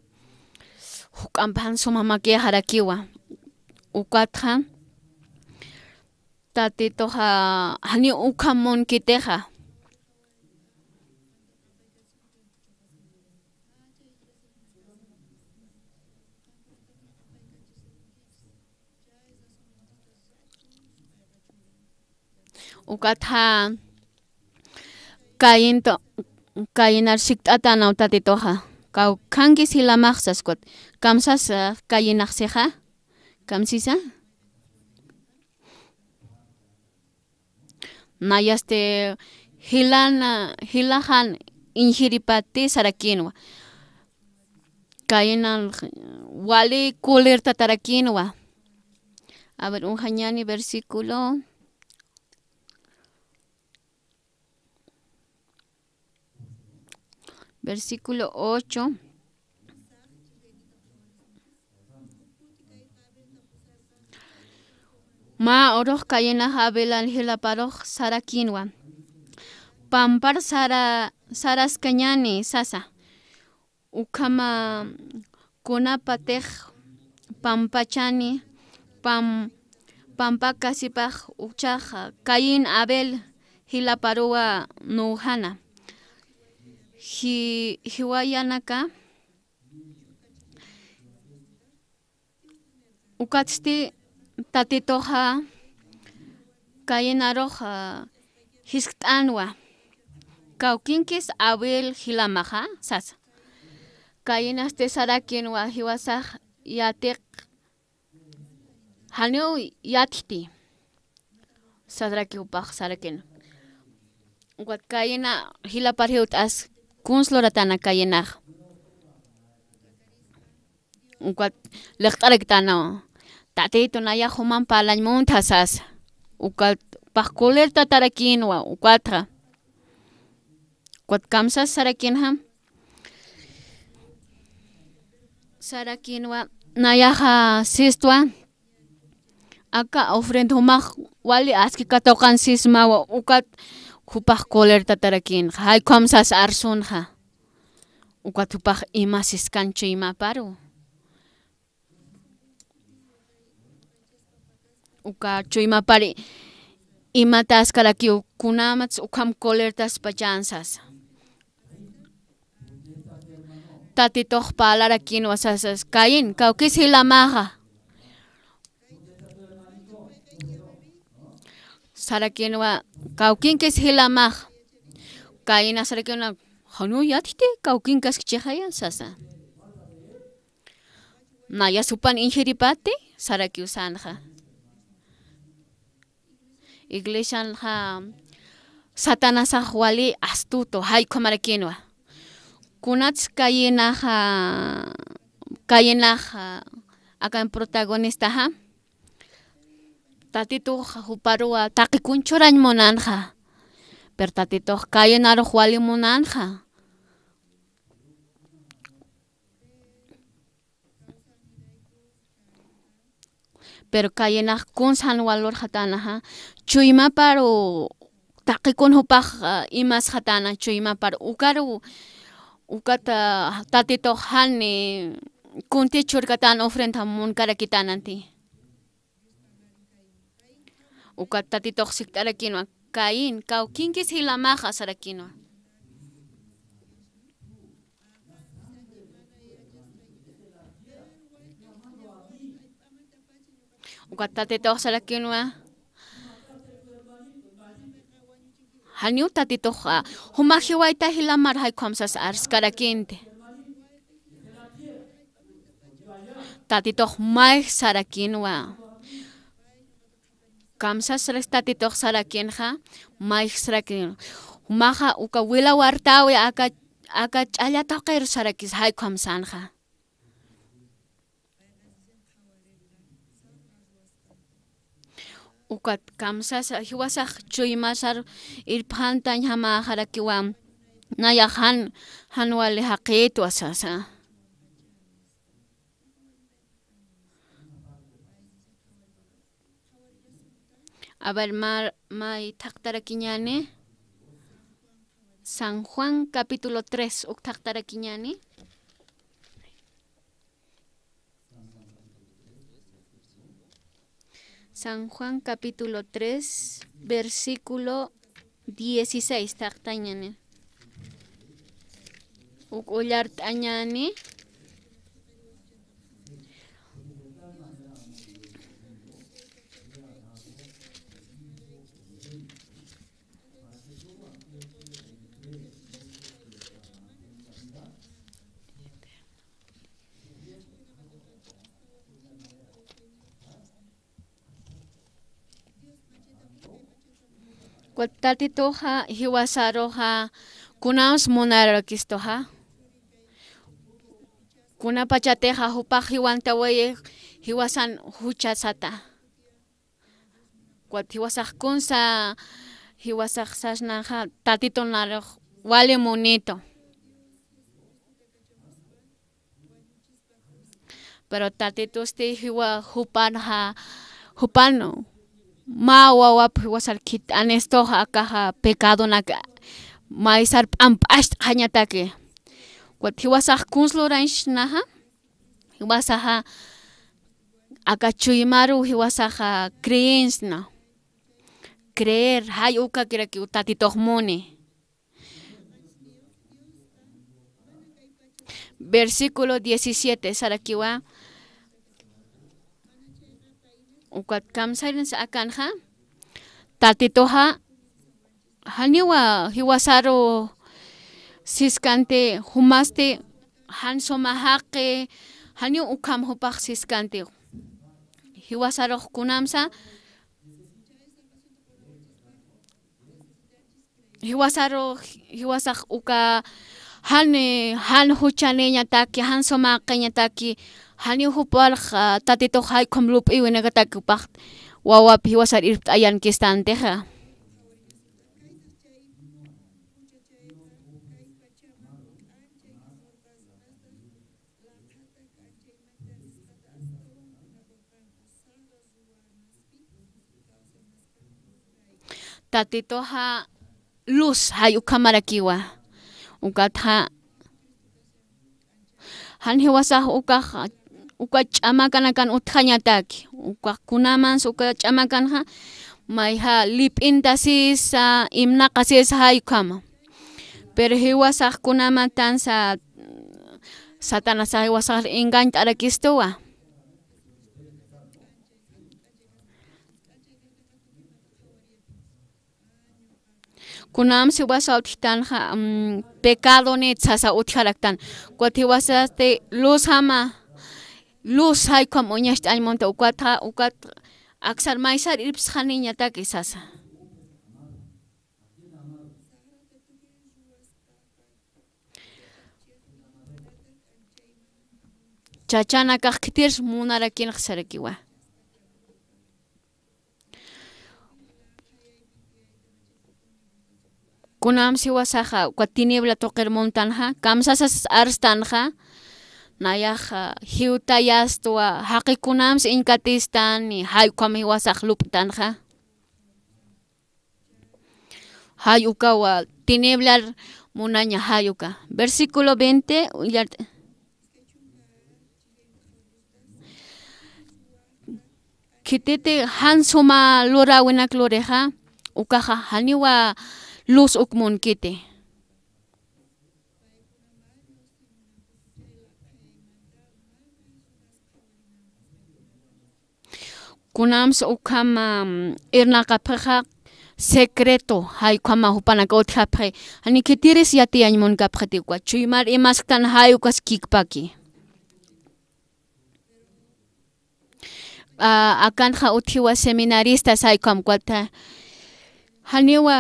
juk'amp jan sumamakixarakiwa. Ukatxa, Tatituxa, janiw ukham munkitixa. Ukatxa Cainto, Cainar sikt'atanaw Tatituxa. Kawkhankis jilamax saskwat. Kamsasa Cainax sixa. Kamsisa. Nayasti jilana, jilaxan iñjiripati sarakinwa. Cainal wali colertatarakinwa. A ver, uñjañäni versículo, versículo ocho. Mä urux Cainax Abelal jilaparux sarakinwa. Pampar sara, saraskañäni sasa. Ukhama kunapatix pampachani, pam, pampakasipax uchaxa Caín Abel jilaparuwa nuwjana. Ji, jiwayanaka. Ukatsti Tatituxa Cainarux jiskt'anwa. Kawkinkis Abel jilamaxa sasa. Cainasti sarakinwa jiwasax yatiq janiw yatjti. Sasraki jupax sarakin. Ukat Caina jilapar jiwt'as kuns luratana Cainax. Ukat liqt'araktana. Tatitu, nayax jumamp parlañ muntha sasa. Ukat pax colertatarakinwa, ukatxa. Ukat kamsas sarakinxa. Sarakinwa, nayaxa sistwa. Aka ofrenda jumax wali aski katuqan sismawa, ukat jupax colertatarakinxa. Jaykham sas arsunxa. Ukat jupax ima siskan chuymaparu. Uka chuymapari imataskarakiw, kunamats ukham colertaspachan sasa. Tatitux parlarakinwa sasas, Caín, kawkis jilamaxa. Sarakinwa, kawkinkis jilamax. Caínax sarakinwa, janiw yatjti, kawkinkaskchixaya sasa. Nayas jupan injiripati, sarakiw sanxa. Iglesianxa Satanasax wali astuto, jaykhamarakïnwa. Kunats Cainaxa, Cainaxa akan protagonistaxa, Tatitux juparuwa taqi kun churañ munanxa. Pero Tatitux Cainarux wali munanxa. Pero Cainax kuns jan valorxatäna, ja. Chuymaparu taqi kun jupax, ah, imasxatäna, chuymaparu ukaru, ukat, ah, Tatitux jan, eh, kunti churkatäna ofrenda munkarakitänanti. Ukat Tatitux sikt'arakinwa, Caín, kawkinkis jilamaxa sarakinwa. Ukat Tatitux sarakinwa, janiw Tatitux, ah, juma jiwayta jilamar jay ukham sas arskarakinti. Tatitux mayj sarakinwa. Kamsasaraki Tatitux sarakinxa, mayj sarakin. Jumaxa uka wila wartäwi aka, aka ch'alla tuqir sarakis jay ukham sänxa. Ukat kamsasa, jiwasax chuymasar irpxantañjamäxarakiwa, nayax jan, jan wali jaqïtwa sasa. A ver, ma, may thaqtarakiñäni. San Juan capítulo tres, uk thaqtarakiñäni. San Juan capítulo tres, versículo dieciséis, thaqtañäni. Uk ullart'añäni. Ukat Tatituxa jiwasaruxa kunams munarakistuxa. Kunapachatixa jupax jiwantawayix jiwasan juchasata. Ukat jiwasax kunsa, jiwasax sasnanxa Tatitunarux wali munitu. Pero Tatitusti jiwa jupanxa, jupan mä wawap jiwasar khit'anistuxa akaxa pecadonak maysar p'amp'acht'xañataki. Ukat jiwasax kuns lurañsnaxa, jiwasaxa aka chuymaru jiwasaxa creencia, creer, jay ukakirakiw Tatitux muni. Versículo diecisiete sarakiwa. Ukat kamsarinsa akanxa, Tatituxa janiwa jiwasaru siskanti, jumasti jan suma jaqi, janiw ukham jupax siskanti. Jiwasarux kunamsa, jiwasaru, jiwasax uka jan, jan juchaniñataki, jan sumaqiñataki, janiw juparux, ah, Tatitux jay ukham lup'iwinakataki jupax wawap jiwasar irpt'ayankistantixa. Tatituxa luz jay ukhamarakiwa. Ukatxa jan jiwasax ukax, uka ch'amakanakan utjañataki. Ukax kunamans uka ch'amakanxa, mayja lip'intasisa, imnaqasisa jay ukhama. Pero jiwasax kunamantansa Satanasax jiwasax engañt'arakistuwa. Kunams jiwasa utjtanxa, mm, pecadonit sasa utjaraktan. Ukat jiwasasti luzjama, luz jay ukham uñacht'añ munta ukatxa, ukat aksar maysar irpsxaniñataki sasa. Chachanakax khitir munarakinx sarakiwa. Kunams jiwasaxa uka tiniebla tuqir muntanxa, kamsasas arstanxa, nayaxa jiwtayastwa, jaqikunamsi iñkatistan, jay ukham jiwasax lup'tanxa. Jay ukawa tiniblar munaña jay uka. Versículo veinte, uyart-, khititi jan suma luräwinak lurixa, ukaxa janiwa luz uk munkiti. Kunams ukhama, mm, irnaqapxixa secreto, jay ukhama jupanaka utjapxi, jani khitiris yatiyañ munkapxiti uka, chuymar imasktan jay ukas kikpaki. A, akanxa utjiwa seminaristas jay ukham ukat, janiwa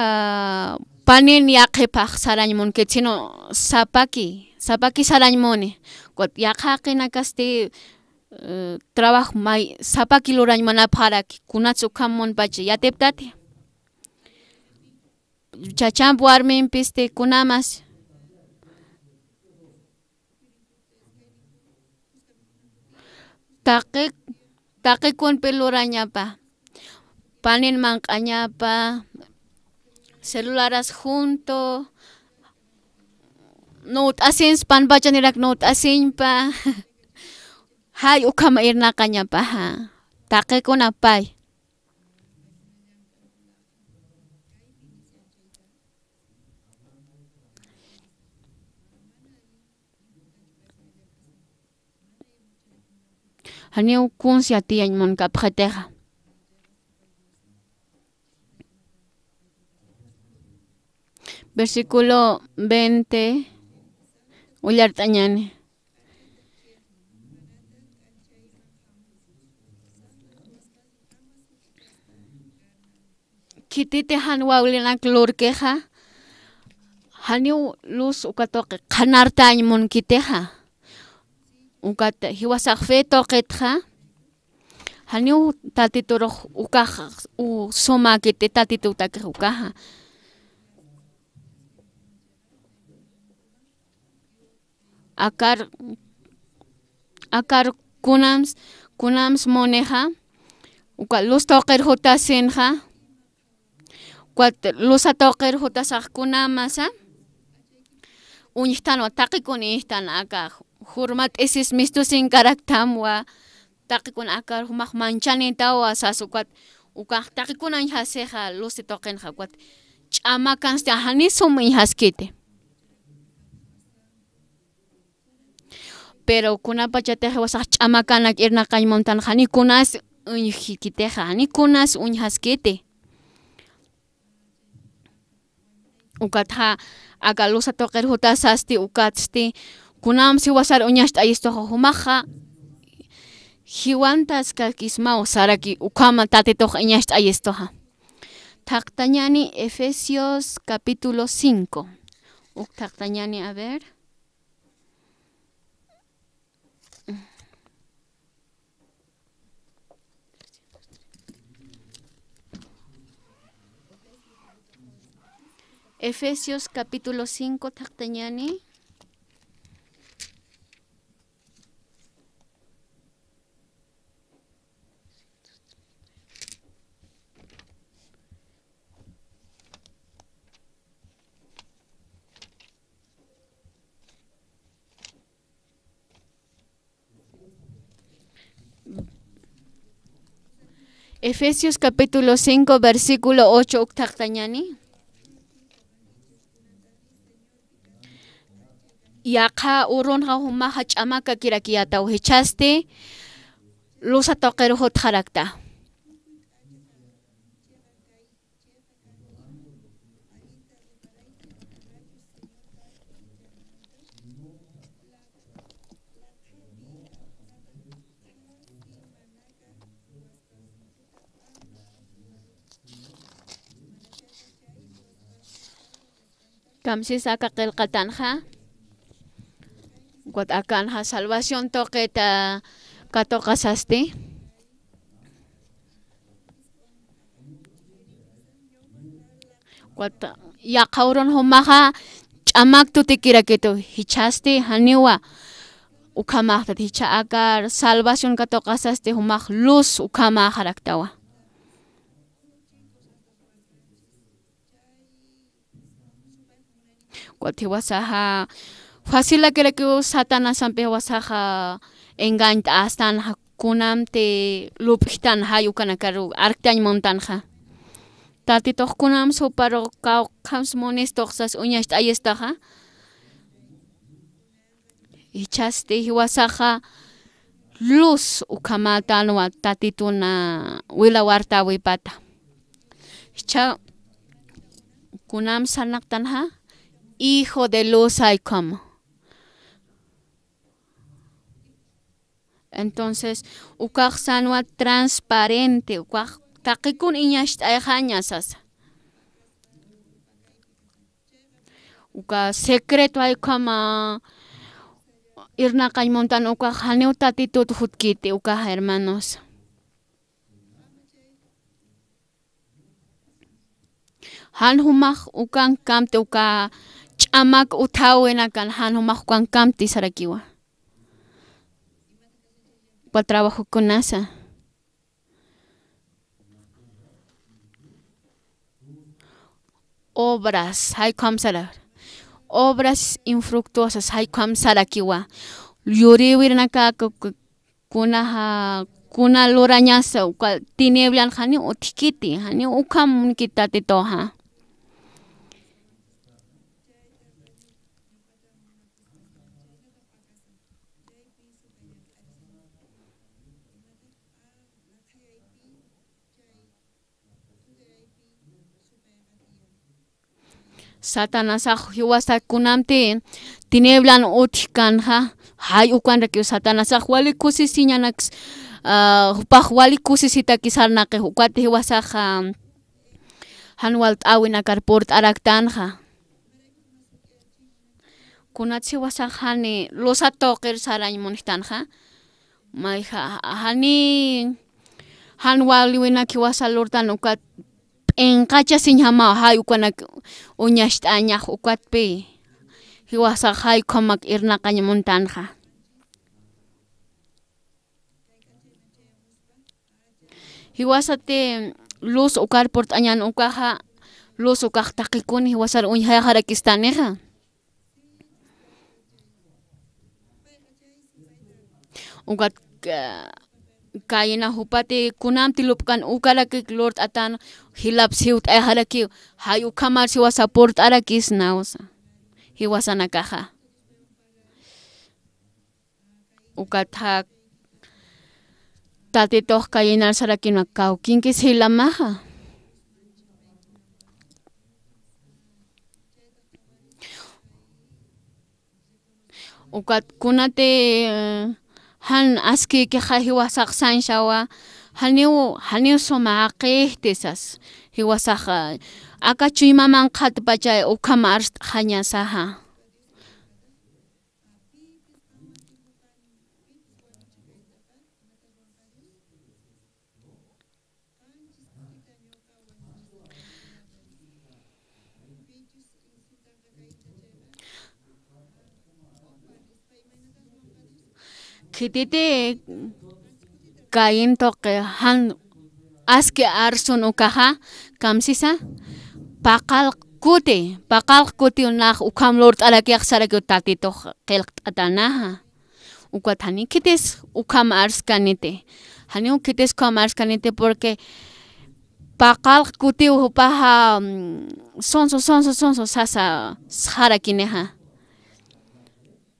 panin yaqhipax sarañ munkit, sino sapaki, sapaki sarañ muni. Ukat yaqha jaqinakasti, eh, trabajo may sapaki lurañ munapxaraki, kunats ukham munpacha yatiptati. Chachamp warmimpisti kunamas. Taqi, taqikunpi lurañapa. Panin manq'añapa, celularas junto, nuwt'asins, panpachanirak nuwt'asinpa. Jay ukhama irnaqañapaxa. Taqikuna pay. Janiw kuns yatiyañ munkapxitixa. Versículo veinte, ullart'añani. Khititi jan wawlinak lurkixa, janiw luz uka tuqi qhanartañ munkitixa. Ukat jiwasax fe tuqitxa, janiw Tatiturux ukax, u, sumakiti Tatitutakix ukaxa. Akar, akar kunams, kunams munixa, uka luz tuqir jutasinxa, ukat luza tuqir jutasax kunamasa, uñjtanwa, taqikun uñjtan aka jurmat'isis mistusinkaraktamwa, taqikun akar jumax manchanitawa sas ukat, ukax taqikun uñjasixa luzi tuqinxa ukat, ch'amakansti jani sum uñjaskiti. Pero kunapachatix jiwasax ch'amakanak irnaqañ muntan jani kunas uñjikitixa, jani kunas uñjaskiti. Ukatxa aka luza tuqir jutasasti ukatsti, kunams jiwasar uñacht'ayistuxa jumaxa, jiwantaskakismaw saraki ukhama Tatitux uñacht'ayistuxa. Thaqtañani Efesios capítulo cinco. Uk thaqtañani, a ver. Efesios capítulo cinco, thaqtañani. Efesios capítulo cinco, versículo ocho, uk thaqtañani. Yaqha urunxa jumaxa ch'amakakirakiyätaw, jichhasti luza tuqir jutxarakta. Kamsis aka qillqatanxa, ukat akanxa salvación tuqita katuqasasti. Ukat yaqha urun jumaxa ch'amak tutikirakitu, jichhasti janiwa Ukhamaxtati jichha akar salvación katuqasasti jumax luz ukhamaxaraktawa. Ukat jiwasaxa facilakirakiw Satanasampi jiwasaxa engañt'astanxa, kunamti lup'jtan jay ukanakaru arktañ muntanxa. Tatitux kunams juparu kawkhams munistuxsas uñacht'ayistaxa. Jichhasti jiwasaxa luz ukhamätanwa Tatituna wilawartäwipata. Jichha kunam sarnaqtanxa, hijo de luz jay ukham. Entonces ukax sänwa transparente, ukax taqikun iñacht'ayxaña sasa. Uka secreto jay ukhama irnaqañ muntan, ukax janiw Tatitut jutkiti ukax, hermanos. Jan jumax ukankamti uka ch'amak utjäwinakan, jan jumax ukankamti sarakiwa. Uka trabajokunasa. Obras, jay ukham sara. Obras infructuosas, jay ukham sarakiwa. Yurïwirinaka ku-, ku-, kunaxa, kuna lurañasa, uka tinieblan janiw utjkiti, janiw ukham munkiti Tatituxa. Satanasax jiwasax kunamti tinieblan utjkanxa, jay ukanrakiw Satanasax wali kusisiñanaks, ah, jupax wali kusisitaki sarnaqix, ukat jiwasax, ah, jan walt'äwinakar purt'araktanxa. Kunats jiwasax jani luz tuqir sarañ munjtanxa, mayja, jani jan waliwinak jiwasa lurtan ukat p'inqachasiñjamaw jay ukanak uñacht'añax, ukatpï jiwasax jay ukhamak irnaqañ muntanxa. Jiwasati luz ukar purt'añan ukaxa, luz ukax taqikun jiwasar uñjayxarakistanixa. Ukat, ah, Caín jupati kunamti lup'kan ukarakik lurt'atan, jilap siwt'ayxarakiw, jay ukhamar jiwasa purt'arakisnaw sa, jiwasanakaxa. Ukatxa Tatitux Cainar sarakinwa, kawkinkis jilamaxa. Ukat kunati, eh, jan askikixa jiwasax sañsawa, janiw, janiw suma jaqixti sas, jiwasax, eh, aka chuyma manqhatpacha ukham arst'xañasaxa. Khititi Caín tuqi jan aski arsun ukaxa, kamsisa, paqallq kuti, paqallq kutiw nax ukham lurt'arakix sarakiw Tatitux qillqt'atanaxa. Ukat jani khitis ukham arskaniti. Janiw khitis ukham arskaniti porque paqallq kutiw jupaxa, mm, sonso, sonso, sonso sasa sxarakinixa.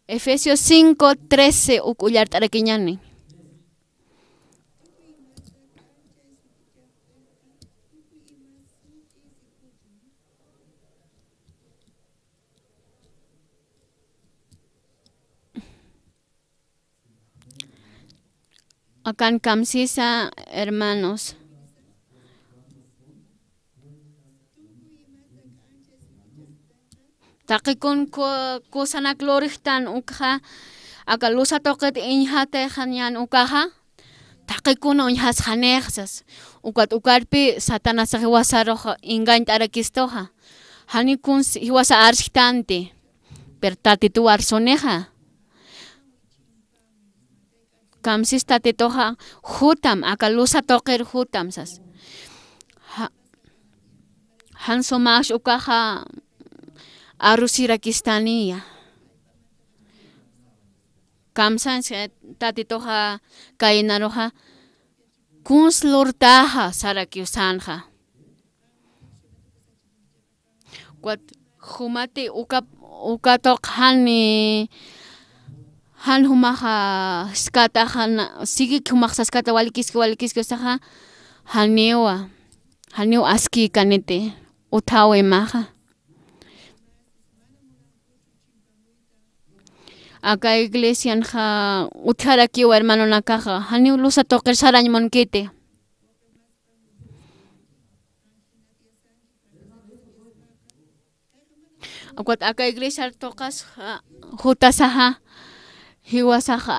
Efesios cinco trece uk ullart'arakiñani. Akan kamsisa, hermanos. Taqikun ku-, kusanak lurjtan ukxa, aka luz tuqit iñjatayxañan ukaxa, taqikun uñjasxanix sas. Ukat ukarpi Satanasax jiwasarux engañt'arakistuxa. Jani kuns jiwasa arsktanti, pero Tatituw arsunixa. kamsis Tatituxa jutam, aka lusa tuqir jutam sas. Ja-, jan sumax ukaxa arusirakistaniya. Kamsans Tatituxa kaynaruxa, kuns lurtaxa sarakiw sanxa. Ukat jumati uka, uka tuq jani, jan jumaxa jiskataxa, na, siguik jumax jiskata walikiski, walikiski usaxa, janiwa, janiw askikaniti, utjawimaxa. Aka iglesianxa utjarakiwa hermanonakaxa, janiw lusa tuqir sarañ munkiti. Ukat aka iglesiar tuqas, a, jutasaxa, jiwasaxa,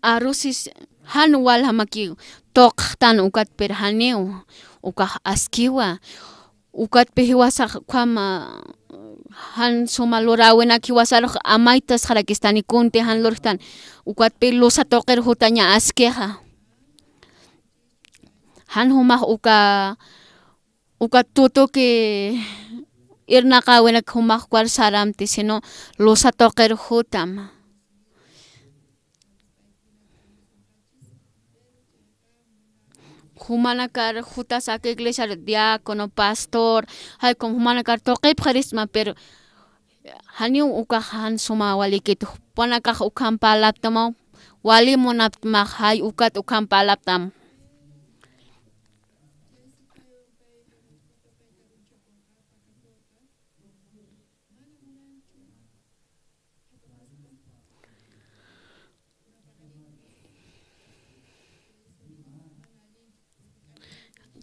arusis, jan waljamakiw tuqxtan ukat, pero janiw, ukax askiwa. Ukatpi jiwasax ukhama, jan suma luräwinak jiwasarux amaytasxarakistani kunti jan lurjtan. Ukatpi lusa tuqir jutaña askixa. Jan jumax uka, uka tutuki irnaqäwinak jumax ukhar saramti, sino lusa tuqir jutam. Jumanakar jutas aka iglesiar diácono, pastor, jaykum jumanakar tuqipxarisma, pero janiw ukax jan suma walikit, jupanakax ukham parlaptamaw, wali munaptmax, jay ukat ukham parlaptam.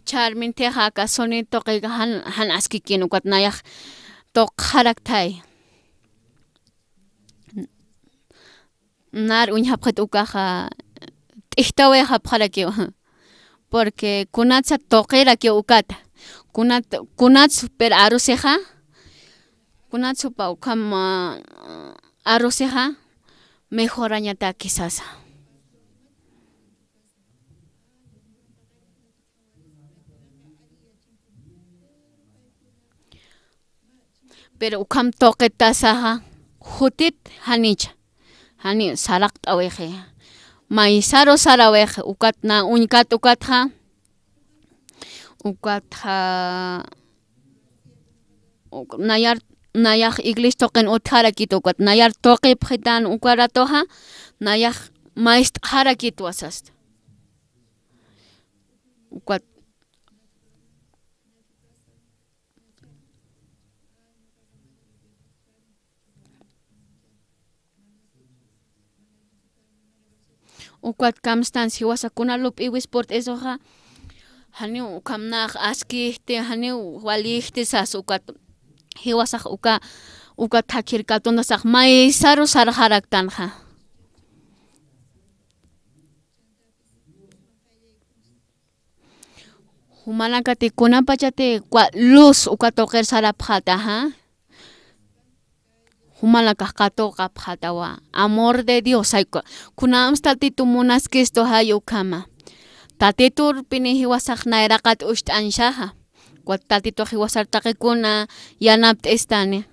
Charmintixa aka sonido tuqixa jan, jan askikin ukat nayax tuqxaraktay. Nar uñjapxit ukaxa t'ijtawayxapxarakiw. Porque kunatsa tuqirakiw ukata. Kunat, kunats per arusixa, kunats jupa ukham, ah, arusixa mejorañataki sasa. Pero ukham tuqitasaxa jutit janicha, jani saraqt'awixi. Maysaru sarawixi, ukat na uñkat ukatxa, ukatxa, uk-, nayar, nayax iglesia tuqin utjarakit ukat, nayar tuqipxitan uka ratoxa, nayax maest'xarakitwa sasta. Ukat Ukat kamstans jiwasa kuna lup'iwis purt'isuxa, janiw ukham nax askijti, janiw walijti sas ukat jiwasax uka, ukat thakhir katuntasax maysaru sarxaraktanxa. Jumanakati kunapachati kua luz uka tuqir sarapxataxa. Jumanakax katuqapxatawa. Amor de Dios, jay ku-, kunams Tatitu munaskistu jay ukhama. Tatiturpini jiwasax nayraqat ucht'añsaxa. Kua Tatitux jiwasar taqikuna yanapt'istani.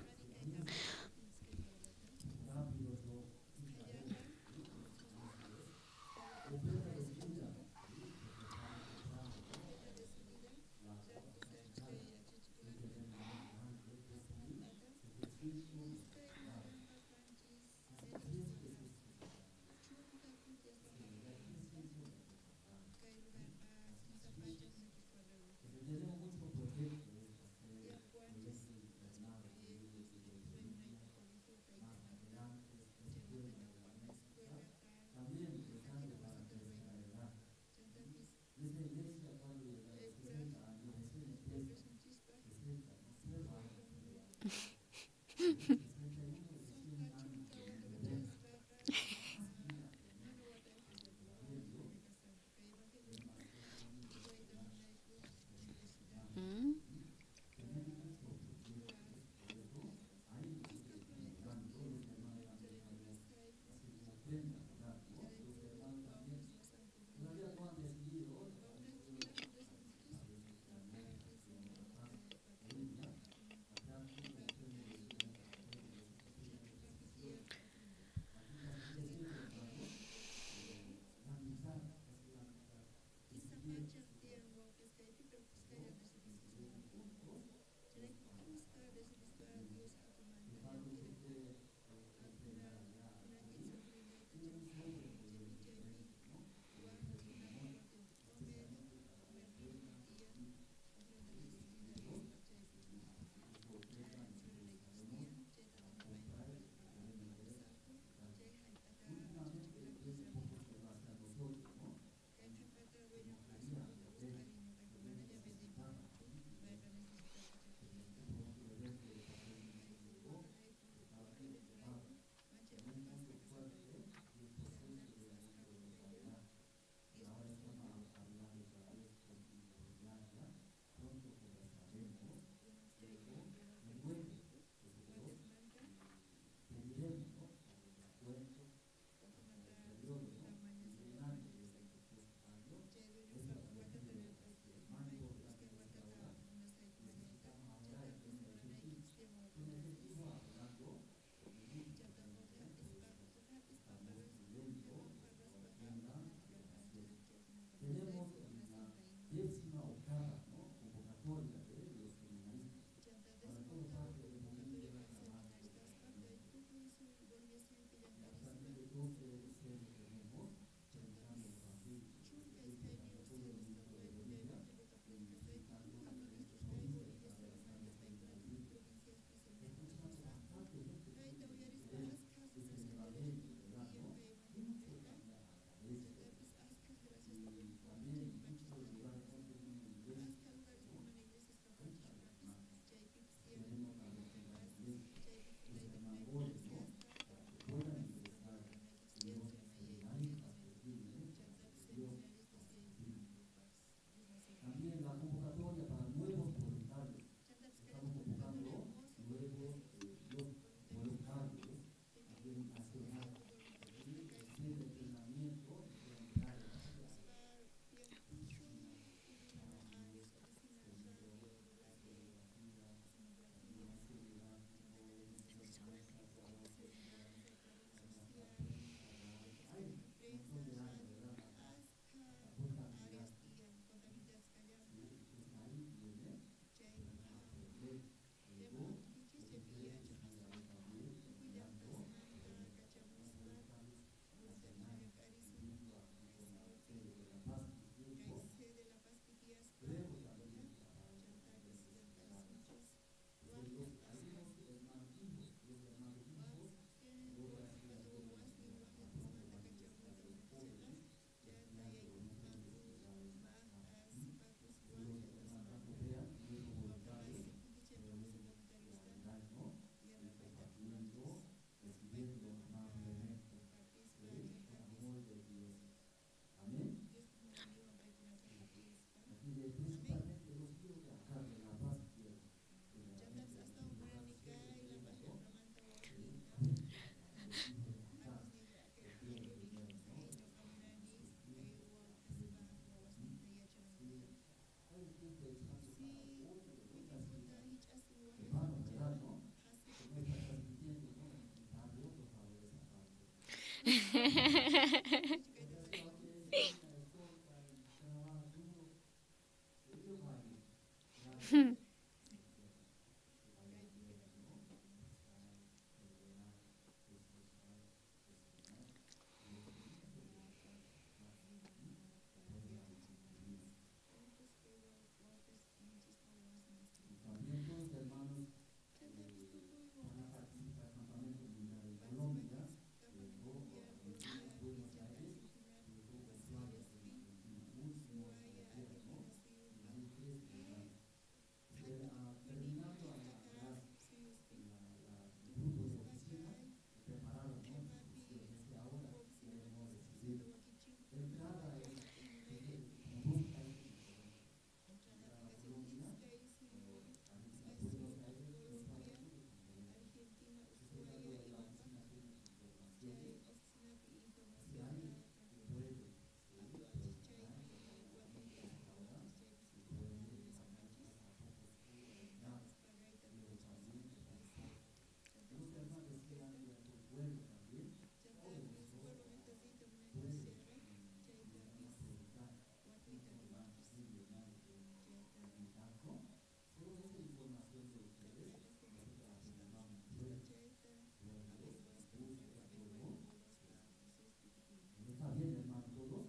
Está bien, hermano, todos.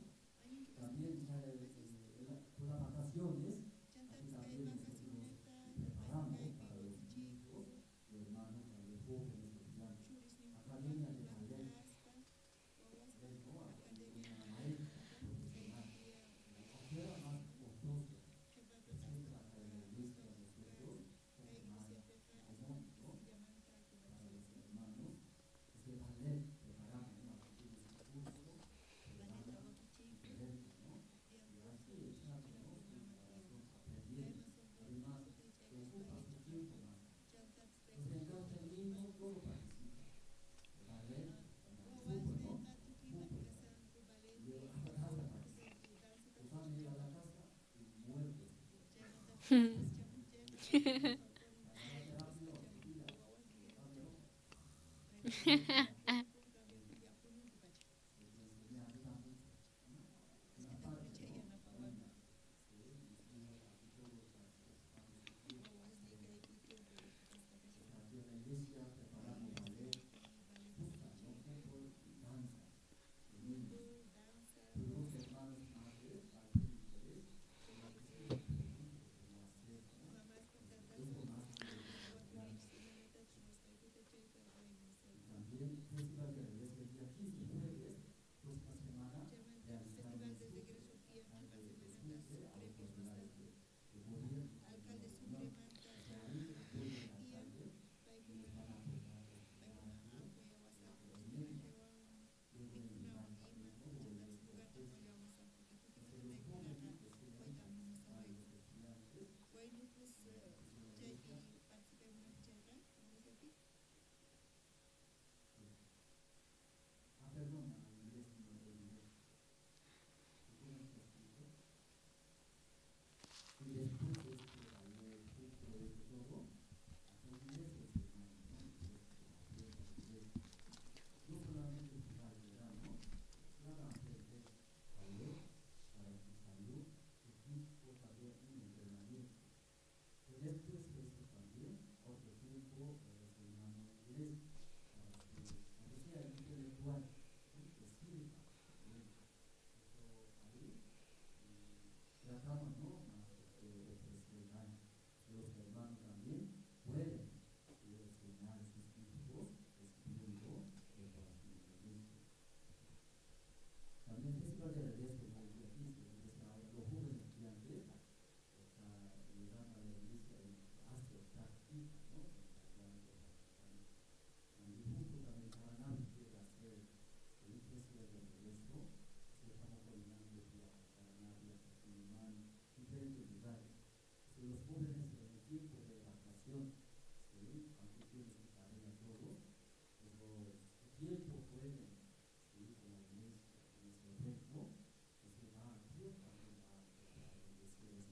También, eh, eh, la- por las vacaciones, aquí también nosotros nos preparamos para los niños y hermanos, para los jóvenes que están Academia de Ballet. Esto, aquí una maestra profesional. Afuera más costoso. Siempre acá en la iglesia nosotros, como más económico para los hermanos. Es que también preparamos, ¿no? Aquí tienes un curso, hermana, diferente, ¿no? Y así echándonos un corazón aprendiendo. Además, te ocupa su tiempo más. Nos encanta el niño, todo participa. Ballet, fútbol, ¿no? Fútbol. Y luego, hasta casa participa. Nos van a ir a la casa y muertos.